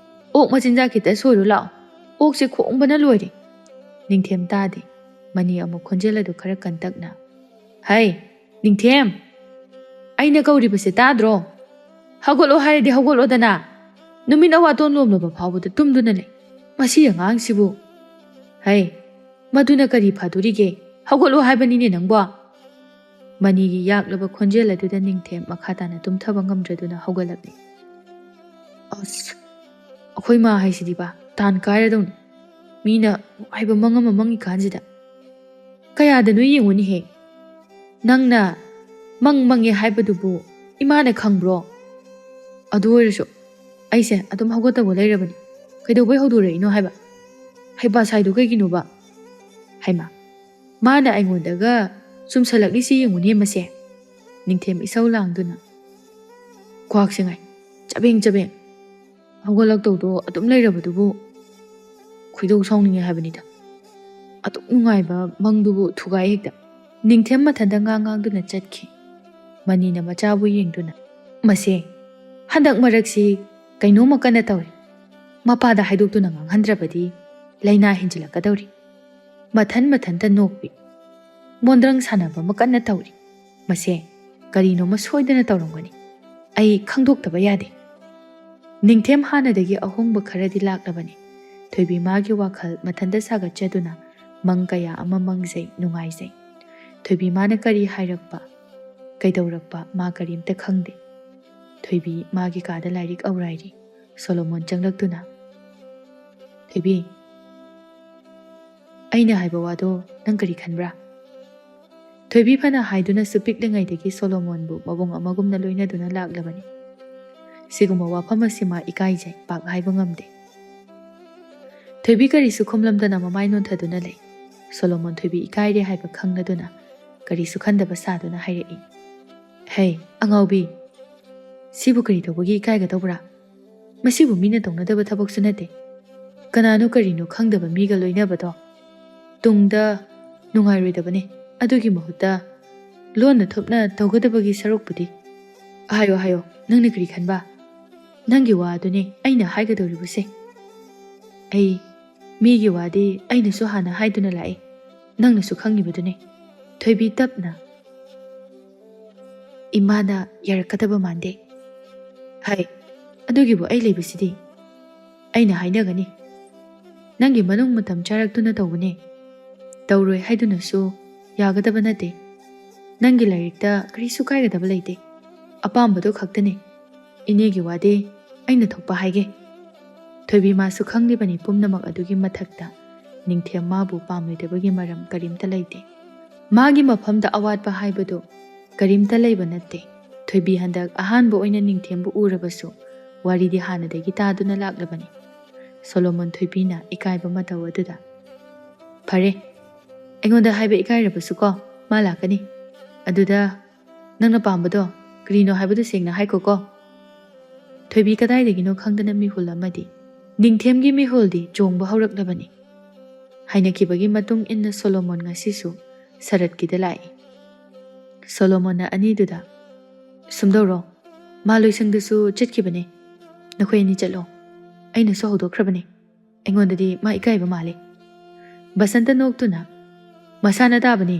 ꯑꯣꯛ ꯃꯆꯤꯟꯖꯥꯛ ꯈꯤꯇ ꯁꯣꯏꯔꯨ ꯂꯥꯛꯑꯣ꯫ ꯑꯣꯛꯁꯦ ꯈꯣꯡꯕꯅ ꯂꯣꯏꯔꯦ꯫" ꯅꯤꯡꯊꯦꯝ ꯇꯥꯗꯦ꯫ ꯃꯅꯤ ꯑꯃꯨꯛ ꯈꯣꯟꯖꯦꯜ ꯑꯗꯨ ꯈꯔ ꯀꯟꯇꯛꯅ, "ꯍꯩ, ꯅꯤꯡꯊꯦꯝ, ꯑꯩꯅ ꯀꯧꯔꯤꯕꯁꯦ ꯇꯥꯗ꯭ꯔꯣ? ꯍꯧꯒꯠꯂꯣ ꯍꯥꯏꯔꯗꯤ ꯍꯧꯒꯠꯂꯣꯗꯅ꯫ ꯅꯨꯃꯤꯠ ꯑꯋꯥꯇꯣꯟ ꯂꯣꯝꯂꯕ ꯐꯥꯎꯕꯗ ꯇꯨꯝꯗꯨꯅ ꯂꯩ꯫ ꯃꯁꯤ ꯑꯉꯥꯡꯁꯤꯕꯨ꯫ ꯍꯩ, ꯃꯗꯨꯅ ꯀꯔꯤ ꯐꯗꯣꯔꯤꯒꯦ? ꯍꯧꯒꯠꯂꯣ ꯍꯥꯏꯕꯅꯤꯅꯦ ꯅꯪꯕꯣ꯫" ꯃꯅꯤꯒꯤ ꯌꯥꯛꯂꯕ ꯈꯣꯟꯖꯦꯜ ꯑꯗꯨꯗ ꯅꯤꯡꯊꯦꯝ ꯃꯈꯥ ꯇꯥꯅ ꯇꯨꯝꯊꯕ ꯉꯝꯗ꯭ꯔꯗꯨꯅ ꯍꯧꯒꯠꯂꯛꯂꯤ꯫ "ꯑꯁ, ꯑꯩꯈꯣꯏ ꯃꯥ ꯍꯥꯏꯁꯤꯗꯤꯕ ꯇꯥꯟ ꯀꯥꯏꯔꯗꯧꯅꯤ꯫ ꯃꯤꯅ ꯅꯨꯡꯉꯥꯏꯕ ꯃꯪ ꯑꯃ ꯃꯪꯉꯤꯀꯥꯟꯁꯤꯗ꯫ ꯀꯌꯥꯗꯅꯣ ꯌꯦꯡꯉꯨꯅꯦꯍꯦ꯫ ꯅꯪꯅ ꯃꯪ ꯃꯪꯉꯦ ꯍꯥꯏꯕꯗꯨꯕꯨ ꯏꯃꯥꯅ ꯈꯪꯕ꯭ꯔꯣ? ꯑꯗꯨ ꯑꯣꯏꯔꯁꯨ ꯑꯩꯁꯦ ꯑꯗꯨꯝ ꯍꯧꯒꯠꯇꯕ ꯂꯩꯔꯕꯅꯤ꯫ ꯀꯩꯗꯧꯕꯩ ꯍꯧꯗꯣꯔꯛꯏꯅꯣ ꯍꯥꯏꯕ? ꯍꯩꯄꯥ ꯁꯥꯏꯗꯣ ꯀꯩꯒꯤꯅꯣꯕ? ꯍꯩꯃꯥ, ꯃꯥꯅ ꯑꯩꯉꯣꯟꯗꯒ ꯆꯨꯝꯁꯜꯂꯛꯂꯤꯁꯤ ꯌꯦꯡꯉꯨꯅꯦ ꯃꯁꯦ꯫" ꯅꯤꯡꯊꯦꯝ ꯏꯁꯧ ꯂꯥꯡꯗꯨꯅ, "ꯈ꯭ꯋꯥꯛꯁꯦ ꯉꯥꯏ, ꯆꯕꯦꯡ ꯆꯕꯦꯡ꯫ ꯍꯧꯒꯠꯂꯛꯇꯧꯗꯣ ꯑꯗꯨꯝ ꯂꯩꯔꯕꯗꯨꯕꯨ ꯈꯣꯏꯗꯧ ꯁꯥꯎꯅꯤꯡꯉꯦ ꯍꯥꯏꯕꯅꯤꯗ꯫ ꯑꯗꯨꯛ ꯅꯨꯡꯉꯥꯏꯕ ꯃꯪꯗꯨꯕꯨ ꯊꯨꯒꯥꯏ ꯍꯦꯛꯇ꯫" ꯅꯤꯡꯊꯦꯝ ꯃꯊꯟꯇ ꯉꯥꯡ ꯉꯥꯡꯗꯨꯅ ꯆꯠꯈꯤ꯫ ꯃꯅꯤꯅ ꯃꯆꯥꯕꯨ ꯌꯦꯡꯗꯨꯅ, "ꯃꯁꯦ, ꯍꯟꯗꯛ ꯃꯔꯛꯁꯤ ꯀꯩꯅꯣꯝꯃ ꯀꯟꯅ ꯇꯧꯔꯦ꯫ ꯃꯄꯥꯗ ꯍꯥꯏꯗꯣꯛꯇꯨꯅ ꯉꯥꯡꯍꯟꯗ꯭ꯔꯕꯗꯤ ꯂꯥꯏꯅꯥ ꯍꯦꯟꯖꯤꯜꯂꯛꯀꯗꯧꯔꯤ꯫ ꯃꯊꯟ ꯃꯊꯟꯇ ꯅꯣꯛꯄꯤ꯫ ꯃꯣꯟꯗ꯭ꯔꯪ ꯁꯥꯟꯅꯕ ꯑꯃ ꯀꯟꯅ ꯇꯧꯔꯤ꯫ ꯃꯁꯦ ꯀꯔꯤꯅꯣꯃ ꯁꯣꯏꯗꯅ ꯇꯧꯔꯝꯒꯅꯤ꯫ ꯑꯩ ꯈꯪꯗꯣꯛꯇꯕ ꯌꯥꯗꯦ꯫ ꯅꯤꯡꯊꯦꯝ ꯍꯥꯟꯅꯗꯒꯤ ꯑꯍꯣꯡꯕ ꯈꯔꯗꯤ ꯂꯥꯛꯂꯕꯅꯤ꯫ ꯊꯣꯏꯕꯤ ꯃꯥꯒꯤ ꯋꯥꯈꯜ ꯃꯊꯟꯇ ꯁꯥꯒꯠꯆꯗꯨꯅ ꯃꯪ ꯀꯌꯥ ꯑꯃ ꯃꯪꯖꯩ, ꯅꯨꯡꯉꯥꯏꯖꯩ꯫ ꯊꯣꯏꯕꯤ ꯃꯥꯅ ꯀꯔꯤ ꯍꯥꯏꯔꯛꯄ, ꯀꯩꯗꯧꯔꯛꯄ ꯃꯥ ꯀꯔꯤꯝꯇ ꯈꯪꯗꯦ꯫ ꯊꯣꯏꯕꯤ ꯃꯥꯒꯤ ꯀꯥꯗ ꯂꯥꯏꯔꯤꯛ ꯑꯧꯔꯥꯏꯔꯤ꯫ ꯁꯣꯂꯣꯃꯣꯟ ꯆꯪꯂꯛꯇꯨꯅ, "ꯊꯣꯏꯕꯤ, ꯑꯩꯅ ꯍꯥꯏꯕ ꯋꯥꯗꯣ ꯅꯪ ꯀꯔꯤ ꯈꯟꯕ꯭ꯔꯥ?" ꯊꯣꯏꯕꯤ ꯐꯅ ꯍꯥꯏꯗꯨꯅꯁꯨ ꯄꯤꯛꯂꯤꯉꯩꯗꯒꯤ ꯁꯣꯂꯣꯃꯣꯟꯕꯨ ꯃꯕꯨꯡ ꯑꯃꯒꯨꯝꯅ ꯂꯣꯏꯅꯗꯨꯅ ꯂꯥꯛꯂꯕꯅꯤ꯫ ꯁꯤꯒꯨꯝꯕ ꯋꯥꯐꯝ ꯑꯁꯤ ꯃꯥ ꯏꯀꯥꯏꯖꯩ, ꯄꯥꯛ ꯍꯥꯏꯕ ꯉꯝꯗꯦ꯫ ꯊꯣꯏꯕꯤ ꯀꯔꯤꯁꯨ ꯈꯨꯝꯂꯝꯗꯅ ꯃꯃꯥꯏ ꯅꯣꯟꯊꯗꯨꯅ ꯂꯩ꯫ ꯁꯣꯂꯣꯃꯣꯟ ꯊꯣꯏꯕꯤ ꯏꯀꯥꯏꯔꯦ ꯍꯥꯏꯕ ꯈꯪꯂꯗꯨꯅ ꯀꯔꯤꯁꯨ ꯈꯟꯗꯕ ꯁꯥꯗꯨꯅ ꯍꯥꯏꯔꯛꯏ, "ꯍꯦ, ꯑꯉꯥꯎꯕꯤ, ꯁꯤꯕꯨ ꯀꯔꯤ ꯇꯧꯕꯒꯤ ꯏꯀꯥꯏꯒꯗꯧꯕ꯭ꯔꯥ? ꯃꯁꯤꯕꯨ ꯃꯤꯅ ꯇꯧꯅꯗꯕ ꯊꯕꯛꯁꯨ ꯅꯠꯇꯦ꯫ ꯀꯅꯥꯅꯣ ꯀꯔꯤꯅꯣ ꯈꯪꯗꯕ ꯃꯤꯒ ꯂꯣꯏꯅꯕꯗꯣ ꯇꯨꯡꯗ ꯅꯨꯡꯉꯥꯏꯔꯣꯏꯗꯕꯅꯦ꯫ ꯑꯗꯨꯒꯤ ꯃꯍꯨꯠꯇ ꯂꯣꯟꯅ ꯊꯨꯞꯅ ꯇꯧꯒꯗꯕꯒꯤ ꯁꯔꯨꯛꯄꯨꯗꯤ꯫ ꯍꯥꯏꯌꯣ, ꯍꯥꯏꯌꯣ, ꯅꯪꯅ ꯀꯔꯤ ꯈꯟꯕ? ꯅꯪꯒꯤ ꯋꯥ ꯑꯗꯨꯅꯦ ꯑꯩꯅ ꯍꯥꯏꯒꯗꯧꯔꯤꯕꯁꯦ꯫ ꯑꯩ ꯃꯤꯒꯤ ꯋꯥꯗꯤ ꯑꯩꯅꯁꯨ ꯍꯥꯟꯅ ꯍꯥꯏꯗꯨꯅ ꯂꯥꯛꯏ, ꯅꯪꯅꯁꯨ ꯈꯪꯉꯤꯕꯗꯨꯅꯤ꯫" ꯊꯣꯏꯕꯤ ꯇꯞꯅ, "ꯏꯃꯥꯅ ꯌꯥꯔꯛꯀꯗꯕ ꯃꯥꯟꯗꯦ꯫" "ꯍꯥꯏ, ꯑꯗꯨꯒꯤꯕꯨ ꯑꯩ ꯂꯩꯕꯁꯤꯗꯤ꯫ ꯑꯩꯅ ꯍꯥꯏꯅꯒꯅꯤ꯫ ꯅꯪꯒꯤ ꯃꯅꯨꯡ ꯃꯇꯝ ꯆꯥꯔꯛꯇꯨꯅ ꯇꯧꯕꯅꯦ꯫ ꯇꯧꯔꯣꯏ ꯍꯥꯏꯗꯨꯅꯁꯨ ꯌꯥꯒꯗꯕ ꯅꯠꯇꯦ꯫ ꯅꯪꯒꯤ ꯂꯥꯏꯔꯤꯛꯇ ꯀꯔꯤꯁꯨ ꯀꯥꯏꯒꯗꯕ ꯂꯩꯇꯦ꯫ ꯑꯄꯥꯝꯕꯗꯣ ꯈꯛꯇꯅꯦ꯫ ꯏꯅꯦꯒꯤ ꯋꯥꯗꯤ ꯑꯩꯅ ꯊꯣꯛꯄ ꯍꯥꯏꯒꯦ꯫" ꯊꯣꯏꯕꯤ ꯃꯥꯁꯨ ꯈꯪꯂꯤꯕꯅꯤ ꯄꯨꯝꯅꯃꯛ ꯑꯗꯨꯒꯤ ꯃꯊꯛꯇ ꯅꯤꯡꯊꯦꯝ ꯃꯥꯕꯨ ꯄꯥꯝꯂꯣꯏꯗꯕꯒꯤ ꯃꯔꯝ ꯀꯔꯤꯝꯇ ꯂꯩꯇꯦ꯫ ꯃꯥꯒꯤ ꯃꯐꯝꯗ ꯑꯋꯥꯠꯄ ꯍꯥꯏꯕꯗꯨ ꯀꯔꯤꯝꯇ ꯂꯩꯕ ꯅꯠꯇꯦ꯫ ꯊꯣꯏꯕꯤ ꯍꯟꯗꯛ ꯑꯍꯥꯟꯕ ꯑꯣꯏꯅ ꯅꯤꯡꯊꯦꯝꯕꯨ ꯎꯔꯕꯁꯨ ꯋꯥꯔꯤꯗꯤ ꯍꯥꯟꯅꯗꯒꯤ ꯇꯥꯗꯨꯅ ꯂꯥꯛꯂꯕꯅꯤ꯫ ꯁꯣꯂꯣꯃꯣꯟ ꯊꯣꯏꯕꯤꯅ ꯏꯀꯥꯏꯕ ꯃꯇꯧ ꯑꯗꯨꯗ, "ꯐꯔꯦ, ꯑꯩꯉꯣꯟꯗ ꯍꯥꯏꯕ ꯏꯀꯥꯏꯔꯕꯁꯨ ꯀꯣ, ꯃꯥ ꯂꯥꯛꯀꯅꯤ꯫ ꯑꯗꯨꯗ ꯅꯪꯅ ꯄꯥꯝꯕꯗꯣ ꯀꯔꯤꯅꯣ ꯍꯥꯏꯕꯗꯨ ꯁꯦꯡꯅ ꯍꯥꯏꯈꯣꯀꯣ꯫" ꯊꯣꯏꯕꯤ ꯀꯗꯥꯏꯗꯒꯤꯅꯣ ꯈꯪꯗꯅ ꯃꯤꯍꯨꯜ ꯑꯃꯗꯤ ꯅꯤꯡꯊꯦꯝꯒꯤ ꯃꯤꯍꯨꯜꯗꯤ ꯆꯣꯡꯕ ꯍꯧꯔꯛꯂꯕꯅꯤ꯫ ꯍꯥꯏꯅꯈꯤꯕꯒꯤ ꯃꯇꯨꯡ ꯏꯟꯅ ꯁꯣꯂꯣꯃꯣꯟ ꯉꯁꯤꯁꯨ ꯁꯔꯠꯀꯤꯗ ꯂꯥꯛꯏ꯫ ꯁꯣꯂꯣꯃꯣꯟꯅ ꯑꯅꯤꯗꯨꯗ, "ꯁꯨꯝꯗꯧꯔꯣ, ꯃꯥ ꯂꯣꯏꯁꯪꯗꯁꯨ ꯆꯠꯈꯤꯕꯅꯦ꯫ ꯅꯈꯣꯏ ꯑꯅꯤ ꯆꯠꯂꯣ꯫ ꯑꯩꯅꯁꯨ ꯍꯧꯗꯣꯛꯈ꯭ꯔꯕꯅꯦ꯫ ꯑꯩꯉꯣꯟꯗꯗꯤ ꯃꯥ ꯏꯀꯥꯏꯕ ꯃꯥꯜꯂꯦ꯫ ꯕꯁꯟꯇ ꯅꯣꯛꯇꯨꯅ, "ꯃꯁꯥꯅ ꯇꯥꯕꯅꯤ꯫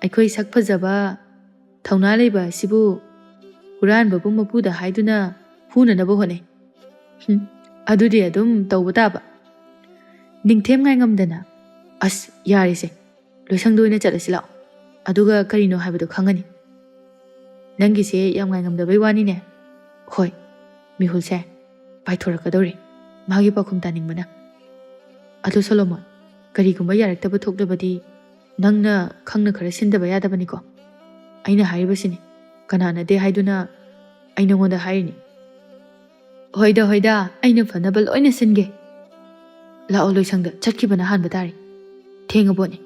ꯑꯩꯈꯣꯏ ꯁꯛ ꯐꯖꯕ, ꯊꯧꯅꯥ ꯂꯩꯕ ꯑꯁꯤꯕꯨ ꯍꯨꯔꯥꯟꯕꯕꯨ ꯃꯄꯨꯗ ꯍꯥꯏꯗꯨꯅ ꯍꯨꯅꯅꯕ ꯍꯣꯠꯅꯩ꯫ ꯍꯨꯝ, ꯑꯗꯨꯗꯤ ꯑꯗꯨꯝ ꯇꯧꯕ ꯇꯥꯕ꯫" ꯅꯤꯡꯊꯦꯝ ꯉꯥꯏꯉꯝꯗꯅ, "ꯑꯁ, ꯌꯥꯔꯦꯁꯦ, ꯂꯣꯏꯁꯪꯗ ꯑꯣꯏꯅ ꯆꯠꯂꯁꯤ ꯂꯥꯛꯑꯣ꯫ ꯑꯗꯨꯒ ꯀꯔꯤꯅꯣ ꯍꯥꯏꯕꯗꯣ ꯈꯪꯉꯅꯤ꯫ ꯅꯪꯒꯤꯁꯦ ꯌꯥꯝ ꯉꯥꯏꯉꯝꯗꯕꯩ ꯋꯥꯅꯤꯅꯦ꯫" "ꯍꯣꯏ, ꯃꯤꯍꯨꯜꯁꯦ ꯄꯥꯏꯊꯣꯔꯛꯀꯗꯧꯔꯦ, ꯃꯥꯒꯤ ꯄꯥꯎꯈꯨꯝ ꯇꯥꯅꯤꯡꯕꯅ꯫ ꯑꯗꯣ ꯁꯣꯂꯣꯃꯣꯟ, ꯀꯔꯤꯒꯨꯝꯕ ꯌꯥꯔꯛꯇꯕ ꯊꯣꯛꯂꯕꯗꯤ ꯅꯪꯅ ꯈꯪꯅ ꯈꯔ ꯁꯤꯟꯗꯕ ꯌꯥꯗꯕꯅꯤꯀꯣ꯫ ꯑꯩꯅ ꯍꯥꯏꯔꯤꯕꯁꯤꯅꯤ, ꯀꯅꯥꯅꯗꯦ ꯍꯥꯏꯗꯨꯅ ꯑꯩ ꯅꯉꯣꯟꯗ ꯍꯥꯏꯔꯤꯅꯤ꯫" "ꯍꯣꯏꯗ, ꯍꯣꯏꯗ, ꯑꯩꯅ ꯐꯅꯕ ꯂꯣꯏꯅ ꯁꯤꯟꯒꯦ꯫ ꯂꯥꯛꯑꯣ, ꯂꯣꯏꯁꯪꯗ ꯆꯠꯈꯤꯕꯅ ꯍꯥꯟꯕ ꯇꯥꯔꯦ꯫ ꯊꯦꯡꯉꯕꯣꯠꯅꯦ꯫"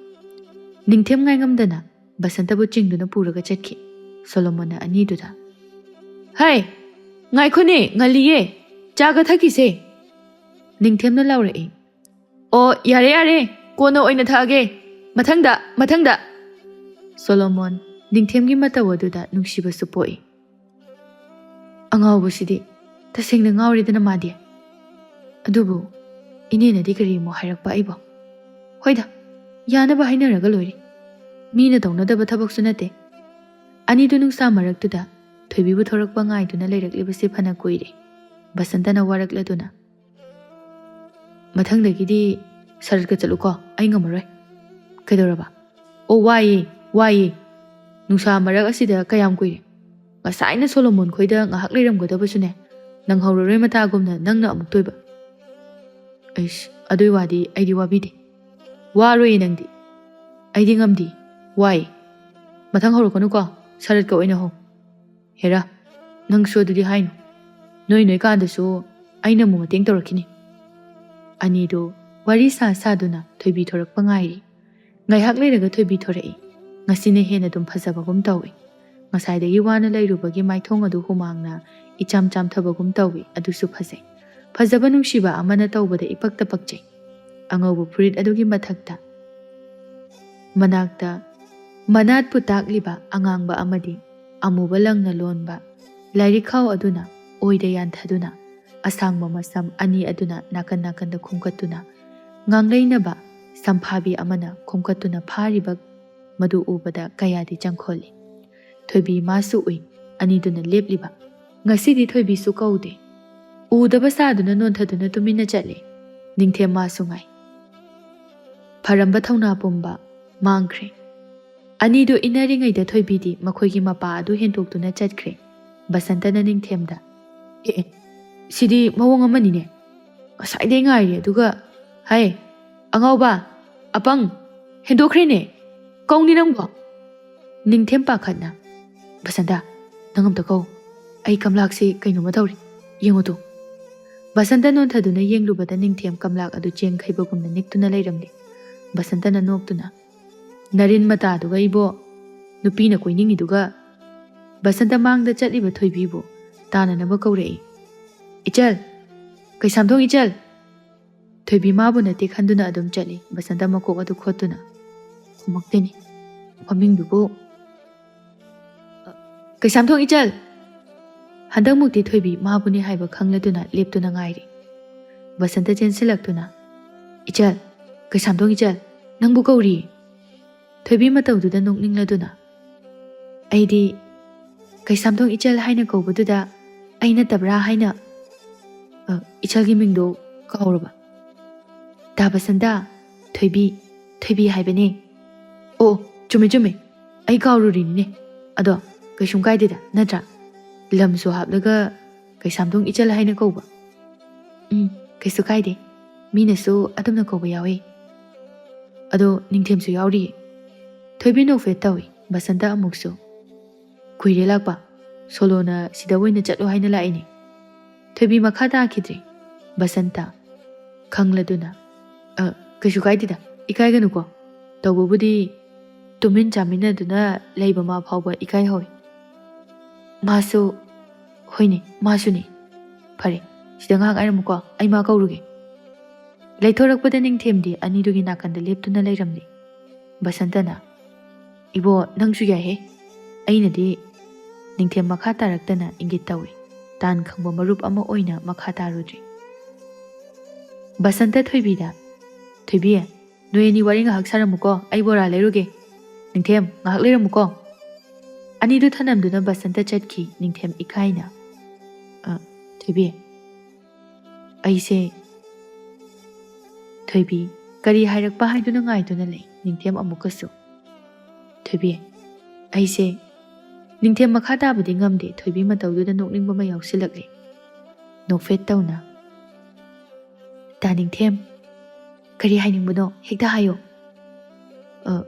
ꯅꯤꯡꯊꯦꯝ ꯉꯥꯏꯉꯝꯗꯅ ꯕꯁꯟꯇꯕꯨ ꯆꯤꯡꯗꯨꯅ ꯄꯨꯔꯒ ꯆꯠꯈꯤ꯫ ꯁꯣꯂꯣꯃꯣꯟꯅ ꯑꯅꯤꯗꯨꯗ, "ꯍꯩ, ꯉꯥꯏꯈꯣꯅꯦ, ꯉꯜꯂꯤꯌꯦ, ꯆꯥꯒ ꯊꯛꯈꯤꯁꯦ꯫" ꯅꯤꯡꯊꯦꯝꯅ ꯂꯥꯎꯔꯛꯏ꯫ "ꯑꯣ, ꯌꯥꯔꯦ, ꯌꯥꯔꯦ, ꯀꯣꯟꯅ ꯑꯣꯏꯅ ꯊꯛꯑꯒꯦ, ꯃꯊꯪꯗ, ꯃꯊꯪꯗ꯫" ꯁꯣꯂꯣꯃꯣꯟ ꯅꯤꯡꯊꯦꯝꯒꯤ ꯃꯇꯧ ꯑꯗꯨꯗ ꯅꯨꯡꯁꯤꯕꯁꯨ ꯄꯣꯛꯏ꯫ "ꯑꯉꯥꯎꯕꯁꯤꯗꯤ ꯇꯁꯦꯡꯅ ꯉꯥꯎꯔꯦꯗꯅ ꯃꯥꯗꯤ꯫ ꯑꯗꯨꯕꯨ ꯏꯅꯦꯅꯗꯤ ꯀꯔꯤ ꯑꯃꯨꯛ ꯍꯥꯏꯔꯛꯄ ꯑꯩꯕꯣ? ꯍꯣꯏꯗ, ꯌꯥꯅꯕ ꯍꯥꯏꯅꯔꯒ ꯂꯣꯏꯔꯦ꯫ ꯃꯤꯅ ꯇꯧꯅꯗꯕ ꯊꯕꯛꯁꯨ ꯅꯠꯇꯦ꯫" ꯑꯅꯤꯗꯨ ꯅꯨꯡꯁꯥ ꯃꯔꯛꯇꯨꯗ ꯊꯣꯏꯕꯤꯕꯨ ꯊꯣꯔꯛꯄ ꯉꯥꯏꯗꯨꯅ ꯂꯩꯔꯛꯂꯤꯕꯁꯤ ꯐꯅ ꯀꯨꯏꯔꯦ꯫ ꯕꯁꯟꯇꯅ ꯋꯥꯔꯛꯂꯗꯨꯅ, "ꯃꯊꯪꯗꯒꯤꯗꯤ ꯁꯔꯠꯀ ꯆꯠꯂꯨꯀꯣ, ꯑꯩ ꯉꯝꯃꯔꯣꯏ꯫" "ꯀꯩꯗꯧꯔꯕ?" "ꯑꯣ, ꯋꯥꯏꯌꯦ, ꯋꯥꯏꯌꯦ꯫ ꯅꯨꯡꯁꯥ ꯃꯔꯛ ꯑꯁꯤꯗ ꯀꯌꯥꯝ ꯀꯨꯏꯔꯦ? ꯉꯁꯥꯏꯅ ꯁꯣꯂꯣꯃꯣꯟ ꯈꯣꯏꯗ ꯉꯥꯏꯍꯥꯛ ꯂꯩꯔꯝꯒꯗꯕꯁꯨꯅꯦ, ꯅꯪꯍꯧꯔꯔꯣꯏ ꯃꯇꯥꯒꯨꯝꯅ ꯅꯪꯅ ꯑꯃꯨꯛ ꯇꯣꯏꯕ꯫" "ꯑꯩꯁ, ꯑꯗꯨꯏ ꯋꯥꯗꯤ ꯑꯩꯗꯤ ꯋꯥꯕꯤꯗꯦ꯫ ꯋꯥꯔꯣꯏꯌꯦ ꯅꯪꯗꯤ꯫ ꯑꯩꯗꯤ ꯉꯝꯗꯦ, ꯋꯥꯏ꯫ ꯃꯊꯪ ꯍꯧꯔꯛꯀꯅꯨꯀꯣ, ꯁꯔꯠꯀ ꯑꯣꯏꯅ ꯍꯧ꯫" "ꯍꯦꯔꯥ, ꯅꯪꯁꯨ ꯑꯗꯨꯗꯤ ꯍꯥꯏꯅꯨ꯫ ꯅꯣꯏ ꯅꯣꯏꯀꯥꯟꯗꯁꯨ ꯑꯩꯅ ꯑꯃꯨꯛ ꯃꯇꯦꯡ ꯇꯧꯔꯛꯈꯤꯅꯤ꯫" ꯑꯅꯤꯗꯨ ꯋꯥꯔꯤ ꯁꯥ ꯁꯥꯗꯨꯅ ꯊꯣꯏꯕꯤ ꯊꯣꯔꯛꯄ ꯉꯥꯏꯔꯤ꯫ ꯉꯥꯏꯍꯥꯛ ꯂꯩꯔꯒ ꯊꯣꯏꯕꯤ ꯊꯣꯔꯛꯏ꯫ ꯉꯁꯤꯅ ꯍꯦꯟꯅ ꯑꯗꯨꯝ ꯐꯖꯕꯒꯨꯝ ꯇꯧꯏ꯫ ꯉꯁꯥꯏꯗꯒꯤ ꯋꯥꯅ ꯂꯩꯔꯨꯕꯒꯤ ꯃꯥꯏꯊꯣꯡ ꯑꯗꯨ ꯍꯨꯃꯥꯡꯅ ꯏꯆꯥꯝ ꯆꯥꯝꯊꯕꯒꯨꯝ ꯇꯧꯏ꯫ ꯑꯗꯨꯁꯨ ꯐꯖꯩ꯫ ꯐꯖꯕ ꯅꯨꯡꯁꯤꯕ ꯑꯃꯅ ꯇꯧꯕꯗ ꯏꯄꯛꯇ ꯄꯛꯆꯩ꯫ ꯑꯉꯧꯕ ꯐꯨꯔꯤꯠ ꯑꯗꯨꯒꯤ ꯃꯊꯛꯇ, ꯃꯅꯥꯛꯇ ꯃꯅꯥꯠꯄꯨ ꯇꯥꯛꯂꯤꯕ ꯑꯉꯥꯡꯕ ꯑꯃꯗꯤ ꯑꯃꯨꯕ ꯂꯪꯅ ꯂꯣꯟꯕ ꯂꯥꯏꯔꯤꯛꯈꯥꯎ ꯑꯗꯨꯅ ꯑꯣꯏꯗ ꯌꯥꯟꯊꯗꯨꯅ ꯑꯁꯥꯡꯕ ꯃꯁꯝ ꯑꯅꯤ ꯑꯗꯨꯅ ꯅꯥꯀꯟ ꯅꯥꯀꯟꯗ ꯈꯣꯝꯒꯠꯇꯨꯅ ꯉꯥꯡꯂꯩꯅꯕ ꯁꯝꯐꯥꯕꯤ ꯑꯃꯅ ꯈꯣꯝꯒꯠꯇꯨꯅ ꯐꯥꯔꯤꯕ ꯃꯗꯨ ꯎꯕꯗ ꯀꯌꯥꯗꯤ ꯆꯪꯈꯣꯜꯂꯤ꯫ ꯊꯣꯏꯕꯤ ꯃꯥꯁꯨ ꯎꯏ, ꯑꯅꯤꯗꯨꯅ ꯂꯦꯞꯂꯤꯕ꯫ ꯉꯁꯤꯗꯤ ꯊꯣꯏꯕꯤꯁꯨ ꯀꯧꯗꯦ꯫ ꯎꯗꯕ ꯁꯥꯗꯨꯅ ꯅꯣꯟꯊꯗꯨꯅ ꯇꯨꯃꯤꯟꯅ ꯆꯠꯂꯤ꯫ ꯅꯤꯡꯊꯦꯝ ꯃꯥꯁꯨ ꯉꯥꯏ꯫ ꯐꯔꯝꯕ ꯊꯧꯅꯥ ꯄꯨꯝꯕ ꯃꯥꯡꯈ꯭ꯔꯦ꯫ ꯑꯅꯤꯗꯨ ꯏꯟꯅꯔꯤꯉꯩꯗ ꯊꯣꯏꯕꯤꯗꯤ ꯃꯈꯣꯏꯒꯤ ꯃꯄꯥ ꯑꯗꯨ ꯍꯦꯟꯗꯣꯛꯇꯨꯅ ꯆꯠꯈ꯭ꯔꯦ꯫ ꯕꯁꯟꯇꯅ ꯅꯤꯡꯊꯦꯝꯗ, "ꯑꯦ, ꯑꯦ, ꯁꯤꯗꯤ ꯃꯑꯣꯡ ꯑꯃꯅꯤꯅꯦ꯫ ꯉꯁꯥꯏꯗꯩ ꯉꯥꯏꯔꯤ, ꯑꯗꯨꯒ, ꯍꯥꯏ, ꯑꯉꯥꯎꯕ, ꯑꯄꯪ, ꯍꯦꯟꯗꯣꯛꯈ꯭ꯔꯦꯅꯦ꯫ ꯀꯧꯅꯤ ꯅꯪꯕꯣ?" ꯅꯤꯡꯊꯦꯝ ꯄꯥꯈꯠꯅ, "ꯕꯁꯟꯇ, ꯅꯪ ꯑꯝꯇ ꯀꯧ꯫ ꯑꯩ ꯀꯝꯂꯥꯛꯁꯤ ꯀꯩꯅꯣꯝꯃ ꯇꯧꯔꯤ꯫ ꯌꯦꯡꯉꯨ ꯇꯨ꯫" ꯕꯁꯟꯇ ꯅꯣꯟꯊꯗꯨꯅ ꯌꯦꯡꯂꯨꯕꯗ ꯅꯤꯡꯊꯦꯝ ꯀꯝꯂꯥꯛ ꯑꯗꯨ ꯆꯦꯡ ꯈꯩꯕꯒꯨꯝꯅ ꯅꯤꯛꯇꯨꯅ ꯂꯩꯔꯝꯂꯦ꯫ ꯕꯁꯟꯇꯅ ꯅꯣꯛꯇꯨꯅ, "ꯅꯔꯤꯟ ꯃꯇꯥꯗꯨꯒ ꯏꯕꯣ, ꯅꯨꯄꯤꯅ ꯀꯣꯏꯅꯤꯡꯉꯤꯗꯨꯒ꯫" ꯕꯁꯟꯇ ꯃꯥꯡꯗ ꯆꯠꯂꯤꯕ ꯊꯣꯏꯕꯤꯕꯨ ꯇꯥꯅꯅꯕ ꯀꯧꯔꯛꯏ꯫ "ꯏꯆꯜ! ꯀꯩꯁꯥꯝꯊꯣꯡ ꯏꯆꯜ!" ꯊꯣꯏꯕꯤ ꯃꯥꯕꯨ ꯅꯠꯇꯦ ꯈꯟꯗꯨꯅ ꯑꯗꯨꯝ ꯆꯠꯂꯤ, ꯕꯁꯟꯇ ꯃꯀꯣꯛ ꯑꯗꯨ ꯈꯣꯠꯇꯨꯅ꯫ ꯈꯨꯝꯃꯛꯇꯦꯅꯦ꯫ ꯃꯃꯤꯡꯗꯨꯕꯨ꯫ "ꯀꯩꯁꯥꯝꯊꯣꯡ ꯏꯆꯜ!" ꯍꯟꯗꯛꯃꯨꯛꯇꯤ ꯊꯣꯏꯕꯤ ꯃꯥꯕꯨꯅꯤ ꯍꯥꯏꯕ ꯈꯪꯂꯗꯨꯅ ꯂꯦꯞꯇꯨꯅ ꯉꯥꯏꯔꯤ꯫ ꯕꯁꯟꯇ ꯆꯦꯟꯁꯤꯜꯂꯛꯇꯨꯅ, "ꯏꯆꯜ! ꯀꯩꯁꯥꯝꯊꯣꯡ ꯏꯆꯜ! ꯅꯪꯕꯨ ꯀꯧꯔꯤ!" ꯊꯣꯏꯕꯤ ꯃꯇꯧꯗꯨꯗ ꯅꯣꯛꯅꯤꯡꯂꯗꯨꯅ, "ꯑꯩꯗꯤ ꯀꯩꯁꯥꯝꯊꯣꯡ ꯏꯆꯜ ꯍꯥꯏꯅ ꯀꯧꯕꯗꯨꯗ ꯑꯩ ꯅꯠꯇꯕ꯭ꯔꯥ ꯍꯥꯏꯅ, ꯑ, ꯏꯆꯜꯒꯤ ꯃꯤꯡꯗꯣ ꯀꯥꯎꯔꯕ?" "ꯗꯥ ꯕꯁꯟꯇ, ꯊꯣꯏꯕꯤ, ꯊꯣꯏꯕꯤ ꯍꯥꯏꯕꯅꯦ꯫" "ꯑꯣ, ꯑꯣ, ꯆꯨꯝꯃꯦ, ꯆꯨꯝꯃꯦ꯫ ꯑꯩ ꯀꯥꯎꯔꯨꯔꯤꯅꯤꯅꯦ꯫ ꯑꯗꯣ ꯀꯩꯁꯨꯝ ꯀꯥꯏꯗꯦꯗ, ꯅꯠꯇ꯭ꯔꯥ? ꯂꯝꯁꯨ ꯍꯥꯞꯂꯒ ꯀꯩꯁꯥꯝꯊꯣꯡ ꯏꯆꯜ ꯍꯥꯏꯅ ꯀꯧꯕ꯫" "ꯎꯝ, ꯀꯩꯁꯨ ꯀꯥꯏꯗꯦ꯫ ꯃꯤꯅꯁꯨ ꯑꯗꯨꯝꯅ ꯀꯧꯕ ꯌꯥꯎꯋꯤ꯫ ꯑꯗꯣ ꯅꯤꯡꯊꯦꯝꯁꯨ ꯌꯥꯎꯔꯤꯌꯦ꯫" ꯊꯣꯏꯕꯤ ꯅꯣꯛꯐꯦꯠ ꯇꯧꯏ꯫ ꯕꯁꯟꯇ ꯑꯃꯨꯛꯁꯨ, "ꯀꯨꯏꯔꯦ ꯂꯥꯛꯄ꯫ ꯁꯣꯂꯣꯅ ꯁꯤꯗ ꯑꯣꯏꯅ ꯆꯠꯂꯣ ꯍꯥꯏꯅ ꯂꯥꯛꯏꯅꯦ꯫" ꯊꯣꯏꯕꯤ ꯃꯈꯥ ꯇꯥꯈꯤꯗ꯭ꯔꯦ꯫ ꯕꯁꯟꯇ, ꯈꯪꯂꯗꯨꯅ, "ꯑ, ꯀꯩꯁꯨ ꯀꯥꯏꯗꯦꯗ, ꯏꯀꯥꯏꯒꯅꯨꯀꯣ꯫ ꯇꯧꯕꯕꯨꯗꯤ ꯇꯨꯃꯤꯟ ꯆꯥꯃꯤꯟꯅꯗꯨꯅ ꯂꯩꯕ ꯃꯥ ꯐꯥꯎꯕ ꯏꯀꯥꯏ ꯍꯧꯏ꯫" ꯃꯥꯁꯨ, "ꯍꯣꯏꯅꯦ, ꯃꯥꯁꯨꯅꯦ꯫ ꯐꯔꯦ, ꯁꯤꯗ ꯉꯥꯏꯍꯥꯛ ꯉꯥꯏꯔꯝꯃꯨꯀꯣ, ꯑꯩ ꯃꯥ ꯀꯧꯔꯨꯒꯦ꯫" ꯂꯩꯊꯣꯔꯛꯄꯗ ꯅꯤꯡꯊꯦꯝꯗꯤ ꯑꯅꯤꯗꯨꯒꯤ ꯅꯥꯀꯟꯗ ꯂꯦꯞꯇꯨꯅ ꯂꯩꯔꯝꯂꯦ꯫ ꯕꯁꯟꯇꯅ, "ꯏꯕꯣ, ꯅꯪꯁꯨ ꯌꯥꯏꯍꯦ꯫" ꯑꯩꯅꯗꯤ ꯅꯤꯡꯊꯦꯝ ꯃꯈꯥ ꯇꯥꯔꯛꯇꯅ ꯏꯪꯒꯤꯠ ꯇꯧꯏ꯫ ꯇꯥꯟ ꯈꯪꯕ ꯃꯔꯨꯞ ꯑꯃ ꯑꯣꯏꯅ ꯃꯈꯥ ꯇꯥꯔꯨꯗ꯭ꯔꯤ꯫ ꯕꯁꯟꯇ ꯊꯣꯏꯕꯤꯗ, "ꯊꯣꯏꯕꯤ, ꯅꯣꯏ ꯑꯅꯤ ꯋꯥꯔꯤ ꯉꯥꯏꯍꯥꯛ ꯁꯥꯔꯝꯃꯨꯀꯣ, ꯑꯩ ꯕꯣꯔꯥ ꯂꯩꯔꯨꯒꯦ꯫ ꯅꯤꯡꯊꯦꯝ, ꯉꯥꯏꯍꯥꯛ ꯂꯩꯔꯝꯃꯨꯀꯣ"꯫ ꯑꯅꯤꯗꯨ ꯊꯅꯝꯗꯨꯅ ꯕꯁꯟꯇ ꯆꯠꯈꯤ꯫ ꯅꯤꯡꯊꯦꯝ ꯏꯀꯥꯏꯅ, "ꯑ, ꯊꯣꯏꯕꯤ, ꯑꯩꯁꯦ"꯫ ꯊꯣꯏꯕꯤ ꯀꯔꯤ ꯍꯥꯏꯔꯛꯄ ꯍꯥꯏꯗꯨꯅ ꯉꯥꯏꯗꯨꯅ ꯂꯩ꯫ ꯅꯤꯡꯊꯦꯝ ꯑꯃꯨꯛꯀꯁꯨ, "ꯊꯣꯏꯕꯤ, ꯑꯩꯁꯦ"꯫ ꯅꯤꯡꯊꯦꯝ ꯃꯈꯥ ꯇꯥꯕꯗꯤ ꯉꯝꯗꯦ꯫ ꯊꯣꯏꯕꯤ ꯃꯇꯧꯗꯨꯗ ꯅꯣꯛꯅꯤꯡꯕ ꯑꯃ ꯌꯥꯎꯁꯤꯜꯂꯛꯂꯦ꯫ ꯅꯣꯛꯐꯦꯠ ꯇꯧꯅ, "ꯇꯥ ꯅꯤꯡꯊꯦꯝ, ꯀꯔꯤ ꯍꯥꯏꯅꯤꯡꯕꯅꯣ? ꯍꯦꯛꯇ ꯍꯥꯏꯌꯣ"꯫ "ꯑ,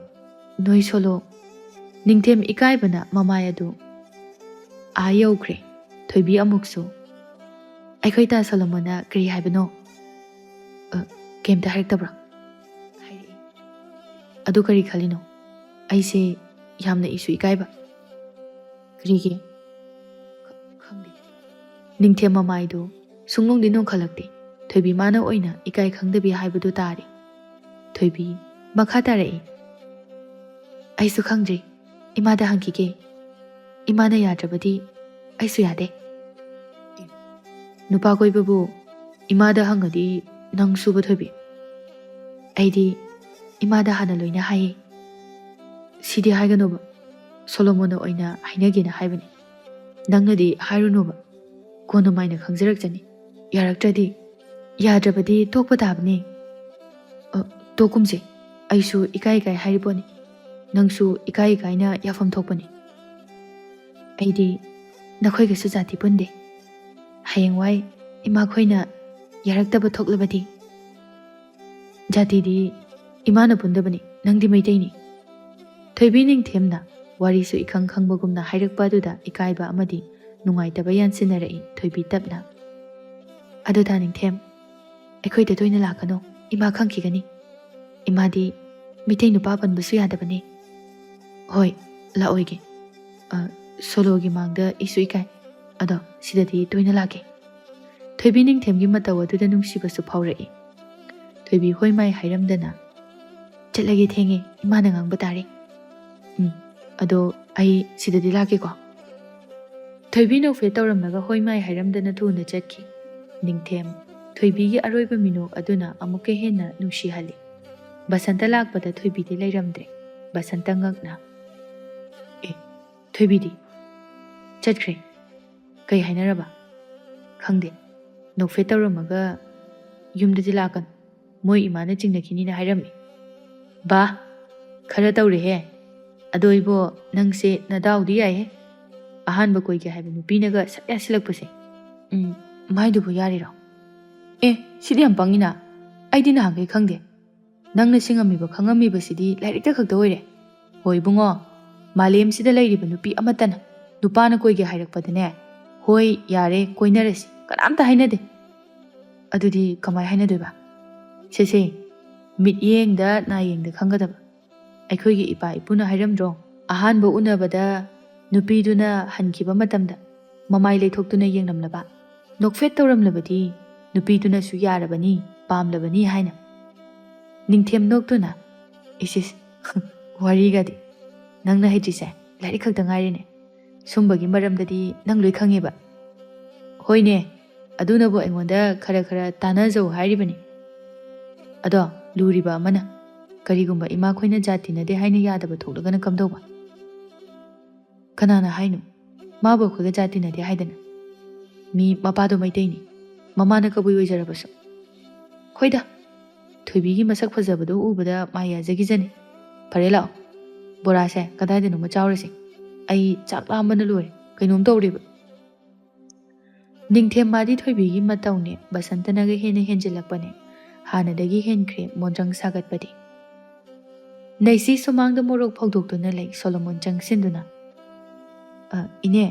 ꯅꯣꯏ ꯁꯣꯂꯣ"꯫ ꯅꯤꯡꯊꯦꯝ ꯏꯀꯥꯏꯕꯅ ꯃꯃꯥꯏ ꯑꯗꯨ ꯑꯥ ꯌꯧꯈ꯭ꯔꯦ꯫ ꯊꯣꯏꯕꯤ ꯑꯃꯨꯛꯁꯨ, "ꯑꯩꯈꯣꯏ ꯇꯥ ꯁꯣꯂꯣꯃꯣꯟꯅ ꯀꯔꯤ ꯍꯥꯏꯕꯅꯣ?" "ꯑ, ꯀꯩꯝꯇ ꯍꯥꯏꯔꯛꯇꯕ꯭ꯔꯥ?" "ꯍꯥꯏꯔꯛꯑꯦ"꯫ "ꯑꯗꯨ ꯀꯔꯤ ꯈꯜꯂꯤꯅꯣ?" "ꯑꯩꯁꯦ ꯌꯥꯝꯅ ꯏꯁꯨ ꯏꯀꯥꯏꯕ"꯫ "ꯀꯔꯤꯒꯤ?" "ꯈ-, ꯈꯪꯗꯦ"꯫ ꯅꯤꯡꯊꯦꯝ ꯃꯃꯥꯏꯗꯨ ꯁꯨꯡꯅꯨꯡꯗꯤ ꯅꯣꯡꯈꯠꯂꯛꯇꯦ꯫ ꯊꯣꯏꯕꯤ ꯃꯥꯅ ꯑꯣꯏꯅ ꯏꯀꯥꯏ ꯈꯪꯗꯕꯤ ꯍꯥꯏꯕꯗꯨ ꯇꯥꯔꯦ꯫ ꯊꯣꯏꯕꯤ ꯃꯈꯥ ꯇꯥꯔꯛꯏ, "ꯑꯩꯁꯨ ꯈꯪꯗ꯭ꯔꯤ꯫ ꯏꯃꯥꯗ ꯍꯪꯈꯤꯒꯦ꯫ ꯏꯃꯥꯅ ꯌꯥꯗ꯭ꯔꯕꯗꯤ ꯑꯩꯁꯨ ꯌꯥꯗꯦ"꯫ "ꯅꯨꯄꯥ ꯀꯣꯏꯕꯕꯨ ꯏꯃꯥꯗ ꯍꯪꯉꯗꯤ ꯅꯪ ꯁꯨꯕ ꯊꯣꯏꯕꯤ"꯫ "ꯑꯩꯗꯤ ꯏꯃꯥꯗ ꯍꯥꯟꯅ ꯂꯣꯏꯅ ꯍꯥꯏꯌꯦ"꯫ "ꯁꯤꯗꯤ ꯍꯥꯏꯒꯅꯣꯕ꯫ ꯁꯣꯂꯣꯃꯣꯟꯅ ꯑꯣꯏꯅ ꯍꯥꯏꯅꯒꯦꯅ ꯍꯥꯏꯕꯅꯤ꯫ ꯅꯪꯅꯗꯤ ꯍꯥꯏꯔꯨꯅꯣꯕ꯫ ꯀꯣꯟꯅ ꯃꯥꯏꯅ ꯈꯪꯖꯔꯛꯆꯅꯤ꯫ ꯌꯥꯔꯛꯇ꯭ꯔꯗꯤ, ꯌꯥꯗ꯭ꯔꯕꯗꯤ ꯇꯣꯛꯄ ꯇꯥꯕꯅꯤ"꯫ "ꯑ, ꯇꯣꯛꯀꯨꯝꯁꯦ꯫ ꯑꯩꯁꯨ ꯏꯀꯥꯏ ꯏꯀꯥꯏ ꯍꯥꯏꯔꯤꯕꯣꯅꯤ꯫ ꯅꯪꯁꯨ ꯏꯀꯥꯏ ꯏꯀꯥꯏꯅ ꯌꯥꯐꯝ ꯊꯣꯛꯄꯅꯤ꯫ ꯑꯩꯗꯤ ꯅꯈꯣꯏꯒꯁꯨ ꯖꯥꯇꯤ ꯄꯨꯟꯗꯦ꯫ ꯍꯌꯦꯡꯋꯥꯏ ꯏꯃꯥꯈꯣꯏꯅ ꯌꯥꯔꯛꯇꯕ ꯊꯣꯛꯂꯕꯗꯤ"꯫ "ꯖꯥꯇꯤꯗꯤ ꯏꯃꯥꯅ ꯄꯨꯟꯗꯕꯅꯤ, ꯅꯪꯗꯤ ꯃꯩꯇꯩꯅꯤ"꯫ ꯊꯣꯏꯕꯤ ꯅꯤꯡꯊꯦꯝꯅ ꯋꯥꯔꯤꯁꯨ ꯏꯈꯪ ꯈꯪꯕꯒꯨꯝꯅ ꯍꯥꯏꯔꯛꯄ ꯑꯗꯨꯗ ꯏꯀꯥꯏꯕ ꯑꯃꯗꯤ ꯅꯨꯡꯉꯥꯏꯇꯕ ꯌꯥꯟꯁꯤꯟꯅꯔꯛꯏ꯫ ꯊꯣꯏꯕꯤ ꯇꯞꯅ, "ꯑꯗꯨ ꯇꯥ ꯅꯤꯡꯊꯦꯝ, ꯑꯩꯈꯣꯏꯗ ꯇꯣꯏꯅ ꯂꯥꯛꯀꯅꯨ, ꯏꯃꯥ ꯈꯪꯈꯤꯒꯅꯤ꯫ ꯏꯃꯥꯗꯤ ꯃꯤꯇꯩ ꯅꯨꯄꯥ ꯄꯟꯕꯁꯨ ꯌꯥꯗꯕꯅꯤ"꯫ "ꯍꯣꯏ, ꯂꯥꯛꯑꯣꯏꯒꯦ꯫ ꯑ, ꯁꯣꯂꯣꯒꯤ ꯃꯥꯡꯗ ꯑꯩꯁꯨ ꯏꯀꯥꯏ꯫ ꯑꯗꯣ ꯁꯤꯗꯗꯤ ꯇꯣꯏꯅ ꯂꯥꯛꯀꯦ"꯫ ꯊꯣꯏꯕꯤ ꯅꯤꯡꯊꯦꯝꯒꯤ ꯃꯇꯧ ꯑꯗꯨꯗ ꯅꯨꯡꯁꯤꯕꯁꯨ ꯐꯥꯎꯔꯛꯏ꯫ ꯊꯣꯏꯕꯤ ꯍꯣꯏ ꯃꯥꯏ ꯍꯥꯏꯔꯝꯗꯅ, "ꯆꯠꯂꯒꯦ, ꯊꯦꯡꯉꯦ, ꯏꯃꯥꯅ ꯉꯥꯡꯕ ꯇꯥꯔꯦ꯫ ꯎꯝ, ꯑꯗꯣ ꯑꯩ ꯁꯤꯗꯗꯤ ꯂꯥꯛꯀꯦꯀꯣ"꯫ ꯊꯣꯏꯕꯤ ꯅꯣꯛꯐꯦꯠ ꯇꯧꯔꯝꯂꯒ ꯍꯣꯏ ꯃꯥꯏ ꯍꯥꯏꯔꯝꯗꯅ ꯊꯨꯅ ꯆꯠꯈꯤ꯫ ꯅꯤꯡꯊꯦꯝ, ꯊꯣꯏꯕꯤꯒꯤ ꯑꯔꯣꯏꯕ ꯃꯤꯅꯣꯛ ꯑꯗꯨꯅ ꯑꯃꯨꯛꯀ ꯍꯦꯟꯅ ꯅꯨꯡꯁꯤꯍꯜꯂꯤ꯫ ꯕꯁꯟꯇ ꯂꯥꯛꯄꯗ ꯊꯣꯏꯕꯤꯗꯤ ꯂꯩꯔꯝꯗ꯭ꯔꯦ꯫ ꯕꯁꯟꯇ ꯉꯛꯅ, "ꯑꯦ, ꯊꯣꯏꯕꯤꯗꯤ ꯆꯠꯈ꯭ꯔꯦ꯫ ꯀꯩ ꯍꯥꯏꯅꯔꯕ?" "ꯈꯪꯗꯦ꯫ ꯅꯣꯛꯐꯦꯠ ꯇꯧꯔꯝꯃꯒ ꯌꯨꯝꯗꯗꯤ ꯂꯥꯛꯀꯅꯨ, ꯃꯣꯏ ꯏꯃꯥꯅ ꯆꯤꯡꯅꯈꯤꯅꯤꯅ ꯍꯥꯏꯔꯝꯃꯤ꯫" "ꯕꯥ, ꯈꯔ ꯇꯧꯔꯦꯍꯦ꯫ ꯑꯗꯣ ꯏꯕꯣ, ꯅꯪꯁꯦ ꯅꯗꯥꯎꯗꯤ ꯌꯥꯏꯍꯦ꯫ ꯑꯍꯥꯟꯕ ꯀꯣꯏꯒꯦ ꯍꯥꯏꯕ ꯅꯨꯄꯤꯅꯒ ꯁꯛ ꯌꯥꯁꯤꯜꯂꯛꯄꯁꯦ꯫ ꯎꯝ, ꯃꯥꯏꯗꯨꯕꯨ ꯌꯥꯔꯤꯔꯣ? ꯑꯦ, ꯁꯤꯗꯤ ꯌꯥꯝ ꯄꯪꯉꯤꯅ꯫ ꯑꯩꯗꯤ ꯅꯍꯥꯟꯈꯩ ꯈꯪꯗꯦ꯫ ꯅꯪꯅ ꯁꯤꯡꯉꯝꯃꯤꯕ ꯈꯪꯉꯝꯃꯤꯕꯁꯤꯗꯤ ꯂꯥꯏꯔꯤꯛꯇ ꯈꯛꯇ ꯑꯣꯏꯔꯦ꯫ ꯍꯣꯏ ꯏꯕꯨꯡꯉꯣ, ꯃꯥꯂꯦꯝꯁꯤꯗ ꯂꯩꯔꯤꯕ ꯅꯨꯄꯤ ꯑꯃꯠꯇꯅ ꯅꯨꯄꯥꯅ ꯀꯣꯏꯒꯦ ꯍꯥꯏꯔꯛꯄꯗꯅꯦ, 'ꯍꯣꯏ, ꯌꯥꯔꯦ, ꯀꯣꯏꯅꯔꯁꯤ' ꯀꯅꯥꯝꯇ ꯍꯥꯏꯅꯗꯦ꯫ ꯑꯗꯨꯗꯤ ꯀꯃꯥꯏ ꯍꯥꯏꯅꯗꯣꯏꯕ? ꯁꯦꯁꯦ, ꯃꯤꯠꯌꯦꯡꯗ ꯅꯥꯌꯦꯡꯗ ꯈꯪꯒꯗꯕ꯫ ꯑꯩꯈꯣꯏꯒꯤ ꯏꯄꯥ ꯏꯄꯨꯅ ꯍꯥꯏꯔꯝꯗ꯭ꯔꯣ? ꯑꯍꯥꯟꯕ ꯎꯅꯕꯗ ꯅꯨꯄꯤꯗꯨꯅ ꯍꯟꯈꯤꯕ ꯃꯇꯝꯗ ꯃꯃꯥꯏ ꯂꯩꯊꯣꯛꯇꯨꯅ ꯌꯦꯡꯂꯝꯂꯕ, ꯅꯣꯛꯐꯦꯠ ꯇꯧꯔꯝꯂꯕꯗꯤ ꯅꯨꯄꯤꯗꯨꯅꯁꯨ ꯌꯥꯔꯕꯅꯤ, ꯄꯥꯝꯂꯕꯅꯤ ꯍꯥꯏꯅ꯫ ꯅꯤꯡꯊꯦꯝ ꯅꯣꯛꯇꯨꯅ, "ꯏꯁ, ꯏꯁ, ꯋꯥꯔꯤꯒꯗꯤ꯫ ꯅꯪꯅ ꯍꯩꯇ꯭ꯔꯤꯁꯦ ꯂꯥꯏꯔꯤꯛ ꯈꯛꯇ ꯉꯥꯏꯔꯦꯅꯦ꯫ ꯁꯨꯝꯕꯒꯤ ꯃꯔꯝꯗꯗꯤ ꯅꯪ ꯂꯣꯏ ꯈꯪꯉꯦꯕ꯫" "ꯍꯣꯏꯅꯦ, ꯑꯗꯨꯅꯕꯨ ꯑꯩꯉꯣꯟꯗ ꯈꯔ ꯈꯔ ꯇꯥꯟꯅꯖꯧ ꯍꯥꯏꯔꯤꯕꯅꯤ꯫" "ꯑꯗꯣ ꯂꯨꯔꯤꯕ ꯑꯃꯅ, ꯀꯔꯤꯒꯨꯝꯕ ꯏꯃꯥꯈꯣꯏꯅ ꯖꯥꯠ ꯇꯤꯟꯅꯗꯦ ꯍꯥꯏꯅ ꯌꯥꯗꯕ ꯊꯣꯛꯂꯒꯅ ꯀꯝꯗꯧꯕ?" "ꯀꯅꯥꯅ ꯍꯥꯏꯅꯣ? ꯃꯥꯕꯨ ꯑꯩꯈꯣꯏꯒ ꯖꯥꯠ ꯇꯤꯟꯅꯗꯦ ꯍꯥꯏꯗꯅ꯫ ꯃꯤ ꯃꯄꯥꯗꯣ ꯃꯩꯇꯩꯅꯤ, ꯃꯃꯥꯅ ꯀꯕꯨꯏ ꯑꯣꯏꯖꯔꯕꯁꯨ꯫" "ꯍꯣꯏꯗ, ꯊꯣꯏꯕꯤꯒꯤ ꯃꯁꯛ ꯐꯖꯕꯗꯣ ꯎꯕꯗ ꯃꯥꯏ ꯌꯥꯖꯈꯤꯖꯅꯤ꯫ ꯐꯔꯦ, ꯂꯥꯛꯑꯣ, ꯕꯣꯔꯥꯁꯦ ꯀꯗꯥꯏꯗꯅꯣꯃ ꯆꯥꯎꯔꯁꯦ꯫ ꯑꯩ ꯆꯥꯛ ꯂꯥꯝꯕꯅ ꯂꯣꯏꯔꯦ, ꯀꯩꯅꯣꯝ ꯇꯧꯔꯦꯕ꯫" ꯅꯤꯡꯊꯦꯝ ꯃꯥꯗꯤ ꯊꯣꯏꯕꯤꯒꯤ ꯃꯇꯧꯅꯦ ꯕꯁꯟꯇꯅꯒ ꯍꯦꯟꯅ ꯍꯦꯟꯖꯤꯜꯂꯛꯄꯅꯦ꯫ ꯍꯥꯟꯅꯗꯒꯤ ꯍꯦꯟꯈ꯭ꯔꯦ ꯃꯣꯟꯗ꯭ꯔꯪ ꯁꯥꯒꯠꯄꯗꯤ꯫ ꯅꯩꯁꯤ ꯁꯨꯃꯥꯡꯗ ꯃꯣꯔꯣꯛ ꯐꯧꯗꯣꯛꯇꯨꯅ ꯂꯩ ꯁꯣꯂꯣꯃꯣꯟ ꯆꯪꯁꯤꯟꯗꯨꯅ꯫ "ꯑ, ꯏꯅꯦ,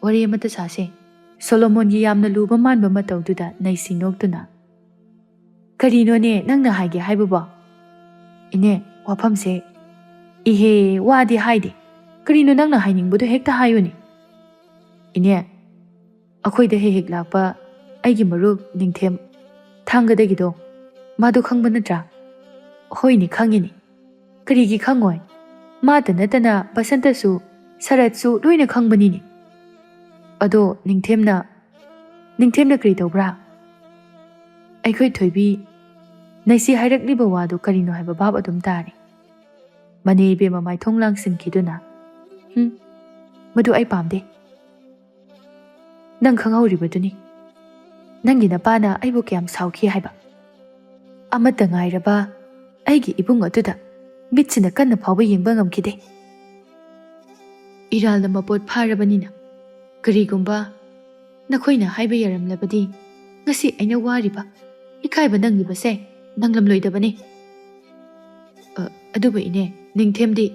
ꯋꯥꯔꯤ ꯑꯃꯇ ꯁꯥꯁꯦ꯫" ꯁꯣꯂꯣꯃꯣꯟꯒꯤ ꯌꯥꯝꯅ ꯂꯨꯕ ꯃꯥꯟꯕ ꯃꯇꯧꯗꯨꯗ ꯅꯩꯁꯤ ꯅꯣꯛꯇꯨꯅ, "ꯀꯔꯤꯅꯣꯅꯦ ꯅꯪꯅ ꯍꯥꯏꯒꯦ ꯍꯥꯏꯕꯕꯣ?" "ꯏꯅꯦ, ꯋꯥꯐꯝꯁꯦ꯫" "ꯏꯍꯦ, ꯋꯥꯗꯤ ꯍꯥꯏꯗꯦ꯫ ꯀꯔꯤꯅꯣ ꯅꯪꯅ ꯍꯥꯏꯅꯤꯡꯕꯗꯣ ꯍꯦꯛꯇ ꯍꯥꯏꯌꯨꯅꯦ꯫" "ꯏꯅꯦ, ꯑꯩꯈꯣꯏꯗ ꯍꯦꯛ ꯍꯦꯛ ꯂꯥꯛꯄ ꯑꯩꯒꯤ ꯃꯔꯨꯞ ꯅꯤꯡꯊꯦꯝ ꯊꯥꯡꯒꯗꯒꯤꯗꯣ, ꯃꯥꯗꯣ ꯈꯪꯕ ꯅꯠꯇ꯭ꯔꯥ?" "ꯍꯣꯏꯅꯦ, ꯈꯪꯉꯤꯅꯦ꯫ ꯀꯔꯤꯒꯤ ꯈꯪꯉꯣꯏ? ꯃꯥꯇ ꯅꯠꯇꯅ ꯕꯁꯟꯇꯁꯨ, ꯁꯔꯠꯁꯨ ꯂꯣꯏꯅ ꯈꯪꯕꯅꯤꯅꯦ꯫" ꯑꯗꯣ ꯅꯤꯡꯊꯦꯝꯅ, ꯅꯤꯡꯊꯦꯝꯅ ꯀꯔꯤ ꯇꯧꯕ꯭ꯔꯥ? ꯑꯩꯈꯣꯏ ꯊꯣꯏꯕꯤ, ꯅꯩꯁꯤ ꯍꯥꯏꯔꯛꯂꯤꯕ ꯋꯥꯗꯨ ꯀꯔꯤꯅꯣ ꯍꯥꯏꯕ ꯚꯥꯞ ꯑꯗꯨꯝ ꯇꯥꯔꯤ꯫ ꯃꯅꯦ ꯏꯕꯦꯝꯃ ꯃꯥꯏꯊꯣꯡ ꯂꯥꯡꯁꯤꯟꯈꯤꯗꯨꯅ, "ꯍꯨꯝ, ꯃꯗꯨ ꯑꯩ ꯄꯥꯝꯗꯦ꯫ ꯅꯪ ꯈꯪꯍꯧꯔꯤꯕꯗꯨꯅꯤ꯫ ꯅꯪꯒꯤ ꯅꯄꯥꯅ ꯑꯩꯕꯨ ꯀꯌꯥꯝ ꯁꯥꯎꯈꯤ ꯍꯥꯏꯕ꯫ ꯑꯃꯠꯇ ꯉꯥꯏꯔꯕ ꯑꯩꯒꯤ ꯏꯕꯨꯡ ꯑꯗꯨꯗ ꯃꯤꯠꯁꯤꯅ ꯀꯟꯅ ꯐꯥꯎꯕ ꯌꯦꯡꯕ ꯉꯝꯈꯤꯗꯦ꯫ ꯏꯔꯥꯜꯅ ꯃꯄꯣꯠ ꯐꯥꯔꯕꯅꯤꯅ, ꯀꯔꯤꯒꯨꯝꯕ ꯅꯈꯣꯏꯅ ꯍꯥꯏꯕ ꯌꯥꯔꯝꯂꯕꯗꯤ ꯉꯁꯤ ꯑꯩꯅ ꯋꯥꯔꯤꯕ, ꯏꯀꯥꯏꯕ ꯅꯪꯂꯤꯕꯁꯦ ꯅꯪꯂꯝꯂꯣꯏꯗꯕꯅꯤ꯫" "ꯑ, ꯑꯗꯨꯕꯨ ꯏꯅꯦ, ꯅꯤꯡꯊꯦꯝꯗꯤ꯫"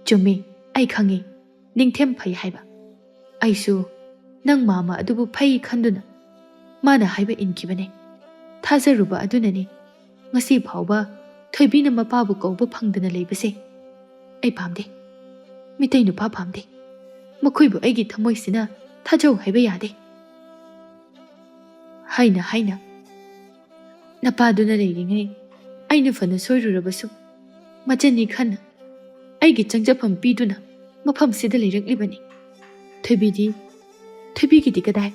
"ꯆꯨꯝꯃꯤ, ꯑꯩ ꯈꯪꯉꯤ, ꯅꯤꯡꯊꯦꯝ ꯐꯩ ꯍꯥꯏꯕ꯫ ꯑꯩꯁꯨ ꯅꯪ ꯃꯥꯃ ꯑꯗꯨꯕꯨ ꯐꯩ ꯈꯟꯗꯨꯅ ꯃꯥꯅ ꯍꯥꯏꯕ ꯏꯟꯈꯤꯕꯅꯦ꯫ ꯊꯥꯖꯔꯨꯕ ꯑꯗꯨꯅꯅꯤ ꯉꯁꯤ ꯐꯥꯎꯕ ꯊꯣꯏꯕꯤꯅ ꯃꯄꯥꯕꯨ ꯀꯧꯕ ꯐꯪꯗꯅ ꯂꯩꯕꯁꯦ꯫ ꯑꯩ ꯄꯥꯝꯗꯦ꯫ ꯃꯤꯇꯩ ꯅꯨꯄꯥ ꯄꯥꯝꯗꯦ꯫ ꯃꯈꯣꯏꯕꯨ ꯑꯩꯒꯤ ꯊꯃꯣꯏꯁꯤꯅ ꯊꯥꯖꯧ ꯍꯥꯏꯕ ꯌꯥꯗꯦ꯫" ꯍꯥꯏꯅ ꯍꯥꯏꯅ ꯅꯄꯥꯗꯨꯅ ꯂꯩꯔꯤꯉꯩ ꯑꯩꯅ ꯐꯅ ꯁꯣꯏꯔꯨꯔꯕꯁꯨ, ꯃꯆꯟꯅꯤ ꯈꯟꯅ ꯑꯩꯒꯤ ꯆꯪꯖꯐꯝ ꯄꯤꯗꯨꯅ ꯃꯐꯝꯁꯤꯗ ꯂꯩꯔꯛꯂꯤꯕꯅꯤ꯫ ꯊꯣꯏꯕꯤꯗꯤ, ꯊꯣꯏꯕꯤꯒꯤꯗꯤ ꯀꯗꯥꯏ?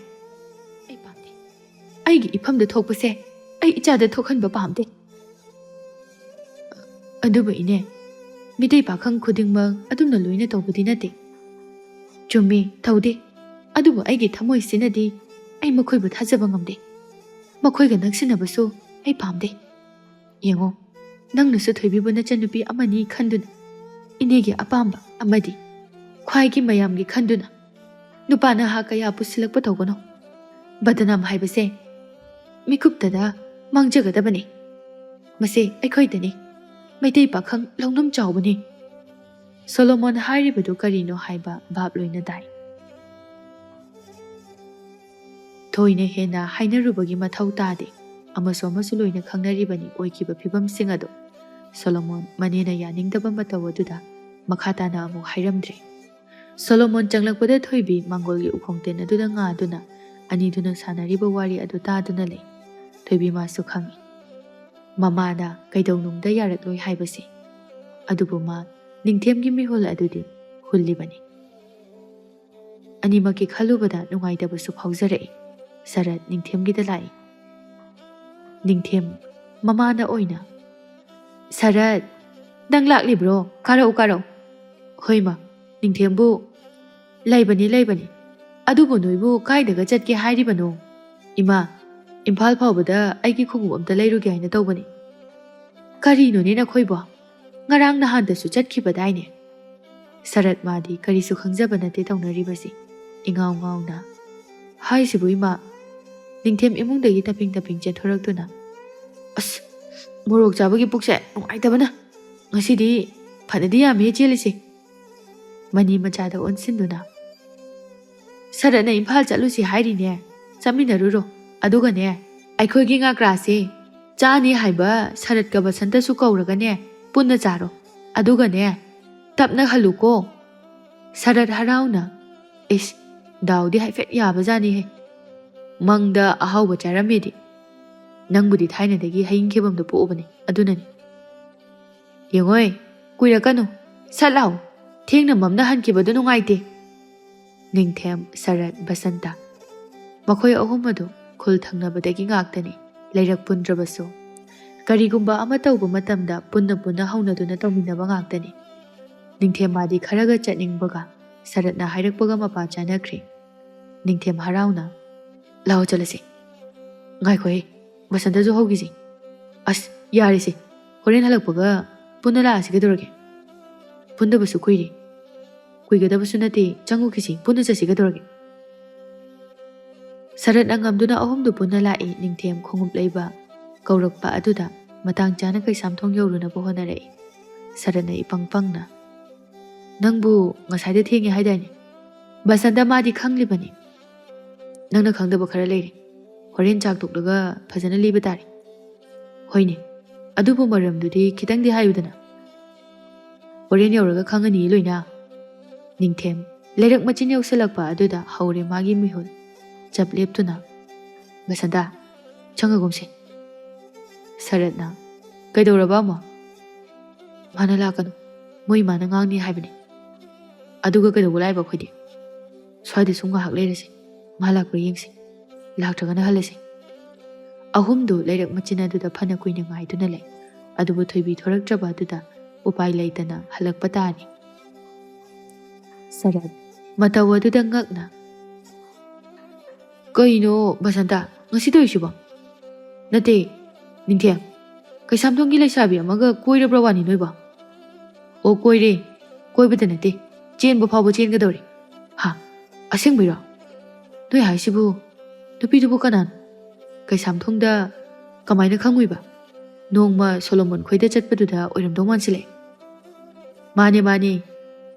ꯑꯩ ꯄꯥꯝꯗꯦ꯫ ꯑꯩꯒꯤ ꯏꯐꯝꯗ ꯊꯣꯛꯄꯁꯦ ꯑꯩ ꯏꯆꯥꯗ ꯊꯣꯛꯍꯟꯕ ꯄꯥꯝꯗꯦ꯫ ꯑꯗꯨꯕꯨ ꯏꯅꯦ, ꯃꯤꯇꯩ ꯄꯥꯈꯪ ꯈꯨꯗꯤꯡꯃꯛ ꯑꯗꯨꯝꯅ ꯂꯣꯏꯅ ꯇꯧꯕꯗꯤ ꯅꯠꯇꯦ꯫ ꯆꯨꯝꯃꯤ, ꯇꯧꯗꯦ꯫ ꯑꯗꯨꯕꯨ ꯑꯩꯒꯤ ꯊꯃꯣꯏꯁꯤꯅꯗꯤ ꯑꯩ ꯃꯈꯣꯏꯕꯨ ꯊꯥꯖꯕ ꯉꯝꯗꯦ꯫ ꯃꯈꯣꯏꯒ ꯅꯛꯁꯤꯟꯅꯕꯁꯨ ꯑꯩ ꯄꯥꯝꯗꯦ꯫ ꯌꯦꯡꯉꯣ, ꯅꯪꯅꯁꯨ ꯊꯣꯏꯕꯤꯕꯨ ꯅꯆꯟꯅꯨꯄꯤ ꯑꯃꯅꯤ ꯈꯟꯗꯨꯅ, ꯏꯅꯦꯒꯤ ꯑꯄꯥꯝꯕ ꯑꯃꯗꯤ ꯈ꯭ꯋꯥꯏꯒꯤ ꯃꯌꯥꯝꯒꯤ ꯈꯟꯗꯨꯅ ꯅꯨꯄꯥ ꯅꯍꯥ ꯀꯌꯥ ꯄꯨꯁꯤꯜꯂꯛꯄ ꯇꯧꯒꯅꯨ꯫ ꯕꯗꯅꯥꯝ ꯍꯥꯏꯕꯁꯦ ꯃꯤꯀꯨꯞꯇꯗ ꯃꯥꯡꯖꯒꯗꯕꯅꯤ꯫ ꯃꯁꯤ ꯑꯩꯈꯣꯏꯗꯅꯤ, ꯃꯩꯇꯩ ꯄꯥꯈꯪ ꯂꯧꯅꯝ ꯆꯥꯎꯕꯅꯤ꯫" ꯁꯣꯂꯣꯃꯣꯟ ꯍꯥꯏꯔꯤꯕꯗꯨ ꯀꯔꯤꯅꯣ ꯍꯥꯏꯕ ꯚꯥꯞ ꯂꯣꯏꯅ ꯇꯥꯏ꯫ ꯊꯣꯏꯅ ꯍꯦꯟꯅ ꯍꯥꯏꯅꯔꯨꯕꯒꯤ ꯃꯊꯧ ꯇꯥꯗꯦ꯫ ꯑꯃꯁꯨ ꯑꯃꯁꯨ ꯂꯣꯏꯅ ꯈꯪꯅꯔꯤꯕꯅꯤ ꯑꯣꯏꯈꯤꯕ ꯐꯤꯕꯝꯁꯤꯡ ꯑꯗꯨ꯫ ꯁꯣꯂꯣꯃꯣꯟ ꯃꯅꯦꯅ ꯌꯥꯅꯤꯡꯗꯕ ꯃꯇꯧ ꯑꯗꯨꯗ ꯃꯈꯥ ꯇꯥꯅ ꯑꯃꯨꯛ ꯍꯥꯏꯔꯝꯗ꯭ꯔꯦ꯫ ꯁꯣꯂꯣꯃꯣꯟ ꯆꯪꯂꯛꯄꯗ ꯊꯣꯏꯕꯤ ꯃꯥꯡꯒꯣꯜꯒꯤ ꯎꯈꯣꯡ ꯇꯦꯟ ꯑꯗꯨꯗ ꯉꯥꯗꯨꯅ ꯑꯅꯤꯗꯨꯅ ꯁꯥꯟꯅꯔꯤꯕ ꯋꯥꯔꯤ ꯑꯗꯨ ꯇꯥꯗꯨꯅ ꯂꯩ꯫ ꯊꯣꯏꯕꯤ ꯃꯥꯁꯨ ꯈꯪꯏ, ꯃꯃꯥꯅ ꯀꯩꯗꯧꯅꯨꯡꯗ ꯌꯥꯔꯛꯂꯣꯏ ꯍꯥꯏꯕꯁꯦ꯫ ꯑꯗꯨꯕꯨ ꯃꯥ ꯅꯤꯡꯊꯦꯝꯒꯤ ꯃꯤꯍꯨꯜ ꯑꯗꯨꯗꯤ ꯍꯨꯜꯂꯤꯕꯅꯤ꯫ ꯑꯅꯤꯃꯛꯀꯤ ꯈꯜꯂꯨꯕꯗ ꯅꯨꯡꯉꯥꯏꯇꯕꯁꯨ ꯐꯥꯎꯖꯔꯛꯏ꯫ ꯁꯔꯠ ꯅꯤꯡꯊꯦꯝꯒꯤꯗ ꯂꯥꯛꯏ꯫ ꯅꯤꯡꯊꯦꯝ ꯃꯃꯥꯅ ꯑꯣꯏꯅ, "ꯁꯔꯠ, ꯅꯪ ꯂꯥꯛꯂꯤꯕ꯭ꯔꯣ? ꯀꯥꯔꯛꯎ, ꯀꯥꯔꯛꯎ꯫" "ꯍꯣꯏ ꯃꯥ, ꯅꯤꯡꯊꯦꯝꯕꯨ?" "ꯂꯩꯕꯅꯤ, ꯂꯩꯕꯅꯤ꯫ ꯑꯗꯨꯕꯨ ꯅꯣꯏꯕꯨ ꯀꯥꯏꯗꯒ ꯆꯠꯀꯦ ꯍꯥꯏꯔꯤꯕꯅꯣ?" "ꯏꯃꯥ, ꯏꯝꯐꯥꯜ ꯐꯥꯎꯕꯗ ꯑꯩꯒꯤ ꯈꯣꯡꯎꯞ ꯑꯝꯇ ꯂꯩꯔꯨꯒꯦ ꯍꯥꯏꯅ ꯇꯧꯕꯅꯤ꯫" "ꯀꯔꯤꯅꯣꯅꯦ ꯅꯈꯣꯏꯕꯣ? ꯉꯔꯥꯡ ꯅꯍꯥꯟꯗꯁꯨ ꯆꯠꯈꯤꯕꯗꯥꯏꯅꯦ?" ꯁꯔꯠ ꯃꯥꯗꯤ ꯀꯔꯤꯁꯨ ꯈꯪꯖꯕ ꯅꯠꯇꯦ ꯇꯧꯅꯔꯤꯕꯁꯤ꯫ ꯏꯉꯥꯎ ꯉꯥꯎꯅ, "ꯍꯥꯏꯁꯤꯕꯨ ꯏꯃꯥ?" ꯅꯤꯡꯊꯦꯝ ꯏꯃꯨꯡꯗꯒꯤ ꯇꯞꯄꯤꯡ ꯇꯞꯄꯤꯡ ꯆꯦꯟꯊꯣꯔꯛꯇꯨꯅ, "ꯑꯁ, ꯃꯣꯔꯣꯛ ꯆꯥꯕꯒꯤ ꯄꯨꯛꯁꯦ ꯅꯨꯡꯉꯥꯏꯇꯕꯅ ꯉꯁꯤꯗꯤ ꯐꯅꯗꯤ ꯌꯥꯝꯃꯦ ꯆꯦꯜꯂꯤꯁꯦ꯫" ꯃꯅꯤ ꯃꯆꯥꯗ ꯑꯣꯟꯁꯤꯟꯗꯨꯅ, "ꯁꯔꯠꯅ ꯏꯝꯐꯥꯜ ꯆꯠꯂꯨꯁꯤ ꯍꯥꯏꯔꯤꯅꯦ, ꯆꯠꯃꯤꯟꯅꯔꯨꯔꯣ꯫ ꯑꯗꯨꯒꯅꯦ, ꯑꯩꯈꯣꯏꯒꯤ ꯉꯥꯀ꯭ꯔꯥꯁꯦ ꯆꯥꯅꯤ ꯍꯥꯏꯕ ꯁꯔꯠꯀ ꯕꯁꯟꯇꯁꯨ ꯀꯧꯔꯒꯅꯦ, ꯄꯨꯟꯅ ꯆꯥꯔꯣ꯫ ꯑꯗꯨꯒꯅꯦ, ꯇꯞꯅ ꯍꯜꯂꯨꯀꯣ꯫" ꯁꯔꯠ ꯍꯔꯥꯎꯅ, "ꯏꯁ, ꯗꯥꯎꯗꯤ ꯍꯥꯏꯐꯦꯠ ꯌꯥꯕꯖꯥꯠꯅꯤꯍꯦ꯫ ꯃꯪꯗ ꯑꯍꯥꯎꯕ ꯆꯥꯔꯝꯃꯦꯗꯤ꯫ ꯅꯪꯕꯨꯗꯤ ꯊꯥꯏꯅꯗꯒꯤ ꯍꯌꯤꯡ ꯈꯦꯕꯝꯗ ꯄꯣꯛꯎꯕꯅꯤ, ꯑꯗꯨꯅꯅꯤ꯫" "ꯌꯦꯡꯉꯣꯏ, ꯀꯨꯏꯔꯛꯀꯅꯨ꯫ ꯁꯠ ꯂꯥꯎ꯫ ꯊꯦꯡꯅ ꯃꯝꯅ ꯍꯟꯈꯤꯕꯗꯨ ꯅꯨꯡꯉꯥꯏꯇꯦ꯫" ꯅꯤꯡꯊꯦꯝ, ꯁꯔꯠ, ꯕꯁꯟꯇ꯫ ꯃꯈꯣꯏ ꯑꯍꯨꯝ ꯑꯗꯨ ꯈꯨꯜ ꯊꯪꯅꯕꯗꯒꯤ ꯉꯥꯛꯇꯅꯤ꯫ ꯂꯩꯔꯛ ꯄꯨꯟꯗ꯭ꯔꯕꯁꯨ, ꯀꯔꯤꯒꯨꯝꯕ ꯑꯃ ꯇꯧꯕ ꯃꯇꯝꯗ ꯄꯨꯟꯅ ꯄꯨꯟꯅ ꯍꯧꯅꯗꯨꯅ ꯇꯧꯃꯤꯟꯅꯕ ꯉꯥꯛꯇꯅꯤ꯫ ꯅꯤꯡꯊꯦꯝ ꯃꯥꯗꯤ ꯈꯔꯒ ꯆꯠꯅꯤꯡꯕꯒ, ꯁꯔꯠꯅ ꯍꯥꯏꯔꯛꯄꯒ ꯃꯄꯥ ꯆꯥꯅꯈ꯭ꯔꯦ꯫ ꯅꯤꯡꯊꯦꯝ ꯍꯔꯥꯎꯅ, "ꯂꯥꯛꯑꯣ ꯆꯠꯂꯁꯤ꯫ ꯉꯥꯏꯈꯣꯍꯦ, ꯕꯁꯟꯇꯁꯨ ꯍꯧꯈꯤꯁꯤ꯫ ꯑꯁ, ꯌꯥꯔꯦꯁꯦ, ꯍꯣꯔꯦꯟ ꯍꯜꯂꯛꯄꯒ ꯄꯨꯟꯅ ꯂꯥꯛꯑꯁꯤ ꯀꯩꯗꯧꯔꯒꯦ? ꯄꯨꯟꯗꯕꯁꯨ ꯀꯨꯏꯔꯦ꯫" "ꯀꯨꯏꯒꯗꯕꯁꯨ ꯅꯠꯇꯦ, ꯆꯪꯉꯨꯈꯤꯁꯤ, ꯄꯨꯟꯅ ꯆꯠꯁꯤ ꯀꯩꯗꯧꯔꯒꯦ?" ꯁꯔꯠꯅ ꯉꯝꯗꯨꯅ ꯑꯍꯨꯝꯗꯨ ꯄꯨꯟꯅ ꯂꯥꯛꯏ꯫ ꯅꯤꯡꯊꯦꯝ ꯈꯣꯡꯎꯞ ꯂꯩꯕ ꯀꯧꯔꯛꯄ ꯑꯗꯨꯗ ꯃꯇꯥꯡ ꯆꯥꯅ ꯀꯩꯁꯥꯝꯊꯣꯡ ꯌꯧꯔꯨꯅꯕ ꯍꯣꯠꯅꯔꯛꯏ꯫ ꯁꯔꯠꯅ ꯏꯄꯪ ꯄꯪꯅ, "ꯅꯪꯕꯨ ꯉꯁꯥꯏꯗ ꯊꯦꯡꯉꯦ ꯍꯥꯏꯗꯥꯏꯅꯦ? ꯕꯁꯟꯇ ꯃꯥꯗꯤ ꯈꯪꯂꯤꯕꯅꯤ꯫ ꯅꯪꯅ ꯈꯪꯗꯕ ꯈꯔ ꯂꯩꯔꯦ꯫ ꯍꯣꯔꯦꯟ ꯆꯥꯛ ꯇꯣꯛꯂꯒ ꯐꯖꯅ ꯂꯤꯕ ꯇꯥꯔꯦ꯫" "ꯍꯣꯏꯅꯦ, ꯑꯗꯨꯕꯨ ꯃꯔꯝꯗꯨꯗꯤ ꯈꯤꯇꯪꯗꯤ ꯍꯥꯏꯌꯨꯗꯅ꯫" "ꯍꯣꯔꯦꯟ ꯌꯧꯔꯒ ꯈꯪꯉꯅꯤ ꯂꯣꯏꯅ꯫" ꯅꯤꯡꯊꯦꯝ ꯂꯩꯔꯛ ꯃꯆꯤꯟ ꯌꯧꯁꯤꯜꯂꯛꯄ ꯑꯗꯨꯗ ꯍꯧꯔꯦ ꯃꯥꯒꯤ ꯃꯤꯍꯨꯜ꯫ ꯆꯞ ꯂꯦꯞꯇꯨꯅ, "ꯕꯁꯟꯇ, ꯆꯪꯉꯒꯨꯝꯁꯦ꯫" ꯁꯔꯠꯅ, "ꯀꯩꯗꯧꯔꯕ ꯑꯃꯨꯛ?" "ꯃꯥꯅ ꯂꯥꯛꯀꯅꯨ, ꯃꯣꯏ ꯏꯃꯥꯅ ꯉꯥꯡꯅꯤ ꯍꯥꯏꯕꯅꯤ꯫" "ꯑꯗꯨꯒ ꯀꯩꯗꯧꯕ ꯂꯥꯛꯏꯕ ꯑꯩꯈꯣꯏꯗꯤ?" ꯁ꯭ꯋꯥꯏꯗ ꯁꯨꯝ ꯉꯥꯏꯍꯥꯛ ꯂꯩꯔꯁꯤ꯫ ꯃꯥ ꯂꯥꯛꯄ꯭ꯔꯥ ꯌꯦꯡꯁꯤ꯫ ꯂꯥꯛꯇ꯭ꯔꯒꯅ ꯍꯜꯂꯁꯤ꯫ ꯑꯍꯨꯝꯗꯨ ꯂꯩꯔꯛ ꯃꯆꯤꯟ ꯑꯗꯨꯗ ꯐꯅ ꯀꯨꯏꯅ ꯉꯥꯏꯗꯨꯅ ꯂꯩ꯫ ꯑꯗꯨꯕꯨ ꯊꯣꯏꯕꯤ ꯊꯣꯔꯛꯇ꯭ꯔꯕ ꯑꯗꯨꯗ ꯎꯄꯥꯏ ꯂꯩꯇꯅ ꯍꯜꯂꯛꯄ ꯇꯥꯔꯦ꯫ ꯁꯔꯠ ꯃꯇꯧ ꯑꯗꯨꯗ ꯉꯛꯅ, "ꯀꯩꯅꯣ ꯕꯁꯟꯇ, ꯉꯁꯤ ꯇꯧꯔꯤꯁꯤꯕꯣ?" "ꯅꯠꯇꯦ, ꯅꯤꯡꯊꯦꯝ, ꯀꯩꯁꯥꯝꯊꯣꯡꯒꯤ ꯂꯩꯁꯥꯕꯤ ꯑꯃꯒ ꯀꯣꯏꯔꯕ꯭ꯔ ꯋꯥꯅꯤ ꯅꯣꯏꯕꯣ?" "ꯑꯣ, ꯀꯣꯏꯔꯦ꯫ ꯀꯣꯏꯕꯗ ꯅꯠꯇꯦ, ꯆꯦꯟꯕ ꯐꯥꯎꯕ ꯆꯦꯟꯒꯗꯧꯔꯦ꯫" "ꯍꯥ? ꯑꯁꯦꯡꯕꯩꯔꯣ? ꯅꯣꯏ ꯍꯥꯏꯁꯤꯕꯨ? ꯅꯨꯄꯤꯗꯨꯕꯨ ꯀꯅꯥꯅꯣ? ꯀꯩꯁꯥꯝꯊꯣꯡꯗ ꯀꯃꯥꯏꯅ ꯈꯪꯉꯨꯏꯕ? ꯅꯣꯡꯃ ꯁꯣꯂꯣꯃꯣꯟ ꯈꯣꯏꯗ ꯆꯠꯄꯗꯨꯗ ꯑꯣꯏꯔꯝꯗꯧ ꯃꯥꯟꯁꯤꯜꯂꯛꯑꯦ꯫" "ꯃꯥꯅꯦ, ꯃꯥꯅꯦ꯫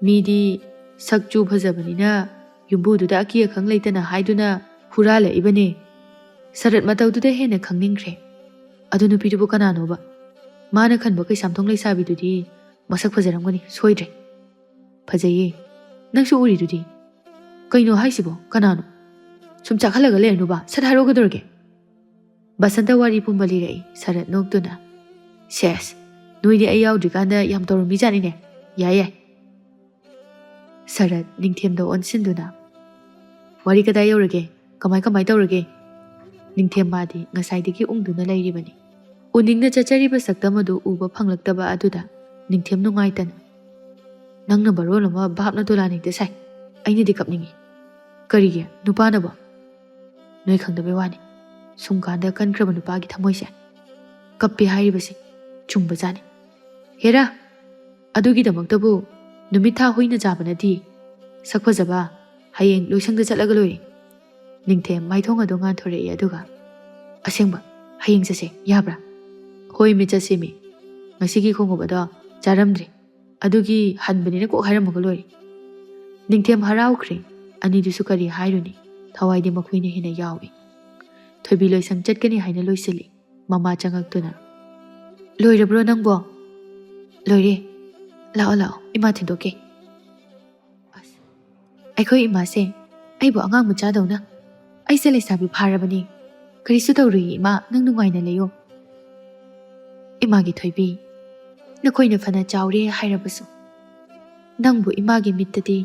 ꯃꯤꯗꯤ ꯁꯛ ꯆꯨ ꯐꯖꯕꯅꯤꯅ ꯌꯨꯝꯕꯨꯗꯨꯗ ꯑꯀꯤ ꯑꯈꯪ ꯂꯩꯇꯅ ꯍꯥꯏꯗꯨꯅ ꯍꯨꯔꯥꯜꯂꯛꯏꯕꯅꯦ꯫" ꯁꯔꯠ ꯃꯇꯧꯗꯨꯗ ꯍꯦꯟꯅ ꯈꯪꯅꯤꯡꯈ꯭ꯔꯦ꯫ "ꯑꯗꯨ ꯅꯨꯄꯤꯗꯨꯕꯨ ꯀꯅꯥꯅꯣꯕ? ꯃꯥꯅ ꯈꯟꯕ ꯀꯩꯁꯥꯝꯊꯣꯡ ꯂꯩꯁꯥꯕꯤꯗꯨꯗꯤ ꯃꯁꯛ ꯐꯖꯔꯝꯒꯅꯤ, ꯁꯣꯏꯗ꯭ꯔꯦ꯫" "ꯐꯖꯩꯌꯦ꯫ ꯅꯪꯁꯨ ꯎꯔꯤꯗꯨꯗꯤ꯫ ꯀꯩꯅꯣ ꯍꯥꯏꯁꯤꯕꯣ? ꯀꯅꯥꯅꯣ? ꯁꯨꯝ ꯆꯥꯛꯍꯜꯂꯒ ꯂꯩꯔꯅꯨꯕ, ꯁꯠ ꯍꯥꯏꯔꯛꯑꯣ ꯀꯩꯗꯧꯔꯒꯦ?" ꯕꯁꯟꯇ ꯋꯥꯔꯤ ꯄꯨꯝꯕ ꯂꯤꯔꯛꯏ, ꯁꯔꯠ ꯅꯣꯛꯇꯨꯅ꯫ "ꯁꯦꯁ, ꯅꯣꯏꯗꯤ ꯑꯩ ꯌꯥꯎꯗ꯭ꯔꯤꯀꯥꯟꯗ ꯌꯥꯝ ꯇꯧꯔꯝꯃꯤꯖꯥꯠꯅꯤꯅꯦ꯫ ꯌꯥꯏ, ꯌꯥꯏ꯫" ꯁꯔꯠ ꯅꯤꯡꯊꯦꯝꯗ ꯑꯣꯟꯁꯤꯟꯗꯨꯅ, "ꯋꯥꯔꯤ ꯀꯗꯥꯏ ꯌꯧꯔꯒꯦ? ꯀꯃꯥꯏ ꯀꯃꯥꯏ ꯇꯧꯔꯒꯦ?" ꯅꯤꯡꯊꯦꯝ ꯃꯥꯗꯤ ꯉꯁꯥꯏꯗꯒꯤ ꯎꯪꯗꯨꯅ ꯂꯩꯔꯤꯕꯅꯤ꯫ ꯎꯅꯤꯡꯅ ꯆꯠꯆꯔꯤꯕ ꯁꯛꯇꯝ ꯑꯗꯨ ꯎꯕ ꯐꯪꯂꯛꯇꯕ ꯑꯗꯨꯗ ꯅꯤꯡꯊꯦꯝ ꯅꯨꯡꯉꯥꯏꯇꯅ, "ꯅꯪꯅ ꯃꯔꯣꯜ ꯑꯃ ꯚꯥꯞꯅ ꯗꯣꯂꯥꯟ ꯍꯦꯛꯇ ꯁꯥꯏ꯫ ꯑꯩꯅꯗꯤ ꯀꯞꯅꯤꯡꯉꯤ꯫" "ꯀꯔꯤꯒꯤ? ꯅꯨꯄꯥꯅꯕꯣ?" "ꯅꯣꯏ ꯈꯪꯗꯕꯩ ꯋꯥꯅꯤ꯫ ꯁꯨꯝ ꯀꯥꯟꯗ ꯀꯟꯈ꯭ꯔꯕ ꯅꯨꯄꯥꯒꯤ ꯊꯃꯣꯏꯁꯦ ꯀꯞꯄꯦ ꯍꯥꯏꯔꯤꯕꯁꯦ ꯆꯨꯝꯕꯖꯥꯠꯅꯤ꯫ ꯍꯦꯔꯥ, ꯑꯗꯨꯒꯤꯗꯃꯛꯇꯕꯨ ꯅꯨꯃꯤꯠ ꯊꯥ ꯍꯨꯏꯅ ꯆꯥꯕ ꯅꯠꯇꯦ꯫ ꯁꯛ ꯐꯖꯕ, ꯍꯌꯦꯡ ꯂꯣꯏꯁꯪꯗ ꯆꯠꯂꯒ ꯂꯣꯏꯔꯦ꯫" ꯅꯤꯡꯊꯦꯝ ꯃꯥꯏꯊꯣꯡ ꯑꯗꯨ ꯉꯥꯟꯊꯣꯔꯛꯏ, ꯑꯗꯨꯒ, "ꯑꯁꯦꯡꯕ, ꯍꯌꯦꯡ ꯆꯠꯁꯦ, ꯌꯥꯕ꯭ꯔꯥ?" "ꯍꯣꯏ ꯃꯤ, ꯆꯠꯁꯦ ꯃꯤ꯫ ꯉꯁꯤꯒꯤ ꯈꯣꯡꯎꯞ ꯑꯗꯣ ꯆꯥꯔꯝꯗ꯭ꯔꯦ꯫ ꯑꯗꯨꯒꯤ ꯍꯟꯕꯅꯤꯅ ꯀꯣꯛ ꯍꯥꯏꯔꯝꯃꯒ ꯂꯣꯏꯔꯦ꯫" ꯅꯤꯡꯊꯦꯝ ꯍꯔꯥꯎꯈ꯭ꯔꯦ꯫ ꯑꯅꯤꯗꯨꯁꯨ ꯀꯔꯤ ꯍꯥꯏꯔꯨꯅꯤ, ꯊꯋꯥꯏꯗꯤ ꯃꯈꯣꯏꯅ ꯍꯦꯟꯅ ꯌꯥꯎꯏ꯫ ꯊꯣꯏꯕꯤ ꯂꯣꯏꯁꯪ ꯆꯠꯀꯅꯤ ꯍꯥꯏꯅ ꯂꯣꯏꯁꯤꯜꯂꯤ꯫ ꯃꯃꯥ ꯆꯪꯉꯛꯇꯨꯅ, "ꯂꯣꯏꯔꯕ꯭ꯔꯣ ꯅꯪꯕꯣ?" "ꯂꯣꯏꯔꯦ꯫ ꯂꯥꯛꯑꯣ, ꯂꯥꯛꯑꯣ, ꯏꯃꯥ ꯊꯤꯟꯗꯣꯛꯀꯦ꯫" ꯑꯁ, ꯑꯩꯈꯣꯏ ꯏꯃꯥꯁꯦ ꯑꯩꯕꯨ ꯑꯉꯥꯡ ꯃꯆꯥꯗꯧꯅ, "ꯑꯩꯁꯦ ꯂꯩꯁꯥꯕꯤ ꯐꯥꯔꯕꯅꯤ, ꯀꯔꯤꯁꯨ ꯇꯧꯔꯨꯏ ꯏꯃꯥ, ꯅꯪ ꯅꯨꯡꯉꯥꯏꯅ ꯂꯩꯌꯣ꯫" "ꯏꯃꯥꯒꯤ ꯊꯣꯏꯕꯤ, ꯅꯈꯣꯏꯅ ꯐꯅ ꯆꯥꯎꯔꯦ ꯍꯥꯏꯔꯕꯁꯨ, ꯅꯪꯕꯨ ꯏꯃꯥꯒꯤ ꯃꯤꯠꯇꯗꯤ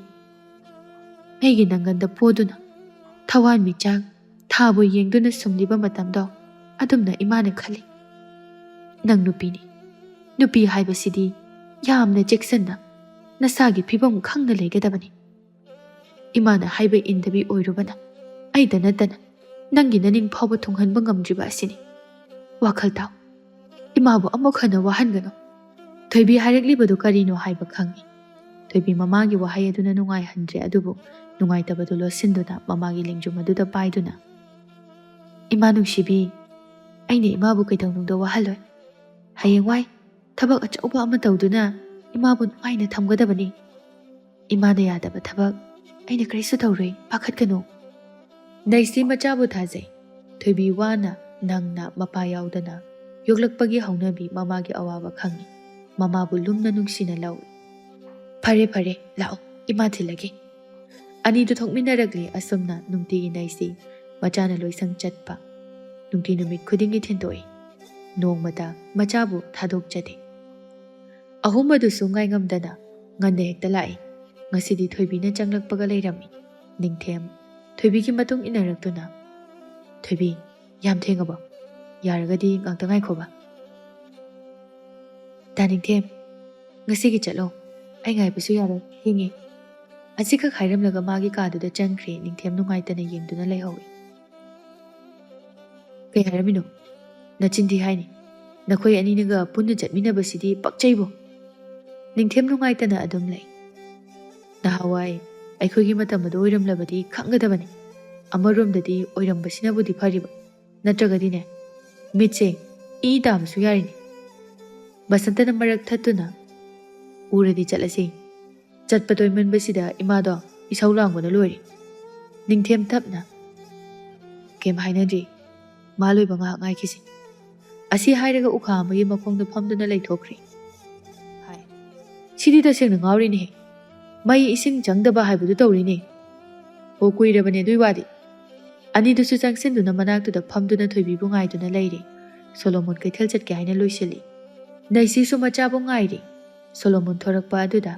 ꯃꯩꯒꯤ ꯅꯪꯒꯟꯗ ꯄꯣꯗꯨꯅ, ꯊꯋꯥꯟꯃꯤꯆꯥꯛ ꯊꯥꯕꯨ ꯌꯦꯡꯗꯨꯅ ꯁꯨꯝꯂꯤꯕ ꯃꯇꯝꯗꯣ ꯑꯗꯨꯝꯅ ꯏꯃꯥꯅ ꯈꯜꯂꯤ꯫ "ꯅꯪ ꯅꯨꯄꯤꯅꯤ꯫ ꯅꯨꯄꯤ ꯍꯥꯏꯕꯁꯤꯗꯤ ꯌꯥꯝꯅ ꯆꯦꯛꯁꯤꯟꯅ, ꯅꯁꯥꯒꯤ ꯐꯤꯕꯝ ꯈꯪꯅ ꯂꯩꯒꯗꯕꯅꯤ꯫ ꯏꯃꯥꯅ ꯍꯥꯏꯕ ꯏꯟꯗꯕꯤ ꯑꯣꯏꯔꯨꯕꯅ ꯑꯩꯗ ꯅꯠꯇꯅ ꯅꯪꯒꯤ ꯅꯅꯤꯡ ꯐꯥꯎꯕ ꯊꯨꯡꯍꯟꯕ ꯉꯝꯗ꯭ꯔꯤꯕ ꯑꯁꯤꯅꯤ꯫ ꯋꯥꯈꯜ ꯇꯥꯎ꯫ ꯏꯃꯥꯕꯨ ꯑꯃꯨꯛ ꯍꯟꯅ ꯋꯥꯍꯟꯒꯅꯨ꯫" ꯊꯣꯏꯕꯤ ꯍꯥꯏꯔꯛꯂꯤꯕꯗꯨ ꯀꯔꯤꯅꯣ ꯍꯥꯏꯕ ꯈꯪꯏ꯫ ꯊꯣꯏꯕꯤ ꯃꯃꯥꯒꯤ ꯋꯥꯍꯩ ꯑꯗꯨꯅ ꯅꯨꯡꯉꯥꯏꯍꯟꯗ꯭ꯔꯦ, ꯑꯗꯨꯕꯨ ꯅꯨꯡꯉꯥꯏꯇꯕꯗꯨ ꯂꯣꯠꯁꯤꯟꯗꯨꯅ ꯃꯃꯥꯒꯤ ꯂꯦꯡꯖꯨꯝ ꯑꯗꯨꯗ ꯄꯥꯏꯗꯨꯅ, "ꯏꯃꯥ ꯅꯨꯡꯁꯤꯕꯤ, ꯑꯩꯅ ꯏꯃꯥꯕꯨ ꯀꯩꯗꯧꯅꯨꯡꯗ ꯋꯥꯍꯜꯂꯣꯏ꯫ ꯍꯌꯦꯡꯋꯥꯏ ꯊꯕꯛ ꯑꯆꯧꯕ ꯑꯃ ꯇꯧꯗꯨꯅ ꯏꯃꯥꯕꯨ ꯅꯨꯡꯉꯥꯏꯅ ꯊꯝꯒꯗꯕꯅꯤ꯫ ꯏꯃꯥꯅ ꯌꯥꯗꯕ ꯊꯕꯛ ꯑꯩꯅ ꯀꯔꯤꯁꯨ ꯇꯧꯔꯣꯏ, ꯄꯥꯈꯠꯀꯅꯨ꯫" ꯅꯩꯁꯤ ꯃꯆꯥꯕꯨ ꯊꯥꯖꯩ꯫ ꯊꯣꯏꯕꯤ ꯋꯥꯅ ꯅꯪꯅ ꯃꯄꯥ ꯌꯥꯎꯗꯅ ꯌꯣꯛꯂꯛꯄꯒꯤ ꯍꯧꯅꯕꯤ ꯃꯃꯥꯒꯤ ꯑꯋꯥꯕ ꯈꯪꯏ꯫ ꯃꯃꯥꯕꯨ ꯂꯨꯝꯅ ꯅꯨꯡꯁꯤꯅ ꯂꯧꯏ꯫ "ꯐꯔꯦ, ꯐꯔꯦ, ꯂꯥꯛꯑꯣ, ꯏꯃꯥ ꯊꯤꯜꯂꯒꯦ꯫" ꯑꯅꯤꯗꯨ ꯊꯣꯛꯃꯤꯟꯅꯔꯛꯂꯤ꯫ ꯑꯁꯨꯝꯅ ꯅꯨꯡꯇꯤꯒꯤ ꯅꯩꯁꯤ ꯃꯆꯥꯅ ꯂꯣꯏꯁꯪ ꯆꯠꯄ ꯅꯨꯡꯇꯤ ꯅꯨꯃꯤꯠ ꯈꯨꯗꯤꯡꯒꯤ ꯊꯤꯟꯗꯣꯛꯏ꯫ ꯅꯣꯡꯃꯇ ꯃꯆꯥꯕꯨ ꯊꯥꯗꯣꯛꯆꯗꯦ꯫ ꯑꯍꯨꯝ ꯑꯗꯨꯁꯨ ꯉꯥꯏꯉꯝꯗꯅ ꯉꯟꯅ ꯍꯦꯛꯇ ꯂꯥꯛꯏ꯫ ꯉꯁꯤꯗꯤ ꯊꯣꯏꯕꯤꯅ ꯆꯪꯂꯛꯄꯒ ꯂꯩꯔꯝꯃꯤ꯫ ꯅꯤꯡꯊꯦꯝ ꯊꯣꯏꯕꯤꯒꯤ ꯃꯇꯨꯡ ꯏꯟꯅꯔꯛꯇꯨꯅ, "ꯊꯣꯏꯕꯤ, ꯌꯥꯝ ꯊꯦꯡꯉꯕꯣ? ꯌꯥꯔꯒꯗꯤ ꯉꯥꯛꯇ ꯉꯥꯏꯈꯣꯕ꯫" "ꯗꯥ ꯅꯤꯡꯊꯦꯝ, ꯉꯁꯤꯒꯤ ꯆꯠꯂꯣ꯫ ꯑꯩ ꯉꯥꯏꯕꯁꯨ ꯌꯥꯔꯣꯏ, ꯊꯦꯡꯉꯦ꯫" ꯑꯁꯤꯈꯛ ꯍꯥꯏꯔꯝꯂꯒ ꯃꯥꯒꯤ ꯀꯥꯗꯨꯗ ꯆꯪꯈ꯭ꯔꯦ꯫ ꯅꯤꯡꯊꯦꯝ ꯅꯨꯡꯉꯥꯏꯇꯅ ꯌꯦꯡꯗꯨꯅ ꯂꯩꯍꯧꯏ꯫ "ꯀꯩ ꯍꯥꯏꯔꯝꯃꯤꯅꯣ? ꯅꯆꯤꯟ ꯊꯤ ꯍꯥꯏꯅꯤ꯫ ꯅꯈꯣꯏ ꯑꯅꯤꯅꯒ ꯄꯨꯟꯅ ꯆꯠꯃꯤꯟꯅꯕꯁꯤꯗꯤ ꯄꯛꯆꯩꯕꯣ꯫" ꯅꯤꯡꯊꯦꯝ ꯅꯨꯡꯉꯥꯏꯇꯅ ꯑꯗꯨꯝ ꯂꯩ꯫ "ꯅꯍꯥꯟꯋꯥꯏ ꯑꯩꯈꯣꯏꯒꯤ ꯃꯇꯝ ꯑꯗꯨ ꯑꯣꯏꯔꯝꯂꯕꯗꯤ ꯈꯪꯒꯗꯕꯅꯤ꯫ ꯑꯃꯔꯣꯝꯗꯗꯤ ꯑꯣꯏꯔꯝꯕꯁꯤꯅꯕꯨꯗꯤ ꯐꯔꯤꯕ, ꯅꯠꯇ꯭ꯔꯒꯗꯤꯅꯦ, ꯃꯤꯠꯁꯦ ꯏ ꯇꯥꯕꯁꯨ ꯌꯥꯔꯤꯅꯤ꯫" ꯕꯁꯟꯇꯅ ꯃꯔꯛ ꯊꯠꯇꯨꯅ, "ꯎꯔꯗꯤ ꯆꯠꯂꯁꯤ꯫ ꯆꯠꯄ ꯇꯣꯏꯃꯟꯕꯁꯤꯗ ꯏꯃꯥꯗꯣ ꯏꯁꯧ ꯂꯥꯡꯕꯅ ꯂꯣꯏꯔꯦ꯫" ꯅꯤꯡꯊꯦꯝ ꯇꯞꯅ, "ꯀꯩꯝ ꯍꯥꯏꯅꯗ꯭ꯔꯤ꯫ ꯃꯥ ꯂꯣꯏꯕ ꯉꯥꯏꯍꯥꯛ ꯉꯥꯏꯈꯤꯁꯤ꯫" ꯑꯁꯤ ꯍꯥꯏꯔꯒ ꯎꯈꯥ ꯑꯃꯒꯤ ꯃꯈꯣꯡꯗ ꯐꯝꯗꯨꯅ ꯂꯩꯊꯣꯛꯈ꯭ꯔꯦ꯫ ꯍꯥꯏ, "ꯁꯤꯗꯤ ꯇꯁꯦꯡꯅ ꯉꯥꯎꯔꯤꯅꯦꯍꯦ꯫ ꯃꯩ ꯏꯁꯤꯡ ꯆꯪꯗꯕ ꯍꯥꯏꯕꯗꯨ ꯇꯧꯔꯤꯅꯦ꯫ ꯑꯣ, ꯀꯨꯏꯔꯕꯅꯦ ꯑꯗꯨꯏ ꯋꯥꯗꯤ꯫" ꯑꯅꯤꯗꯨꯁꯨ ꯆꯪꯁꯤꯟꯗꯨꯅ ꯃꯅꯥꯛꯇꯨꯗ ꯐꯝꯗꯨꯅ ꯊꯣꯏꯕꯤꯕꯨ ꯉꯥꯏꯗꯨꯅ ꯂꯩꯔꯦ꯫ ꯁꯣꯂꯣꯃꯣꯟ ꯀꯩꯊꯦꯜ ꯆꯠꯀꯦ ꯍꯥꯏꯅ ꯂꯣꯏꯁꯤꯜꯂꯤ꯫ ꯅꯩꯁꯤꯁꯨ ꯃꯆꯥꯕꯨ ꯉꯥꯏꯔꯤ꯫ ꯁꯣꯂꯣꯃꯣꯟ ꯊꯣꯔꯛꯄ ꯑꯗꯨꯗ,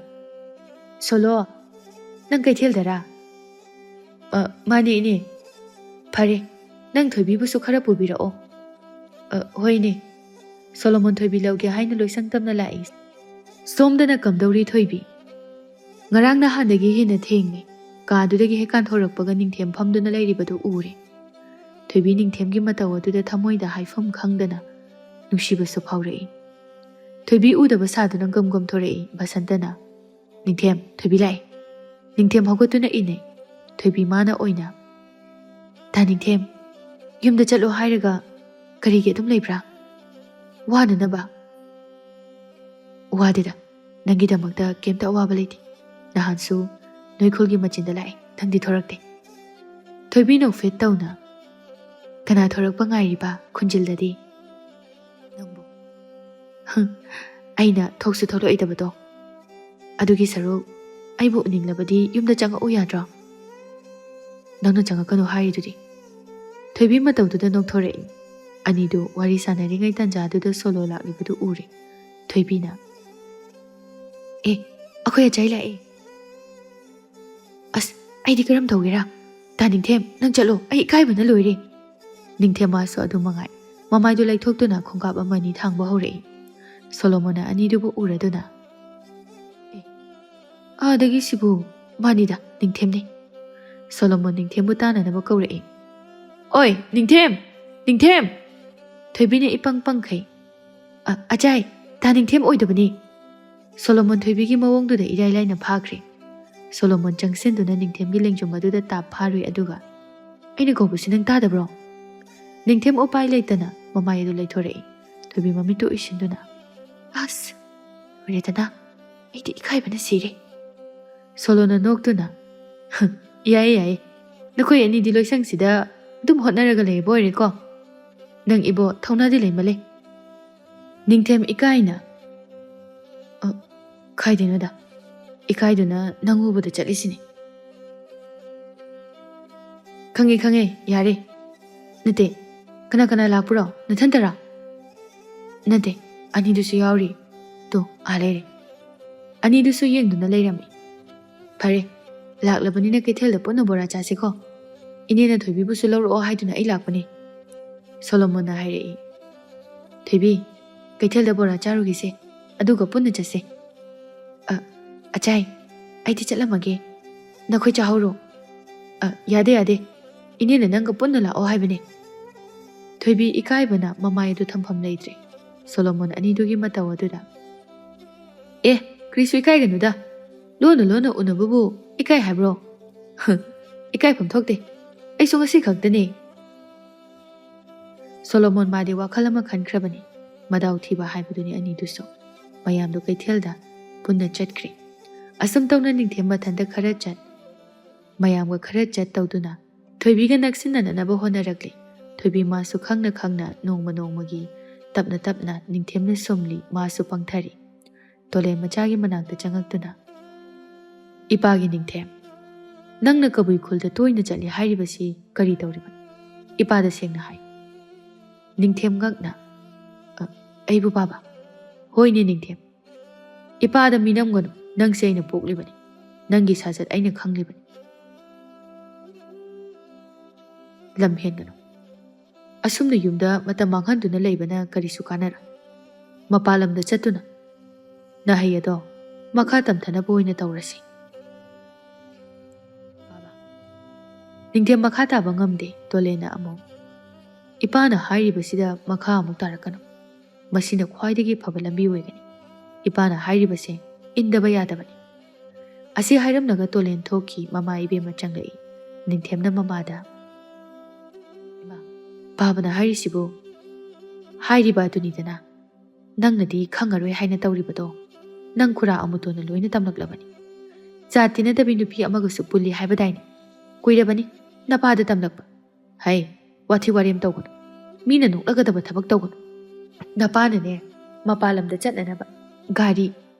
"ꯁꯣꯂꯣ, ꯅꯪ ꯀꯩꯊꯦꯜꯗꯔꯥ? ꯑ, ꯃꯥꯅꯦ, ꯏꯅꯦ꯫ ꯐꯔꯦ, ꯅꯪ ꯊꯣꯏꯕꯤꯕꯨꯁꯨ ꯈꯔ ꯄꯨꯕꯤꯔꯛꯑꯣ꯫ ꯑ, ꯍꯣꯏ, ꯏꯅꯦ꯫ ꯁꯣꯂꯣꯃꯣꯟ ꯊꯣꯏꯕꯤ ꯂꯧꯒꯦ ꯍꯥꯏꯅ ꯂꯣꯏꯁꯪ ꯇꯝꯅ ꯂꯥꯛꯏ꯫ ꯁꯣꯝꯗꯅ ꯀꯝꯗꯧꯔꯤ, ꯊꯣꯏꯕꯤ? ꯉꯔꯥꯡ ꯅꯍꯥꯟꯗꯒꯤ ꯍꯦꯟꯅ ꯊꯦꯡꯉꯦ꯫ ꯀꯥꯗꯨꯗꯒꯤ ꯍꯦꯛ ꯀꯥꯟꯊꯣꯔꯛꯄꯒ ꯅꯤꯡꯊꯦꯝ ꯐꯝꯗꯨꯅ ꯂꯩꯔꯤꯕꯗꯨ ꯎꯔꯦ꯫ ꯊꯣꯏꯕꯤ ꯅꯤꯡꯊꯦꯝꯒꯤ ꯃꯇꯧ ꯑꯗꯨꯗ ꯊꯃꯣꯏꯗ ꯍꯥꯏꯐꯝ ꯈꯪꯗꯅ ꯅꯨꯡꯁꯤꯕꯁꯨ ꯐꯥꯎꯔꯛꯏ꯫ ꯊꯣꯏꯕꯤ ꯎꯗꯕ ꯁꯥꯗꯨꯅ ꯒꯝ ꯒꯝ ꯊꯣꯔꯛꯏ ꯕꯁꯟꯇꯅ꯫ "ꯅꯤꯡꯊꯦꯝ, ꯊꯣꯏꯕꯤ ꯂꯥꯛꯑꯦ!" ꯅꯤꯡꯊꯦꯝ ꯍꯧꯒꯠꯇꯨꯅ ꯏꯟꯅꯩ꯫ ꯊꯣꯏꯕꯤ ꯃꯥꯅ ꯑꯣꯏꯅ, "ꯇꯥ ꯅꯤꯡꯊꯦꯝ, ꯌꯨꯝꯗ ꯆꯠꯂꯣ ꯍꯥꯏꯔꯒ ꯀꯔꯤꯒꯤ ꯑꯗꯨꯝ ꯂꯩꯕ꯭ꯔꯥ? ꯋꯥꯅꯅꯕ?" "ꯋꯥꯗꯦꯗ, ꯅꯪꯒꯤꯗꯃꯛꯇ ꯀꯩꯝꯇ ꯑꯋꯥꯕ ꯂꯩꯇꯦ꯫ ꯅꯍꯥꯟꯁꯨ ꯅꯣꯏꯈꯣꯜꯒꯤ ꯃꯆꯤꯟꯗ ꯂꯥꯛꯑꯦ, ꯅꯪꯗꯤ ꯊꯣꯔꯛꯇꯦ꯫" ꯊꯣꯏꯕꯤ ꯅꯣꯛꯐꯦꯠ ꯇꯧꯅ, "ꯀꯅꯥ ꯊꯣꯔꯛꯄ ꯉꯥꯏꯔꯤꯕ ꯈꯨꯟꯖꯤꯜꯗꯗꯤ?" "ꯅꯪꯕꯨ꯫" "ꯍꯝ, ꯑꯩꯅ ꯊꯣꯛꯁꯨ ꯊꯣꯛꯂꯛꯑꯣꯏꯗꯕꯗꯣ꯫ ꯑꯗꯨꯒꯤ ꯁꯔꯨꯛ ꯑꯩꯕꯨ ꯎꯅꯤꯡꯂꯕꯗꯤ ꯌꯨꯝꯗ ꯆꯪꯉꯛꯎ ꯌꯥꯗ꯭ꯔꯣ? ꯅꯪꯅ ꯆꯪꯉꯛꯀꯅꯨ ꯍꯥꯏꯔꯤꯗꯨꯗꯤ꯫" ꯊꯣꯏꯕꯤ ꯃꯇꯧꯗꯨꯗ ꯅꯣꯛꯊꯣꯔꯛꯏ꯫ ꯑꯅꯤꯗꯨ ꯋꯥꯔꯤ ꯁꯥꯟꯅꯔꯤꯉꯩ ꯇꯟꯖꯥꯗꯨꯗ ꯁꯣꯂꯣ ꯂꯥꯛꯂꯤꯕꯗꯨ ꯎꯔꯦ꯫ ꯊꯣꯏꯕꯤꯅ, "ꯑꯦ, ꯑꯩꯈꯣꯏ ꯑꯆꯥꯏ ꯂꯥꯛꯑꯦ꯫" "ꯑꯁ, ꯑꯩꯗꯤ ꯀꯔꯝ ꯇꯧꯒꯦꯔꯥ? ꯇꯥ ꯅꯤꯡꯊꯦꯝ, ꯅꯪ ꯆꯠꯂꯣ, ꯑꯩ ꯏꯀꯥꯏꯕꯅ ꯂꯣꯏꯔꯦ꯫" ꯅꯤꯡꯊꯦꯝ ꯃꯥꯁꯨ ꯑꯗꯨ ꯃꯉꯥꯏ꯫ ꯃꯃꯥꯏꯗꯨ ꯂꯩꯊꯣꯛꯇꯨꯅ ꯈꯣꯡꯀꯥꯞ ꯑꯃ ꯑꯅꯤ ꯊꯥꯡꯕ ꯍꯧꯔꯛꯏ꯫ ꯁꯣꯂꯣꯃꯣꯟꯅ ꯑꯅꯤꯗꯨꯕꯨ ꯎꯔꯗꯨꯅ, "ꯑꯦ, ꯑꯥꯗꯒꯤ ꯁꯤꯕꯨ ꯃꯥꯅꯤꯗ, ꯅꯤꯡꯊꯦꯝꯅꯤ꯫" ꯁꯣꯂꯣꯃꯣꯟ ꯅꯤꯡꯊꯦꯝꯕꯨ ꯇꯥꯅꯅꯕ ꯀꯧꯔꯛꯏ꯫ "ꯑꯣꯏ, ꯅꯤꯡꯊꯦꯝ! ꯅꯤꯡꯊꯦꯝ!" ꯊꯣꯏꯕꯤꯅ ꯏꯄꯪ ꯄꯪꯈꯩ꯫ "ꯑ, ꯑꯆꯥꯏ, ꯇꯥ ꯅꯤꯡꯊꯦꯝ ꯑꯣꯏꯗꯕꯅꯤ꯫" ꯁꯣꯂꯣꯃꯣꯟ ꯊꯣꯏꯕꯤꯒꯤ ꯃꯑꯣꯡꯗꯨꯗ ꯏꯔꯥꯏ ꯂꯥꯏꯅ ꯐꯥꯈ꯭ꯔꯦ꯫ ꯁꯣꯂꯣꯃꯣꯟ ꯆꯪꯁꯤꯟꯗꯨꯅ ꯅꯤꯡꯊꯦꯝꯒꯤ ꯂꯦꯡꯖꯨꯝ ꯑꯗꯨꯗ ꯇꯥꯞ ꯐꯥꯔꯨꯏ, ꯑꯗꯨꯒ, "ꯑꯩꯅ ꯀꯧꯕꯁꯤ ꯅꯪ ꯇꯥꯗꯕ꯭ꯔꯣ?" ꯅꯤꯡꯊꯦꯝ ꯎꯄꯥꯏ ꯂꯩꯇꯅ ꯃꯃꯥꯏ ꯑꯗꯨ ꯂꯩꯊꯣꯔꯛꯏ꯫ ꯊꯣꯏꯕꯤ ꯃꯃꯤꯠꯇꯨ ꯎꯏꯁꯤꯟꯗꯨꯅ, "ꯑꯁ, ꯂꯣꯏꯔꯦꯗꯅ, ꯑꯩꯗꯤ ꯏꯀꯥꯏꯕꯅ ꯁꯤꯔꯦ꯫" ꯁꯣꯂꯣꯅ ꯅꯣꯛꯇꯨꯅ, "ꯍꯝ, ꯌꯥꯏꯌꯦ, ꯌꯥꯏꯌꯦ꯫ ꯅꯈꯣꯏ ꯑꯅꯤꯗꯤ ꯂꯣꯏꯁꯪꯁꯤꯗ ꯑꯗꯨꯝ ꯍꯣꯠꯅꯔꯒ ꯂꯩꯔꯕ ꯑꯣꯏꯔꯦꯀꯣ? ꯅꯪ ꯏꯕꯣ ꯊꯧꯅꯥꯗꯤ ꯂꯩꯃꯜꯂꯦ꯫" ꯅꯤꯡꯊꯦꯝ ꯏꯀꯥꯏꯅ, "ꯑ, ꯀꯥꯏꯗꯩꯅꯣꯗ? ꯏꯀꯥꯏꯗꯨꯅ ꯅꯪ ꯎꯕꯗ ꯆꯠꯂꯤꯁꯤꯅꯤ꯫" "ꯈꯪꯉꯦ, ꯈꯪꯉꯦ, ꯌꯥꯔꯦ꯫ ꯅꯠꯇꯦ, ꯀꯅꯥ ꯀꯅꯥ ꯂꯥꯛꯄ꯭ꯔꯣ? ꯅꯊꯟꯇꯔꯥ?" "ꯅꯠꯇꯦ, ꯑꯅꯤꯗꯨꯁꯨ ꯌꯥꯎꯔꯤ꯫ ꯇꯣ, ꯑꯥ ꯂꯩꯔꯦ꯫" ꯑꯅꯤꯗꯨꯁꯨ ꯌꯦꯡꯗꯨꯅ ꯂꯩꯔꯝꯃꯤ꯫ "ꯐꯔꯦ, "ꯂꯥꯛꯂꯕꯅꯤꯅ ꯀꯩꯊꯦꯜꯗ ꯄꯨꯟꯅ ꯕꯣꯔꯥ ꯆꯥꯁꯤꯀꯣ꯫ ꯏꯅꯦꯅ ꯊꯣꯏꯕꯤꯕꯨꯁꯨ ꯂꯧꯔꯛꯑꯣ ꯍꯥꯏꯗꯨꯅ ꯑꯩ ꯂꯥꯛꯄꯅꯦ꯫" ꯁꯣꯂꯣꯃꯣꯟꯅ ꯍꯥꯏꯔꯛꯏ꯫ "ꯊꯣꯏꯕꯤ, ꯀꯩꯊꯦꯜꯗ ꯕꯣꯔꯥ ꯆꯥꯔꯨꯈꯤꯁꯦ, ꯑꯗꯨꯒ ꯄꯨꯟꯅ ꯆꯠꯁꯦ꯫" "ꯑ, ꯑꯆꯥꯏ, ꯑꯩꯗꯤ ꯆꯠꯂꯝꯃꯒꯦ꯫ ꯅꯈꯣꯏ ꯆꯥꯍꯧꯔꯣ꯫" "ꯑ, ꯌꯥꯗꯦ, ꯌꯥꯗꯦ꯫ ꯏꯅꯦꯅ ꯅꯪꯒ ꯄꯨꯟꯅ ꯂꯥꯛꯑꯣ ꯍꯥꯏꯕꯅꯦ꯫" ꯊꯣꯏꯕꯤ ꯏꯀꯥꯏꯕꯅ ꯃꯃꯥꯏ ꯑꯗꯨ ꯊꯝꯐꯝ ꯂꯩꯇ꯭ꯔꯦ꯫ ꯁꯣꯂꯣꯃꯣꯟ ꯑꯅꯤꯗꯨꯒꯤ ꯃꯇꯧ ꯑꯗꯨꯗ, "ꯑꯦ, ꯀꯔꯤꯁꯨ ꯏꯀꯥꯏꯒꯅꯨꯗ꯫ ꯂꯣꯟꯅ ꯂꯣꯟꯅ ꯎꯅꯕꯕꯨ ꯏꯀꯥꯏ ꯍꯥꯏꯕ꯭ꯔꯣ? ꯏꯀꯥꯏꯐꯝ ꯊꯣꯛꯇꯦ꯫ ꯑꯩꯁꯨ ꯉꯁꯤ ꯈꯛꯇꯅꯦ꯫" ꯁꯣꯂꯣꯃꯣꯟ ꯃꯥꯗꯤ ꯋꯥꯈꯜ ꯑꯃ ꯈꯟꯈ꯭ꯔꯕꯅꯤ꯫ ꯃꯗꯥꯎ ꯊꯤꯕ ꯍꯥꯏꯕꯗꯨꯅꯤ ꯑꯅꯤꯗꯨꯁꯨ꯫ ꯃꯌꯥꯝꯗꯨ ꯀꯩꯊꯦꯜꯗ ꯄꯨꯟꯅ ꯆꯠꯈ꯭ꯔꯦ꯫ ꯑꯁꯨꯝ ꯇꯧꯅ ꯅꯤꯡꯊꯦꯝ ꯃꯊꯟꯇ ꯈꯔ ꯆꯠ, ꯃꯌꯥꯝꯒ ꯈꯔ ꯆꯠ ꯇꯧꯗꯨꯅ ꯊꯣꯏꯕꯤꯒ ꯅꯛꯁꯤꯟꯅꯅꯅꯕ ꯍꯣꯠꯅꯔꯛꯂꯤ꯫ ꯊꯣꯏꯕꯤ ꯃꯥꯁꯨ ꯈꯪꯅ ꯈꯪꯅ ꯅꯣꯡꯃ ꯅꯣꯡꯃꯒꯤ ꯇꯞꯅ ꯇꯞꯅ ꯅꯤꯡꯊꯦꯝꯅ ꯁꯨꯝꯂꯤ, ꯃꯥꯁꯨ ꯄꯪꯊꯔꯤ꯫ ꯇꯣꯂꯦꯟ ꯃꯆꯥꯒꯤ ꯃꯅꯥꯛꯇ ꯆꯪꯉꯛꯇꯨꯅ, "ꯏꯄꯥꯒꯤ ꯅꯤꯡꯊꯦꯝ, ꯅꯪꯅ ꯀꯕꯨꯏ ꯈꯨꯜꯗ ꯇꯣꯏꯅ ꯆꯠꯂꯤ ꯍꯥꯏꯔꯤꯕꯁꯤ ꯀꯔꯤ ꯇꯧꯔꯤꯕꯅꯣ? ꯏꯄꯥꯗ ꯁꯦꯡꯅ ꯍꯥꯏ꯫" ꯅꯤꯡꯊꯦꯝ ꯉꯛꯅ, "ꯑ, ꯑꯩꯕꯨ ꯄꯥꯕ?" "ꯍꯣꯏꯅꯦ ꯅꯤꯡꯊꯦꯝ꯫ ꯏꯄꯥꯗ ꯃꯤꯅꯝꯒꯅꯨ, ꯅꯪꯁꯦ ꯑꯩꯅ ꯄꯣꯛꯂꯤꯕꯅꯤ꯫ ꯅꯪꯒꯤ ꯁꯥꯖꯠ ꯑꯩꯅ ꯈꯪꯂꯤꯕꯅꯤ꯫ ꯂꯝ ꯍꯦꯟꯒꯅꯨ꯫ ꯑꯁꯨꯝꯅ ꯌꯨꯝꯗ ꯃꯇꯝ ꯃꯥꯡꯍꯟꯗꯨꯅ ꯂꯩꯕꯅ ꯀꯔꯤꯁꯨ ꯀꯥꯟꯅꯔꯣꯏ꯫ ꯃꯄꯥꯟ ꯂꯝꯗ ꯆꯠꯇꯨꯅ ꯅꯍꯩ ꯑꯗꯣ ꯃꯈꯥ ꯇꯝꯊꯅꯕ ꯑꯣꯏꯅ ꯇꯧꯔꯁꯤ꯫" ꯅꯤꯡꯊꯦꯝ ꯃꯈꯥ ꯇꯥꯕ ꯉꯝꯗꯦ꯫ ꯇꯣꯂꯦꯟꯅ ꯑꯃꯨꯛ, "ꯏꯄꯥꯅ ꯍꯥꯏꯔꯤꯕꯁꯤꯗ ꯃꯈꯥ ꯑꯃꯨꯛ ꯇꯥꯔꯛꯀꯅꯨ꯫ ꯃꯁꯤꯅ ꯈ꯭ꯋꯥꯏꯗꯒꯤ ꯐꯕ ꯂꯝꯕꯤ ꯑꯣꯏꯒꯅꯤ꯫ ꯏꯄꯥꯅ ꯍꯥꯏꯔꯤꯕꯁꯦ ꯏꯟꯗꯕ ꯌꯥꯗꯕꯅꯤ꯫" ꯑꯁꯤ ꯍꯥꯏꯔꯝꯂꯒ ꯇꯣꯂꯦꯟ ꯊꯣꯛꯈꯤ꯫ ꯃꯃꯥ ꯏꯕꯦꯝꯃ ꯆꯪꯂꯛꯏ꯫ ꯅꯤꯡꯊꯦꯝꯅ ꯃꯃꯥꯗ, "ꯏꯃꯥ, ꯄꯥꯕꯅ ꯍꯥꯏꯔꯤꯁꯤꯕꯨ ꯍꯥꯏꯔꯤꯕ ꯑꯗꯨꯅꯤꯗꯅ꯫ ꯅꯪꯅꯗꯤ ꯈꯪꯉꯔꯣꯏ ꯍꯥꯏꯅ ꯇꯧꯔꯤꯕꯗꯣ ꯅꯪ ꯈꯨꯔꯥ ꯑꯃꯨꯇꯣꯟꯅ ꯂꯣꯏꯅ ꯇꯝꯂꯛꯂꯕꯅꯤ꯫ ꯖꯥꯠ ꯇꯤꯟꯅꯗꯕꯤ ꯅꯨꯄꯤ ꯑꯃꯒꯁꯨ ꯄꯨꯜꯂꯤ ꯍꯥꯏꯕꯗꯥꯏꯅꯦ? ꯀꯨꯏꯔꯕꯅꯤ ꯅꯄꯥꯗ ꯇꯝꯂꯛꯄ꯫ ꯍꯩ, ꯋꯥꯊꯤ ꯋꯥꯔꯦꯝ ꯇꯧꯒꯅꯨ꯫ ꯃꯤꯅ ꯅꯣꯛꯅꯒꯗꯕ ꯊꯕꯛ ꯇꯧꯒꯅꯨ꯫ ꯅꯄꯥꯅꯅꯦ ꯃꯄꯥꯟ ꯂꯝꯗ ꯆꯠꯅꯅꯕ ꯒꯥꯔꯤ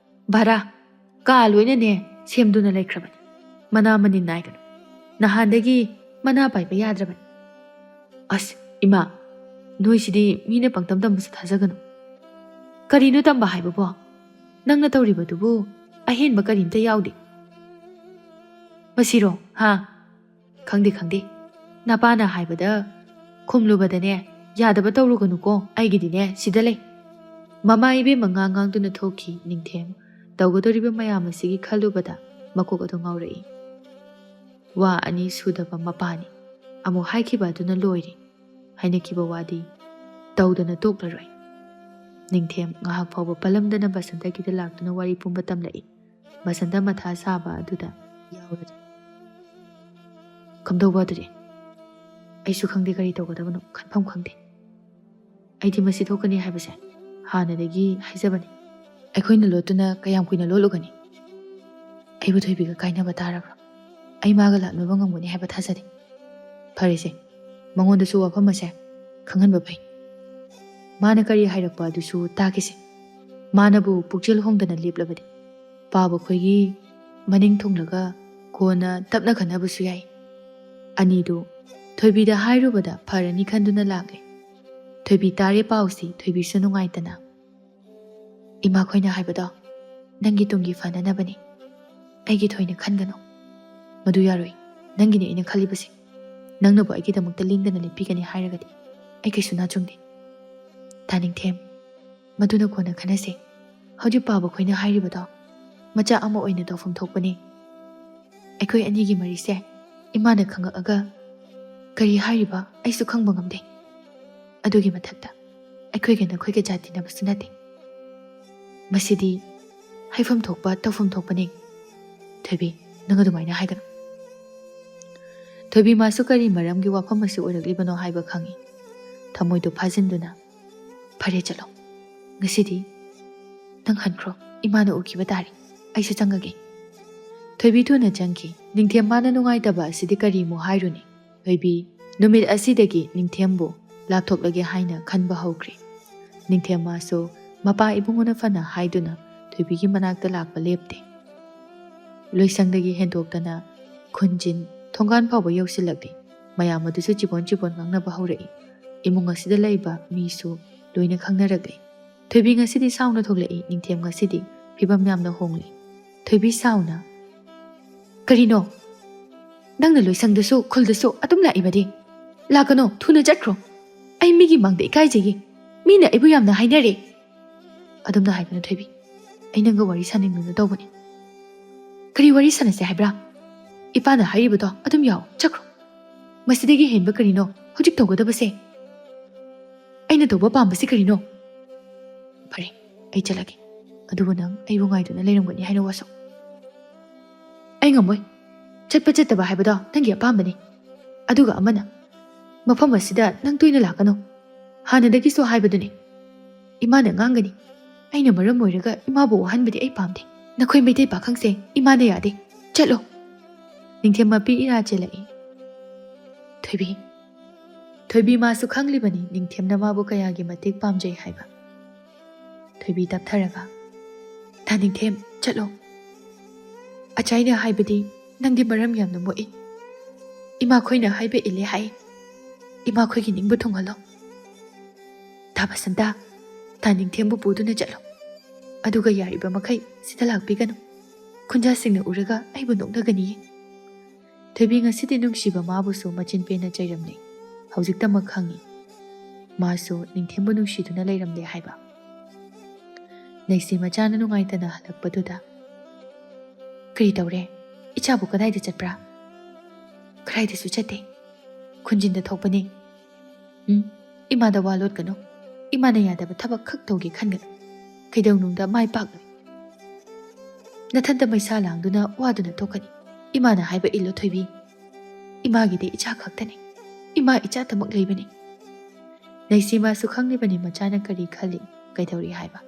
ꯚꯔꯥ, ꯀꯥ ꯂꯣꯏꯅꯅꯦ ꯁꯦꯝꯗꯨꯅ ꯂꯩꯈ꯭ꯔꯕꯅꯤ꯫ ꯃꯅꯥ ꯃꯅꯤꯟ ꯅꯥꯏꯒꯅꯨ꯫ ꯅꯍꯥꯟꯗꯒꯤ ꯃꯅꯥ ꯄꯥꯏꯕ ꯌꯥꯗ꯭ꯔꯕꯅꯤ꯫" "ꯑꯁ, ꯏꯃꯥ, ꯅꯣꯏꯁꯤꯗꯤ ꯃꯤꯅ ꯄꯪꯇꯝ ꯇꯝꯕꯁꯨ ꯊꯥꯖꯒꯅꯨ꯫ ꯀꯔꯤꯅꯣ ꯇꯝꯕ ꯍꯥꯏꯕꯕꯣ? ꯅꯪꯅ ꯇꯧꯔꯤꯕꯗꯨꯕꯨ ꯑꯍꯦꯟꯕ ꯀꯔꯤꯝꯇ ꯌꯥꯎꯗꯦ꯫" "ꯑꯁꯤꯔꯣ? ꯍꯥ? ꯈꯪꯗꯦ, ꯈꯪꯗꯦ꯫ ꯅꯄꯥꯅ ꯍꯥꯏꯕꯗ ꯈꯨꯝꯂꯨꯕꯗꯅꯦ, ꯌꯥꯗꯕ ꯇꯧꯔꯨꯒꯅꯨꯀꯣ꯫ ꯑꯩꯒꯤꯗꯤꯅꯦ, ꯁꯤꯗ ꯂꯩ꯫" ꯃꯃꯥ ꯏꯕꯦꯝꯃ ꯉꯥꯡ ꯉꯥꯡꯗꯨꯅ ꯊꯣꯛꯈꯤ꯫ ꯅꯤꯡꯊꯦꯝ ꯇꯧꯒꯗꯧꯔꯤꯕ ꯃꯌꯥꯝ ꯑꯁꯤꯒꯤ ꯈꯜꯂꯨꯕꯗ ꯃꯀꯣꯛ ꯑꯗꯨ ꯉꯥꯎꯔꯛꯏ꯫ ꯋꯥ ꯑꯅꯤ ꯁꯨꯗꯕ ꯃꯄꯥꯅꯤ꯫ ꯑꯃꯨꯛ ꯍꯥꯏꯈꯤꯕ ꯑꯗꯨꯅ ꯂꯣꯏꯔꯦ꯫ ꯍꯥꯏꯅꯈꯤꯕ ꯋꯥꯗꯤ ꯇꯧꯗꯅ ꯇꯣꯛꯂꯔꯣꯏ꯫ ꯅꯤꯡꯊꯦꯝ ꯉꯥꯏꯍꯥꯛ ꯐꯥꯎꯕ ꯄꯜꯂꯝꯗꯅ ꯕꯁꯟꯇꯒꯤꯗ ꯂꯥꯛꯇꯨꯅ ꯋꯥꯔꯤ ꯄꯨꯝꯕ ꯇꯝꯂꯛꯏ꯫ ꯕꯁꯟꯇ ꯃꯊꯥ ꯁꯥꯕ ꯑꯗꯨꯗ ꯌꯥꯎꯔꯗꯤ ꯀꯝꯗꯧꯕ ꯑꯗꯨꯗꯤ? ꯑꯩꯁꯨ ꯈꯪꯗꯦ ꯀꯔꯤ ꯇꯧꯒꯗꯕꯅꯣ, ꯈꯟꯐꯝ ꯈꯪꯗꯦ꯫ ꯑꯩꯗꯤ ꯃꯁꯤ ꯊꯣꯛꯀꯅꯤ ꯍꯥꯏꯕꯁꯦ ꯍꯥꯟꯅꯗꯒꯤ ꯍꯥꯏꯖꯕꯅꯤ꯫ ꯑꯩꯈꯣꯏꯅ ꯂꯣꯠꯇꯨꯅ ꯀꯌꯥꯝ ꯀꯨꯏꯅ ꯂꯣꯠꯂꯨꯒꯅꯤ? ꯑꯩꯕꯨ ꯊꯣꯏꯕꯤꯒ ꯀꯥꯏꯅꯕ ꯇꯥꯔꯕ꯭ꯔꯥ? ꯑꯩ ꯃꯥꯒ ꯂꯥꯛꯅꯕ ꯉꯝꯒꯅꯤ ꯍꯥꯏꯕ ꯊꯥꯖꯗꯦ꯫ ꯐꯔꯦꯁꯦ, ꯃꯉꯣꯟꯗꯁꯨ ꯋꯥꯐꯝ ꯑꯁꯦ ꯈꯪꯍꯟꯕ ꯐꯩ꯫ ꯃꯥꯅ ꯀꯔꯤ ꯍꯥꯏꯔꯛꯄ ꯑꯗꯨꯁꯨ ꯇꯥꯈꯤꯁꯦ꯫ ꯃꯥꯅꯕꯨ ꯄꯨꯛꯆꯦꯜ ꯍꯣꯡꯗꯅ ꯂꯦꯞꯂꯕꯗꯤ ꯄꯥꯕ ꯑꯩꯈꯣꯏꯒꯤ ꯃꯅꯤꯡ ꯊꯨꯡꯂꯒ ꯀꯣꯟꯅ ꯇꯞꯅ ꯈꯟꯅꯕꯁꯨ ꯌꯥꯏ꯫ ꯑꯅꯤꯗꯨ ꯊꯣꯏꯕꯤꯗ ꯍꯥꯏꯔꯨꯕꯗ ꯐꯔꯅꯤ ꯈꯟꯗꯨꯅ ꯂꯥꯛꯂꯦ꯫ ꯊꯣꯏꯕꯤ ꯇꯥꯔꯦ ꯄꯥꯎꯁꯤ꯫ ꯊꯣꯏꯕꯤꯁꯨ ꯅꯨꯡꯉꯥꯏꯇꯅ, "ꯏꯃꯥꯈꯣꯏꯅ ꯍꯥꯏꯕꯗꯣ ꯅꯪꯒꯤ ꯇꯨꯡꯒꯤ ꯐꯅꯅꯕꯅꯤ꯫ ꯑꯩꯒꯤ ꯊꯣꯏꯅ ꯈꯟꯒꯅꯨ꯫ ꯃꯗꯨ ꯌꯥꯔꯣꯏ꯫ ꯅꯪꯒꯤꯅꯤ ꯑꯩꯅ ꯈꯜꯂꯤꯕꯁꯦ꯫ ꯅꯪꯅꯕꯨ ꯑꯩꯒꯤꯗꯃꯛꯇ ꯂꯦꯡꯗꯅ ꯂꯦꯞꯄꯤꯒꯅꯤ ꯍꯥꯏꯔꯒꯗꯤ ꯑꯩ ꯀꯩꯁꯨ ꯅꯥꯆꯨꯡꯗꯦ꯫ ꯇꯥꯅꯤꯡꯊꯦꯝ, ꯃꯗꯨꯅ ꯀꯣꯟꯅ ꯈꯟꯅꯁꯦ꯫ ꯍꯧꯖꯤꯛ ꯄꯥꯕ ꯑꯩꯈꯣꯏꯅ ꯍꯥꯏꯔꯤꯕꯗꯣ ꯃꯆꯥ ꯑꯃ ꯑꯣꯏꯅ ꯇꯧꯐꯝ ꯊꯣꯛꯄꯅꯤ꯫ ꯑꯩꯈꯣꯏ ꯑꯅꯤꯒꯤ ꯃꯔꯤꯁꯦ ꯏꯃꯥꯅ ꯈꯪꯉꯛꯑꯒ ꯀꯔꯤ ꯍꯥꯏꯔꯤꯕ ꯑꯩꯁꯨ ꯈꯪꯕ ꯉꯝꯗꯦ꯫ ꯑꯗꯨꯒꯤ ꯃꯊꯛꯇ ꯑꯩꯈꯣꯏꯒ ꯅꯈꯣꯏꯒ ꯖꯥꯇꯤꯅꯕꯁꯨ ꯅꯠꯇꯦ꯫ ꯃꯁꯤꯗꯤ ꯍꯥꯏꯐꯝ ꯊꯣꯛꯄ ꯇꯧꯐꯝ ꯊꯣꯛꯄꯅꯤ꯫" "ꯊꯣꯏꯕꯤ, ꯅꯪ ꯑꯗꯨꯃꯥꯏꯅ ꯍꯥꯏꯒꯅꯨ꯫" ꯊꯣꯏꯕꯤ ꯃꯥꯁꯨ ꯀꯔꯤ ꯃꯔꯝꯒꯤ ꯋꯥꯐꯝ ꯑꯁꯤ ꯑꯣꯏꯔꯛꯂꯤꯕꯅꯣ ꯍꯥꯏꯕ ꯈꯪꯏ꯫ ꯊꯃꯣꯏꯗꯨ ꯐꯥꯖꯤꯟꯗꯨꯅ, "ꯐꯔꯦ, ꯆꯠꯂꯣ꯫ ꯉꯁꯤꯗꯤ ꯅꯪ ꯍꯟꯈ꯭ꯔꯣ꯫ ꯏꯃꯥꯅ ꯎꯈꯤꯕ ꯇꯥꯔꯦ꯫ ꯑꯩꯁꯨ ꯆꯪꯉꯒꯦ꯫" ꯊꯣꯏꯕꯤ ꯊꯨꯅ ꯆꯪꯈꯤ꯫ ꯅꯤꯡꯊꯦꯝ ꯃꯥꯅ ꯅꯨꯡꯉꯥꯏꯇꯕ ꯑꯁꯤꯗꯤ ꯀꯔꯤꯃꯨꯛ ꯍꯥꯏꯔꯨꯅꯤ? ꯊꯣꯏꯕꯤ ꯅꯨꯃꯤꯠ ꯑꯁꯤꯗꯒꯤ ꯅꯤꯡꯊꯦꯝꯕꯨ ꯂꯥꯞꯊꯣꯛꯂꯒꯦ ꯍꯥꯏꯅ ꯈꯟꯕ ꯍꯧꯈ꯭ꯔꯦ꯫ ꯅꯤꯡꯊꯦꯝ ꯃꯥꯁꯨ ꯃꯄꯥ ꯏꯕꯨꯡꯉꯣꯅ ꯐꯅ ꯍꯥꯏꯗꯨꯅ ꯊꯣꯏꯕꯤꯒꯤ ꯃꯅꯥꯛꯇ ꯂꯥꯛꯄ ꯂꯦꯞꯇꯦ꯫ ꯂꯣꯏꯁꯪꯗꯒꯤ ꯍꯦꯟꯗꯣꯛꯇꯅ ꯈꯨꯟꯖꯤꯟ ꯊꯣꯡꯒꯥꯟ ꯐꯥꯎꯕ ꯌꯧꯁꯤꯜꯂꯛꯂꯦ꯫ ꯃꯌꯥꯝ ꯑꯗꯨꯁꯨ ꯆꯤꯕꯣꯟ ꯆꯤꯕꯣꯟ ꯉꯥꯡꯅꯕ ꯍꯧꯔꯛꯏ꯫ ꯏꯃꯨꯡ ꯑꯁꯤꯗ ꯂꯩꯕ ꯃꯤꯁꯨ ꯂꯣꯏꯅ ꯈꯪꯅꯔꯛꯂꯦ꯫ "ꯊꯣꯏꯕꯤ ꯉꯁꯤꯗꯤ ꯁꯥꯎꯅ ꯊꯣꯛꯂꯛꯏ꯫ ꯅꯤꯡꯊꯦꯝ ꯉꯁꯤꯗꯤ ꯐꯤꯕꯝ ꯌꯥꯝꯅ ꯍꯣꯡꯂꯦ꯫" ꯊꯣꯏꯕꯤ ꯁꯥꯎꯅ, "ꯀꯔꯤꯅꯣ? ꯅꯪꯅ ꯂꯣꯏꯁꯪꯗꯁꯨ ꯈꯨꯜꯗꯁꯨ ꯑꯗꯨꯝ ꯂꯥꯛꯏꯕꯗꯤ꯫ ꯂꯥꯛꯀꯅꯣ, ꯊꯨꯅ ꯆꯠꯈ꯭ꯔꯣ꯫ ꯑꯩ ꯃꯤꯒꯤ ꯃꯥꯡꯗ ꯏꯀꯥꯏꯖꯩꯌꯦ꯫ ꯃꯤꯅ ꯑꯩꯕꯨ ꯌꯥꯝꯅ ꯍꯥꯏꯅꯔꯦ꯫ ꯑꯗꯨꯝꯅ ꯍꯥꯏꯒꯅꯨ ꯊꯣꯏꯕꯤ꯫ ꯑꯩ ꯅꯪꯒ ꯋꯥꯔꯤ ꯁꯥꯅꯤꯡꯗꯨꯅ ꯇꯧꯕꯅꯤ꯫ ꯀꯔꯤ ꯋꯥꯔꯤ ꯁꯥꯟꯅꯁꯦ ꯍꯥꯏꯕ꯭ꯔꯥ? ꯏꯄꯥꯅ ꯍꯥꯏꯔꯤꯕꯗꯣ ꯑꯗꯨꯝ ꯌꯥꯎ, ꯆꯠꯈ꯭ꯔꯣ꯫ ꯃꯁꯤꯗꯒꯤ ꯍꯦꯟꯕ ꯀꯔꯤꯅꯣ ꯍꯧꯖꯤꯛ ꯇꯧꯒꯗꯕꯁꯦ? ꯑꯩꯅ ꯇꯧꯕ ꯄꯥꯝꯕꯁꯤ ꯀꯔꯤꯅꯣ? ꯐꯔꯦ, ꯑꯩ ꯆꯠꯂꯒꯦ꯫ ꯑꯗꯨꯕꯨ ꯅꯪ ꯑꯩꯕꯨ ꯉꯥꯏꯗꯨꯅ ꯂꯩꯔꯝꯒꯅꯤ ꯍꯥꯏꯅ ꯋꯥꯁꯛ꯫ ꯑꯩ ꯉꯝꯃꯣꯏ꯫ ꯆꯠꯄ ꯆꯠꯇꯕ ꯍꯥꯏꯕꯗꯣ ꯅꯪꯒꯤ ꯑꯄꯥꯝꯕꯅꯤ꯫ ꯑꯗꯨꯒ ꯑꯃꯅ, ꯃꯐꯝ ꯑꯁꯤꯗ ꯅꯪ ꯇꯣꯏꯅ ꯂꯥꯛꯀꯅꯨ꯫ ꯍꯥꯟꯅꯗꯒꯤꯁꯨ ꯍꯥꯏꯕꯗꯨꯅꯤ꯫ ꯏꯃꯥꯅ ꯉꯥꯡꯒꯅꯤ꯫ ꯑꯩꯅ ꯃꯔꯝ ꯑꯣꯏꯔꯒ ꯏꯃꯥꯕꯨ ꯋꯥꯍꯟꯕꯗꯤ ꯑꯩ ꯄꯥꯝꯗꯦ꯫ ꯅꯈꯣꯏ ꯃꯩꯇꯩ ꯄꯥꯈꯪꯁꯦ ꯏꯃꯥꯅ ꯌꯥꯗꯦ꯫ ꯆꯠꯂꯣ꯫ ꯅꯤꯡꯊꯦꯝ ꯃꯄꯤ ꯏꯔꯥ ꯆꯦꯜꯂꯛꯏ꯫ ꯊꯣꯏꯕꯤ꯫ ꯊꯣꯏꯕꯤ ꯃꯥꯁꯨ ꯈꯪꯂꯤꯕꯅꯤ ꯅꯤꯡꯊꯦꯝꯅ ꯃꯥꯕꯨ ꯀꯌꯥꯒꯤ ꯃꯇꯤꯛ ꯄꯥꯝꯖꯩ ꯍꯥꯏꯕ꯫ ꯊꯣꯏꯕꯤ ꯇꯞꯊꯔꯒ, "ꯇꯥ ꯅꯤꯡꯊꯦꯝ, ꯆꯠꯂꯣ꯫ ꯑꯆꯥꯏꯅ ꯍꯥꯏꯕꯗꯤ ꯅꯪꯗꯤ ꯃꯔꯝ ꯌꯥꯝꯅ ꯃꯣꯛꯏ꯫ ꯏꯃꯥꯈꯣꯏꯅ ꯍꯥꯏꯕ ꯏꯜꯂꯦ ꯍꯥꯏ꯫ ꯏꯃꯥꯈꯣꯏꯒꯤ ꯅꯤꯡꯕ ꯊꯨꯡꯍꯜꯂꯣ꯫ ꯇꯥ ꯕꯁꯟꯇ, ꯇꯥ ꯅꯤꯡꯊꯦꯝꯕꯨ ꯄꯨꯗꯨꯅ ꯆꯠꯂꯣ꯫ ꯑꯗꯨꯒ ꯌꯥꯔꯤꯕ ꯃꯈꯩ ꯁꯤꯗ ꯂꯥꯛꯄꯤꯒꯅꯨ꯫ ꯈꯨꯟꯖꯥꯁꯤꯡꯅ ꯎꯔꯒ ꯑꯩꯕꯨ ꯅꯣꯛꯅꯒꯅꯤꯌꯦ꯫" ꯊꯣꯏꯕꯤ ꯉꯁꯤꯗꯤ ꯅꯨꯡꯁꯤꯕ ꯃꯥꯕꯨꯁꯨ ꯃꯆꯤꯟ ꯄꯦꯟꯅ ꯆꯩꯔꯝꯂꯦ꯫ ꯍꯧꯖꯤꯛꯇꯃꯛ ꯈꯪꯉꯤ꯫ ꯃꯥꯁꯨ ꯅꯤꯡꯊꯦꯝꯕꯨ ꯅꯨꯡꯁꯤꯗꯨꯅ ꯂꯩꯔꯝꯂꯦ ꯍꯥꯏꯕ꯫ ꯂꯩꯁꯤ ꯃꯆꯥꯅ ꯅꯨꯡꯉꯥꯏꯇꯅ ꯍꯜꯂꯛꯄꯗꯨꯗ, "ꯀꯔꯤ ꯇꯧꯔꯦ? ꯏꯆꯥꯕꯨ ꯀꯗꯥꯏꯗ ꯆꯠꯄ꯭ꯔꯥ?" "ꯀꯗꯥꯏꯗꯁꯨ ꯆꯠꯇꯦ꯫ ꯈꯨꯟꯖꯤꯟꯗ ꯊꯣꯛꯄꯅꯦ꯫" "ꯎꯝ, ꯏꯃꯥꯗ ꯋꯥ ꯂꯣꯠꯀꯅꯨ꯫ ꯏꯃꯥꯅ ꯌꯥꯗꯕ ꯊꯕꯛ ꯈꯛ ꯇꯧꯒꯦ ꯈꯟꯒꯅꯨ꯫ ꯀꯩꯗꯧꯅꯨꯡꯗ ꯃꯥꯏ ꯄꯥꯛꯂꯣꯏ꯫ ꯅꯊꯟꯇ ꯃꯩꯁꯥ ꯂꯥꯡꯗꯨꯅ ꯋꯥꯗꯨꯅ ꯊꯣꯛꯀꯅꯤ꯫ ꯏꯃꯥꯅ ꯍꯥꯏꯕ ꯏꯜꯂꯨ ꯊꯣꯏꯕꯤ꯫ ꯏꯃꯥꯒꯤꯗꯤ ꯏꯆꯥ ꯈꯛꯇꯅꯤ꯫ ꯏꯃꯥ ꯏꯆꯥꯇꯃꯛ ꯂꯩꯕꯅꯤ꯫" ꯂꯩꯁꯤ ꯃꯥꯁꯨ ꯈꯪꯂꯤꯕꯅꯤ ꯃꯆꯥꯅ ꯀꯔꯤ ꯈꯜꯂꯤ, ꯀꯩꯗꯧꯔꯤ ꯍꯥꯏꯕ꯫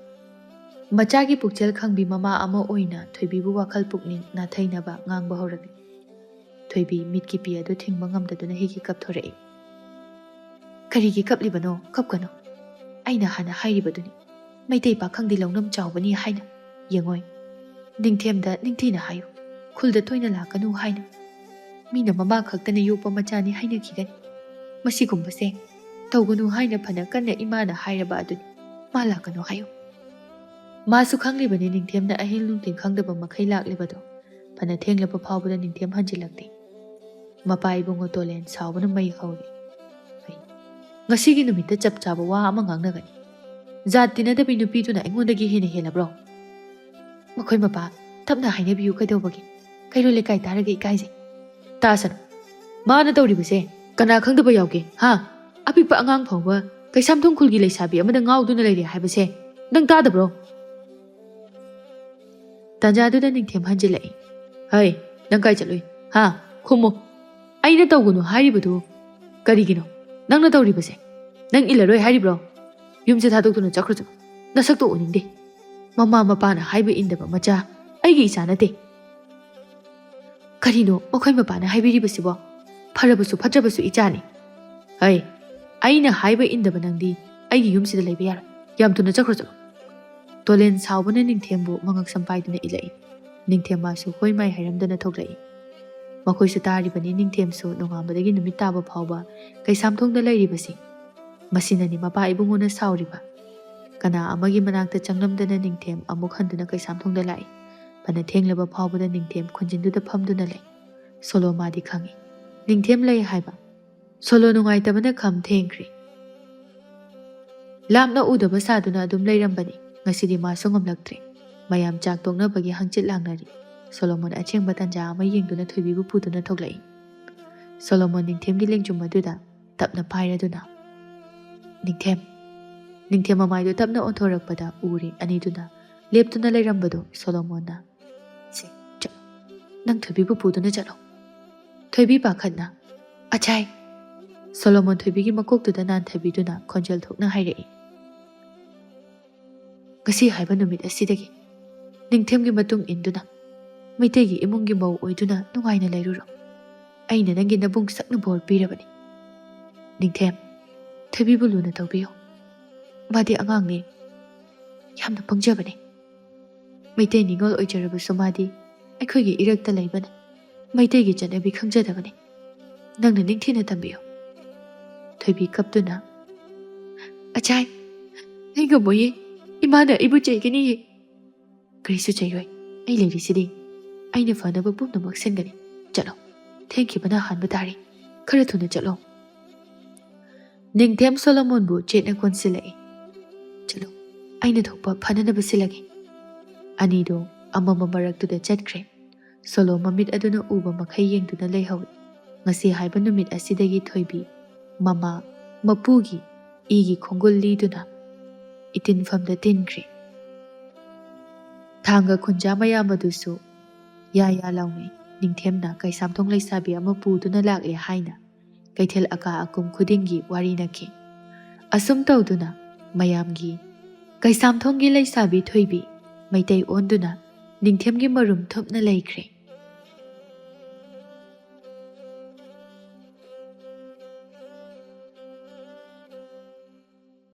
ꯃꯆꯥꯒꯤ ꯄꯨꯛꯆꯦꯜ ꯈꯪꯕꯤ ꯃꯃꯥ ꯑꯃ ꯑꯣꯏꯅ ꯊꯣꯏꯕꯤꯕꯨ ꯋꯥꯈꯜ ꯄꯨꯛꯅꯤꯡ ꯅꯥꯊꯩꯅꯕ ꯉꯥꯡꯕ ꯍꯧꯔꯛꯂꯤ꯫ ꯊꯣꯏꯕꯤ ꯃꯤꯠꯀꯤ ꯄꯤ ꯑꯗꯨ ꯊꯤꯡꯕ ꯉꯝꯗꯗꯨꯅ ꯍꯤꯒꯤ ꯀꯞꯊꯣꯔꯛꯏ꯫ "ꯀꯔꯤꯒꯤ ꯀꯞꯂꯤꯕꯅꯣ? ꯀꯞꯀꯅꯨ꯫ ꯑꯩꯅ ꯍꯥꯟꯅ ꯍꯥꯏꯔꯤꯕꯗꯨꯅꯤ, ꯃꯩꯇꯩ ꯄꯥꯈꯪꯗꯤ ꯂꯧꯅꯝ ꯆꯥꯎꯕꯅꯤ ꯍꯥꯏꯅ꯫ ꯌꯦꯡꯉꯣꯏ, ꯅꯤꯡꯊꯦꯝꯗ ꯅꯤꯡꯊꯤꯅ ꯍꯥꯏꯌꯨ, ꯈꯨꯜꯗ ꯇꯣꯏꯅ ꯂꯥꯛꯀꯅꯨ ꯍꯥꯏꯅ꯫ ꯃꯤꯅ ꯃꯃꯥ ꯈꯛꯇꯅ ꯌꯣꯛꯄ ꯃꯆꯥꯅꯤ ꯍꯥꯏꯅꯈꯤꯒꯅꯤ꯫ ꯃꯁꯤꯒꯨꯝꯕꯁꯦ ꯇꯧꯒꯅꯨ ꯍꯥꯏꯅ ꯐꯅ ꯀꯟꯅ ꯏꯃꯥꯅ ꯍꯥꯏꯔꯕ ꯑꯗꯨꯅꯤ꯫ ꯃꯥ ꯂꯥꯛꯀꯅꯨ ꯍꯥꯏꯌꯨ꯫" ꯃꯥꯁꯨ ꯈꯪꯂꯤꯕꯅꯤ ꯅꯤꯡꯊꯦꯝꯅ ꯑꯍꯤꯡ ꯅꯨꯡꯊꯤꯜ ꯈꯪꯗꯕ ꯃꯈꯩ ꯂꯥꯛꯂꯤꯕꯗꯣ꯫ ꯐꯅ ꯊꯦꯡꯂꯕ ꯐꯥꯎꯕꯗ ꯅꯤꯡꯊꯦꯝ ꯍꯟꯖꯤꯜꯂꯛꯇꯦ꯫ ꯃꯄꯥ ꯏꯕꯨꯡꯉꯣ ꯇꯣꯂꯦꯟ ꯁꯥꯎꯕꯅ ꯃꯩ ꯍꯧꯔꯤ꯫ ꯑꯩ ꯉꯁꯤꯒꯤ ꯅꯨꯃꯤꯠꯇ ꯆꯞ ꯆꯥꯕ ꯋꯥ ꯑꯃ ꯉꯥꯡꯅꯒꯅꯤ꯫ ꯖꯥꯠ ꯇꯤꯟꯅꯗꯕꯤ ꯅꯨꯄꯤꯗꯨꯅ ꯑꯩꯉꯣꯟꯗꯒꯤ ꯍꯦꯟꯅ ꯍꯦꯜꯂꯕ꯭ꯔꯣ? ꯃꯈꯣꯏ ꯃꯄꯥ, ꯇꯞꯅ ꯍꯥꯏꯅꯕꯤꯌꯨ ꯀꯩꯗꯧꯕꯒꯦ? ꯀꯩꯔꯣꯜ ꯂꯩꯀꯥꯏ ꯇꯥꯔꯒ ꯏꯀꯥꯏꯖꯩ꯫ ꯇꯥꯁꯅꯨ꯫ ꯃꯥꯅ ꯇꯧꯔꯤꯕꯁꯦ ꯀꯅꯥ ꯈꯪꯗꯕ ꯌꯥꯎꯒꯦ, ꯍꯥ? ꯑꯄꯤꯛꯄ ꯑꯉꯥꯡ ꯐꯥꯎꯕ ꯀꯩꯁꯥꯝꯊꯣꯡ ꯈꯨꯜꯒꯤ ꯂꯩꯁꯥꯕꯤ ꯑꯃꯗ ꯉꯥꯎꯗꯨꯅ ꯂꯩꯔꯦ ꯍꯥꯏꯕꯁꯦ ꯅꯪ ꯇꯥꯗꯕ꯭ꯔꯣ? ꯇꯥꯟꯖꯥꯗꯨꯗ ꯅꯤꯡꯊꯦꯝ ꯍꯟꯖꯤꯜꯂꯛꯏ꯫ ꯍꯩ, ꯅꯪ ꯀꯥꯏ ꯆꯠꯂꯨꯏ? ꯍꯥ? ꯈꯨꯝꯃꯨ꯫ ꯑꯩꯅ ꯇꯧꯒꯅꯨ ꯍꯥꯏꯔꯤꯕꯗꯨ ꯀꯔꯤꯒꯤꯅꯣ? ꯅꯪꯅ ꯇꯧꯔꯤꯕꯁꯦ ꯅꯪ ꯏꯜꯂꯔꯣꯏ ꯍꯥꯏꯔꯤꯕ꯭ꯔꯣ? ꯌꯨꯝꯁꯦ ꯊꯥꯗꯣꯛꯇꯨꯅ ꯆꯠꯈ꯭ꯔꯣ ꯆꯠꯂꯣ꯫ ꯅꯁꯛꯇꯣ ꯎꯅꯤꯡꯗꯦ꯫ ꯃꯃꯥ ꯃꯄꯥꯅ ꯍꯥꯏꯕ ꯏꯟꯗꯕ ꯃꯆꯥ ꯑꯩꯒꯤ ꯏꯆꯥ ꯅꯠꯇꯦ꯫ ꯀꯔꯤꯅꯣ ꯃꯈꯣꯏ ꯃꯄꯥꯅ ꯍꯥꯏꯕꯤꯔꯤꯕꯁꯤꯕꯣ? ꯐꯔꯕꯁꯨ ꯐꯠꯇ꯭ꯔꯕꯁꯨ ꯏꯆꯥꯅꯤ꯫ ꯍꯩ, ꯑꯩꯅ ꯍꯥꯏꯕ ꯏꯟꯗꯕ ꯅꯪꯗꯤ ꯑꯩꯒꯤ ꯌꯨꯝꯁꯤꯗ ꯂꯩꯕ ꯌꯥꯔꯣꯏ꯫ ꯌꯥꯝ ꯊꯨꯅ ꯆꯠꯈ꯭ꯔꯣ ꯆꯠꯂꯣ꯫ ꯇꯣꯂꯦꯟ ꯁꯥꯎꯕꯅ ꯅꯤꯡꯊꯦꯝꯕꯨ ꯃꯉꯛꯁꯝ ꯄꯥꯏꯗꯨꯅ ꯏꯜꯂꯛꯏ꯫ ꯅꯤꯡꯊꯦꯝ ꯃꯥꯁꯨ ꯍꯣꯏ ꯃꯥꯏ ꯍꯥꯏꯔꯝꯗꯅ ꯊꯣꯛꯂꯛꯏ꯫ ꯃꯈꯣꯏꯁꯨ ꯇꯥꯔꯤꯕꯅꯤ ꯅꯤꯡꯊꯦꯝꯁꯨ ꯅꯣꯡꯉꯥꯟꯕꯗꯒꯤ ꯅꯨꯃꯤꯠ ꯇꯥꯕ ꯐꯥꯎꯕ ꯀꯩꯁꯥꯝꯊꯣꯡꯗ ꯂꯩꯔꯤꯕꯁꯤ꯫ ꯃꯁꯤꯅꯅꯤ ꯃꯄꯥ ꯏꯕꯨꯡꯉꯣꯅ ꯁꯥꯎꯔꯤꯕ꯫ ꯀꯅꯥ ꯑꯃꯒꯤ ꯃꯅꯥꯛꯇ ꯆꯪꯂꯝꯗꯅ ꯅꯤꯡꯊꯦꯝ ꯑꯃꯨꯛ ꯍꯟꯗꯨꯅ ꯀꯩꯁꯥꯝꯊꯣꯡꯗ ꯂꯥꯛꯏ꯫ ꯐꯅ ꯊꯦꯡꯂꯕ ꯐꯥꯎꯕꯗ ꯅꯤꯡꯊꯦꯝ ꯈꯨꯟꯖꯤꯟꯗꯨꯗ ꯐꯝꯗꯨꯅ ꯂꯩ꯫ ꯁꯣꯂꯣꯃꯥꯗꯤ ꯈꯪꯏ ꯅꯤꯡꯊꯦꯝ ꯂꯩ ꯍꯥꯏꯕ꯫ ꯁꯣꯂꯣ ꯅꯨꯡꯉꯥꯏꯇꯕꯅ ꯈꯝ ꯊꯦꯡꯈ꯭ꯔꯦ꯫ ꯂꯥꯞꯅ ꯎꯗꯕ ꯁꯥꯗꯨꯅ ꯑꯗꯨꯝ ꯂꯩꯔꯝꯕꯅꯤ꯫ ꯉꯁꯤꯗꯤ ꯃꯥꯁꯨ ꯉꯝꯂꯛꯇ꯭ꯔꯦ꯫ ꯃꯌꯥꯝ ꯆꯥꯛ ꯇꯣꯛꯅꯕꯒꯤ ꯍꯪꯆꯤꯠ ꯂꯥꯡꯅꯔꯤ꯫ ꯁꯣꯂꯣꯃꯣꯟ ꯑꯆꯦꯡꯕ ꯇꯥꯟꯖꯥ ꯑꯃ ꯌꯦꯡꯗꯨꯅ ꯊꯣꯏꯕꯤꯕꯨ ꯄꯨꯗꯨꯅ ꯊꯣꯛꯂꯛꯏ꯫ ꯁꯣꯂꯣꯃꯣꯟ ꯅꯤꯡꯊꯦꯝꯒꯤ ꯂꯦꯡꯖꯨꯝ ꯑꯗꯨꯗ ꯇꯞꯅ ꯄꯥꯏꯔꯗꯨꯅ, "ꯅꯤꯡꯊꯦꯝ!" ꯅꯤꯡꯊꯦꯝ ꯃꯃꯥꯏꯗꯨ ꯇꯞꯅ ꯑꯣꯟꯊꯣꯔꯛꯄꯗ ꯎꯔꯦ ꯑꯅꯤꯗꯨꯅ ꯂꯦꯞꯇꯨꯅ ꯂꯩꯔꯝꯕꯗꯨ꯫ ꯁꯣꯂꯣꯃꯣꯟꯅ, "ꯁꯦ, ꯆꯠꯂꯣ꯫ ꯅꯪ ꯊꯣꯏꯕꯤꯕꯨ ꯄꯨꯗꯨꯅ ꯆꯠꯂꯣ꯫" ꯊꯣꯏꯕꯤ ꯄꯥꯈꯠꯅ, "ꯑꯆꯥꯏ!" ꯁꯣꯂꯣꯃꯣꯟ ꯊꯣꯏꯕꯤꯒꯤ ꯃꯀꯣꯛꯇꯨꯗ ꯅꯥꯟꯊꯕꯤꯗꯨꯅ ꯈꯣꯟꯖꯦꯜ ꯊꯣꯛꯅ ꯍꯥꯏꯔꯛꯏ, "ꯉꯁꯤ ꯍꯥꯏꯕ ꯅꯨꯃꯤꯠ ꯑꯁꯤꯗꯒꯤ ꯅꯤꯡꯊꯦꯝꯒꯤ ꯃꯇꯨꯡ ꯏꯟꯗꯨꯅ ꯃꯩꯇꯩꯒꯤ ꯏꯃꯨꯡꯒꯤ ꯃꯧ ꯑꯣꯏꯗꯨꯅ ꯅꯨꯡꯉꯥꯏꯅ ꯂꯩꯔꯨꯔꯣ꯫ ꯑꯩꯅ ꯅꯪꯒꯤ ꯅꯕꯨꯡ ꯁꯛꯅ ꯕꯣꯔ ꯄꯤꯔꯕꯅꯤ꯫ ꯅꯤꯡꯊꯦꯝ, ꯊꯣꯏꯕꯤꯕꯨ ꯂꯨꯅ ꯇꯧꯕꯤꯌꯨ꯫ ꯃꯥꯗꯤ ꯑꯉꯥꯡꯅꯤ, ꯌꯥꯝꯅ ꯄꯪꯖꯕꯅꯤ꯫ ꯃꯩꯇꯩ ꯅꯤꯉꯣꯜ ꯑꯣꯏꯖꯔꯕꯁꯨ ꯃꯥꯗꯤ ꯑꯩꯈꯣꯏꯒꯤ ꯏꯔꯛꯇ ꯂꯩꯕꯅꯤ꯫ ꯃꯩꯇꯩꯒꯤ ꯆꯠꯅꯕꯤ ꯈꯪꯖꯗꯕꯅꯤ꯫ ꯅꯪꯅ ꯅꯤꯡꯊꯤꯅ ꯇꯝꯕꯤꯌꯨ꯫" ꯊꯣꯏꯕꯤ ꯀꯞꯇꯨꯅ, "ꯑꯆꯥꯏ, ꯑꯩ ꯉꯝꯃꯣꯏꯌꯦ꯫ ꯏꯃꯥꯅ ꯑꯩꯕꯨ ꯆꯩꯒꯅꯤꯌꯦ꯫" "ꯀꯔꯤꯁꯨ ꯆꯩꯔꯣꯏ꯫ ꯑꯩ ꯂꯩꯔꯤꯁꯤꯗꯤ꯫ ꯑꯩꯅ ꯐꯅꯕ ꯄꯨꯝꯅꯃꯛ ꯁꯤꯟꯒꯅꯤ꯫ ꯆꯠꯂꯣ꯫ ꯊꯦꯡꯈꯤꯕꯅ ꯍꯥꯟꯕ ꯇꯥꯔꯦ꯫ ꯈꯔ ꯊꯨꯅ ꯆꯠꯂꯣ꯫ ꯅꯤꯡꯊꯦꯝ ꯁꯣꯂꯣꯃꯣꯟꯕꯨ ꯆꯦꯠꯅ ꯀꯣꯟꯁꯤꯜꯂꯛꯏ꯫ "ꯆꯠꯂꯣ, ꯑꯩꯅ ꯊꯣꯛꯄ ꯐꯅꯅꯕ ꯁꯤꯜꯂꯒꯦ꯫" ꯑꯅꯤꯗꯣ ꯑꯃꯃꯝ ꯃꯔꯛꯇꯨꯗ ꯆꯠꯈ꯭ꯔꯦ꯫ ꯁꯣꯂꯣ ꯃꯃꯤꯠ ꯑꯗꯨꯅ ꯎꯕ ꯃꯈꯩ ꯌꯦꯡꯗꯨꯅ ꯂꯩꯍꯧꯏ꯫ ꯉꯁꯤ ꯍꯥꯏꯕ ꯅꯨꯃꯤꯠ ꯑꯁꯤꯗꯒꯤ ꯊꯣꯏꯕꯤ ꯃꯃꯥ, ꯃꯄꯨꯒꯤ ꯏꯒꯤ ꯈꯣꯡꯒꯨꯜ ꯂꯤꯗꯨꯅ ꯏꯇꯤꯟꯐꯝꯗ ꯇꯤꯟꯈ꯭ꯔꯦ꯫ ꯊꯥꯡꯒ ꯈꯨꯟꯖꯥ ꯃꯌꯥꯝ ꯑꯗꯨꯁꯨ ꯌꯥ ꯌꯥ ꯂꯥꯎꯅꯩ꯫ ꯅꯤꯡꯊꯦꯝꯅ ꯀꯩꯁꯥꯝꯊꯣꯡ ꯂꯩꯁꯥꯕꯤ ꯑꯃ ꯄꯨꯗꯨꯅ ꯂꯥꯛꯂꯦ ꯍꯥꯏꯅ ꯀꯩꯊꯦꯜ ꯑꯀꯥ ꯑꯀꯨꯝ ꯈꯨꯗꯤꯡꯒꯤ ꯋꯥꯔꯤ ꯅꯈꯤ꯫ ꯑꯁꯨꯝ ꯇꯧꯗꯨꯅ ꯃꯌꯥꯝꯒꯤ ꯀꯩꯁꯥꯝꯊꯣꯡꯒꯤ ꯂꯩꯁꯥꯕꯤ ꯊꯣꯏꯕꯤ ꯃꯩꯇꯩ ꯑꯣꯟꯗꯨꯅ ꯅꯤꯡꯊꯦꯝꯒꯤ ꯃꯔꯨꯝ ꯊꯨꯞꯅ ꯂꯩꯈ꯭ꯔꯦ꯫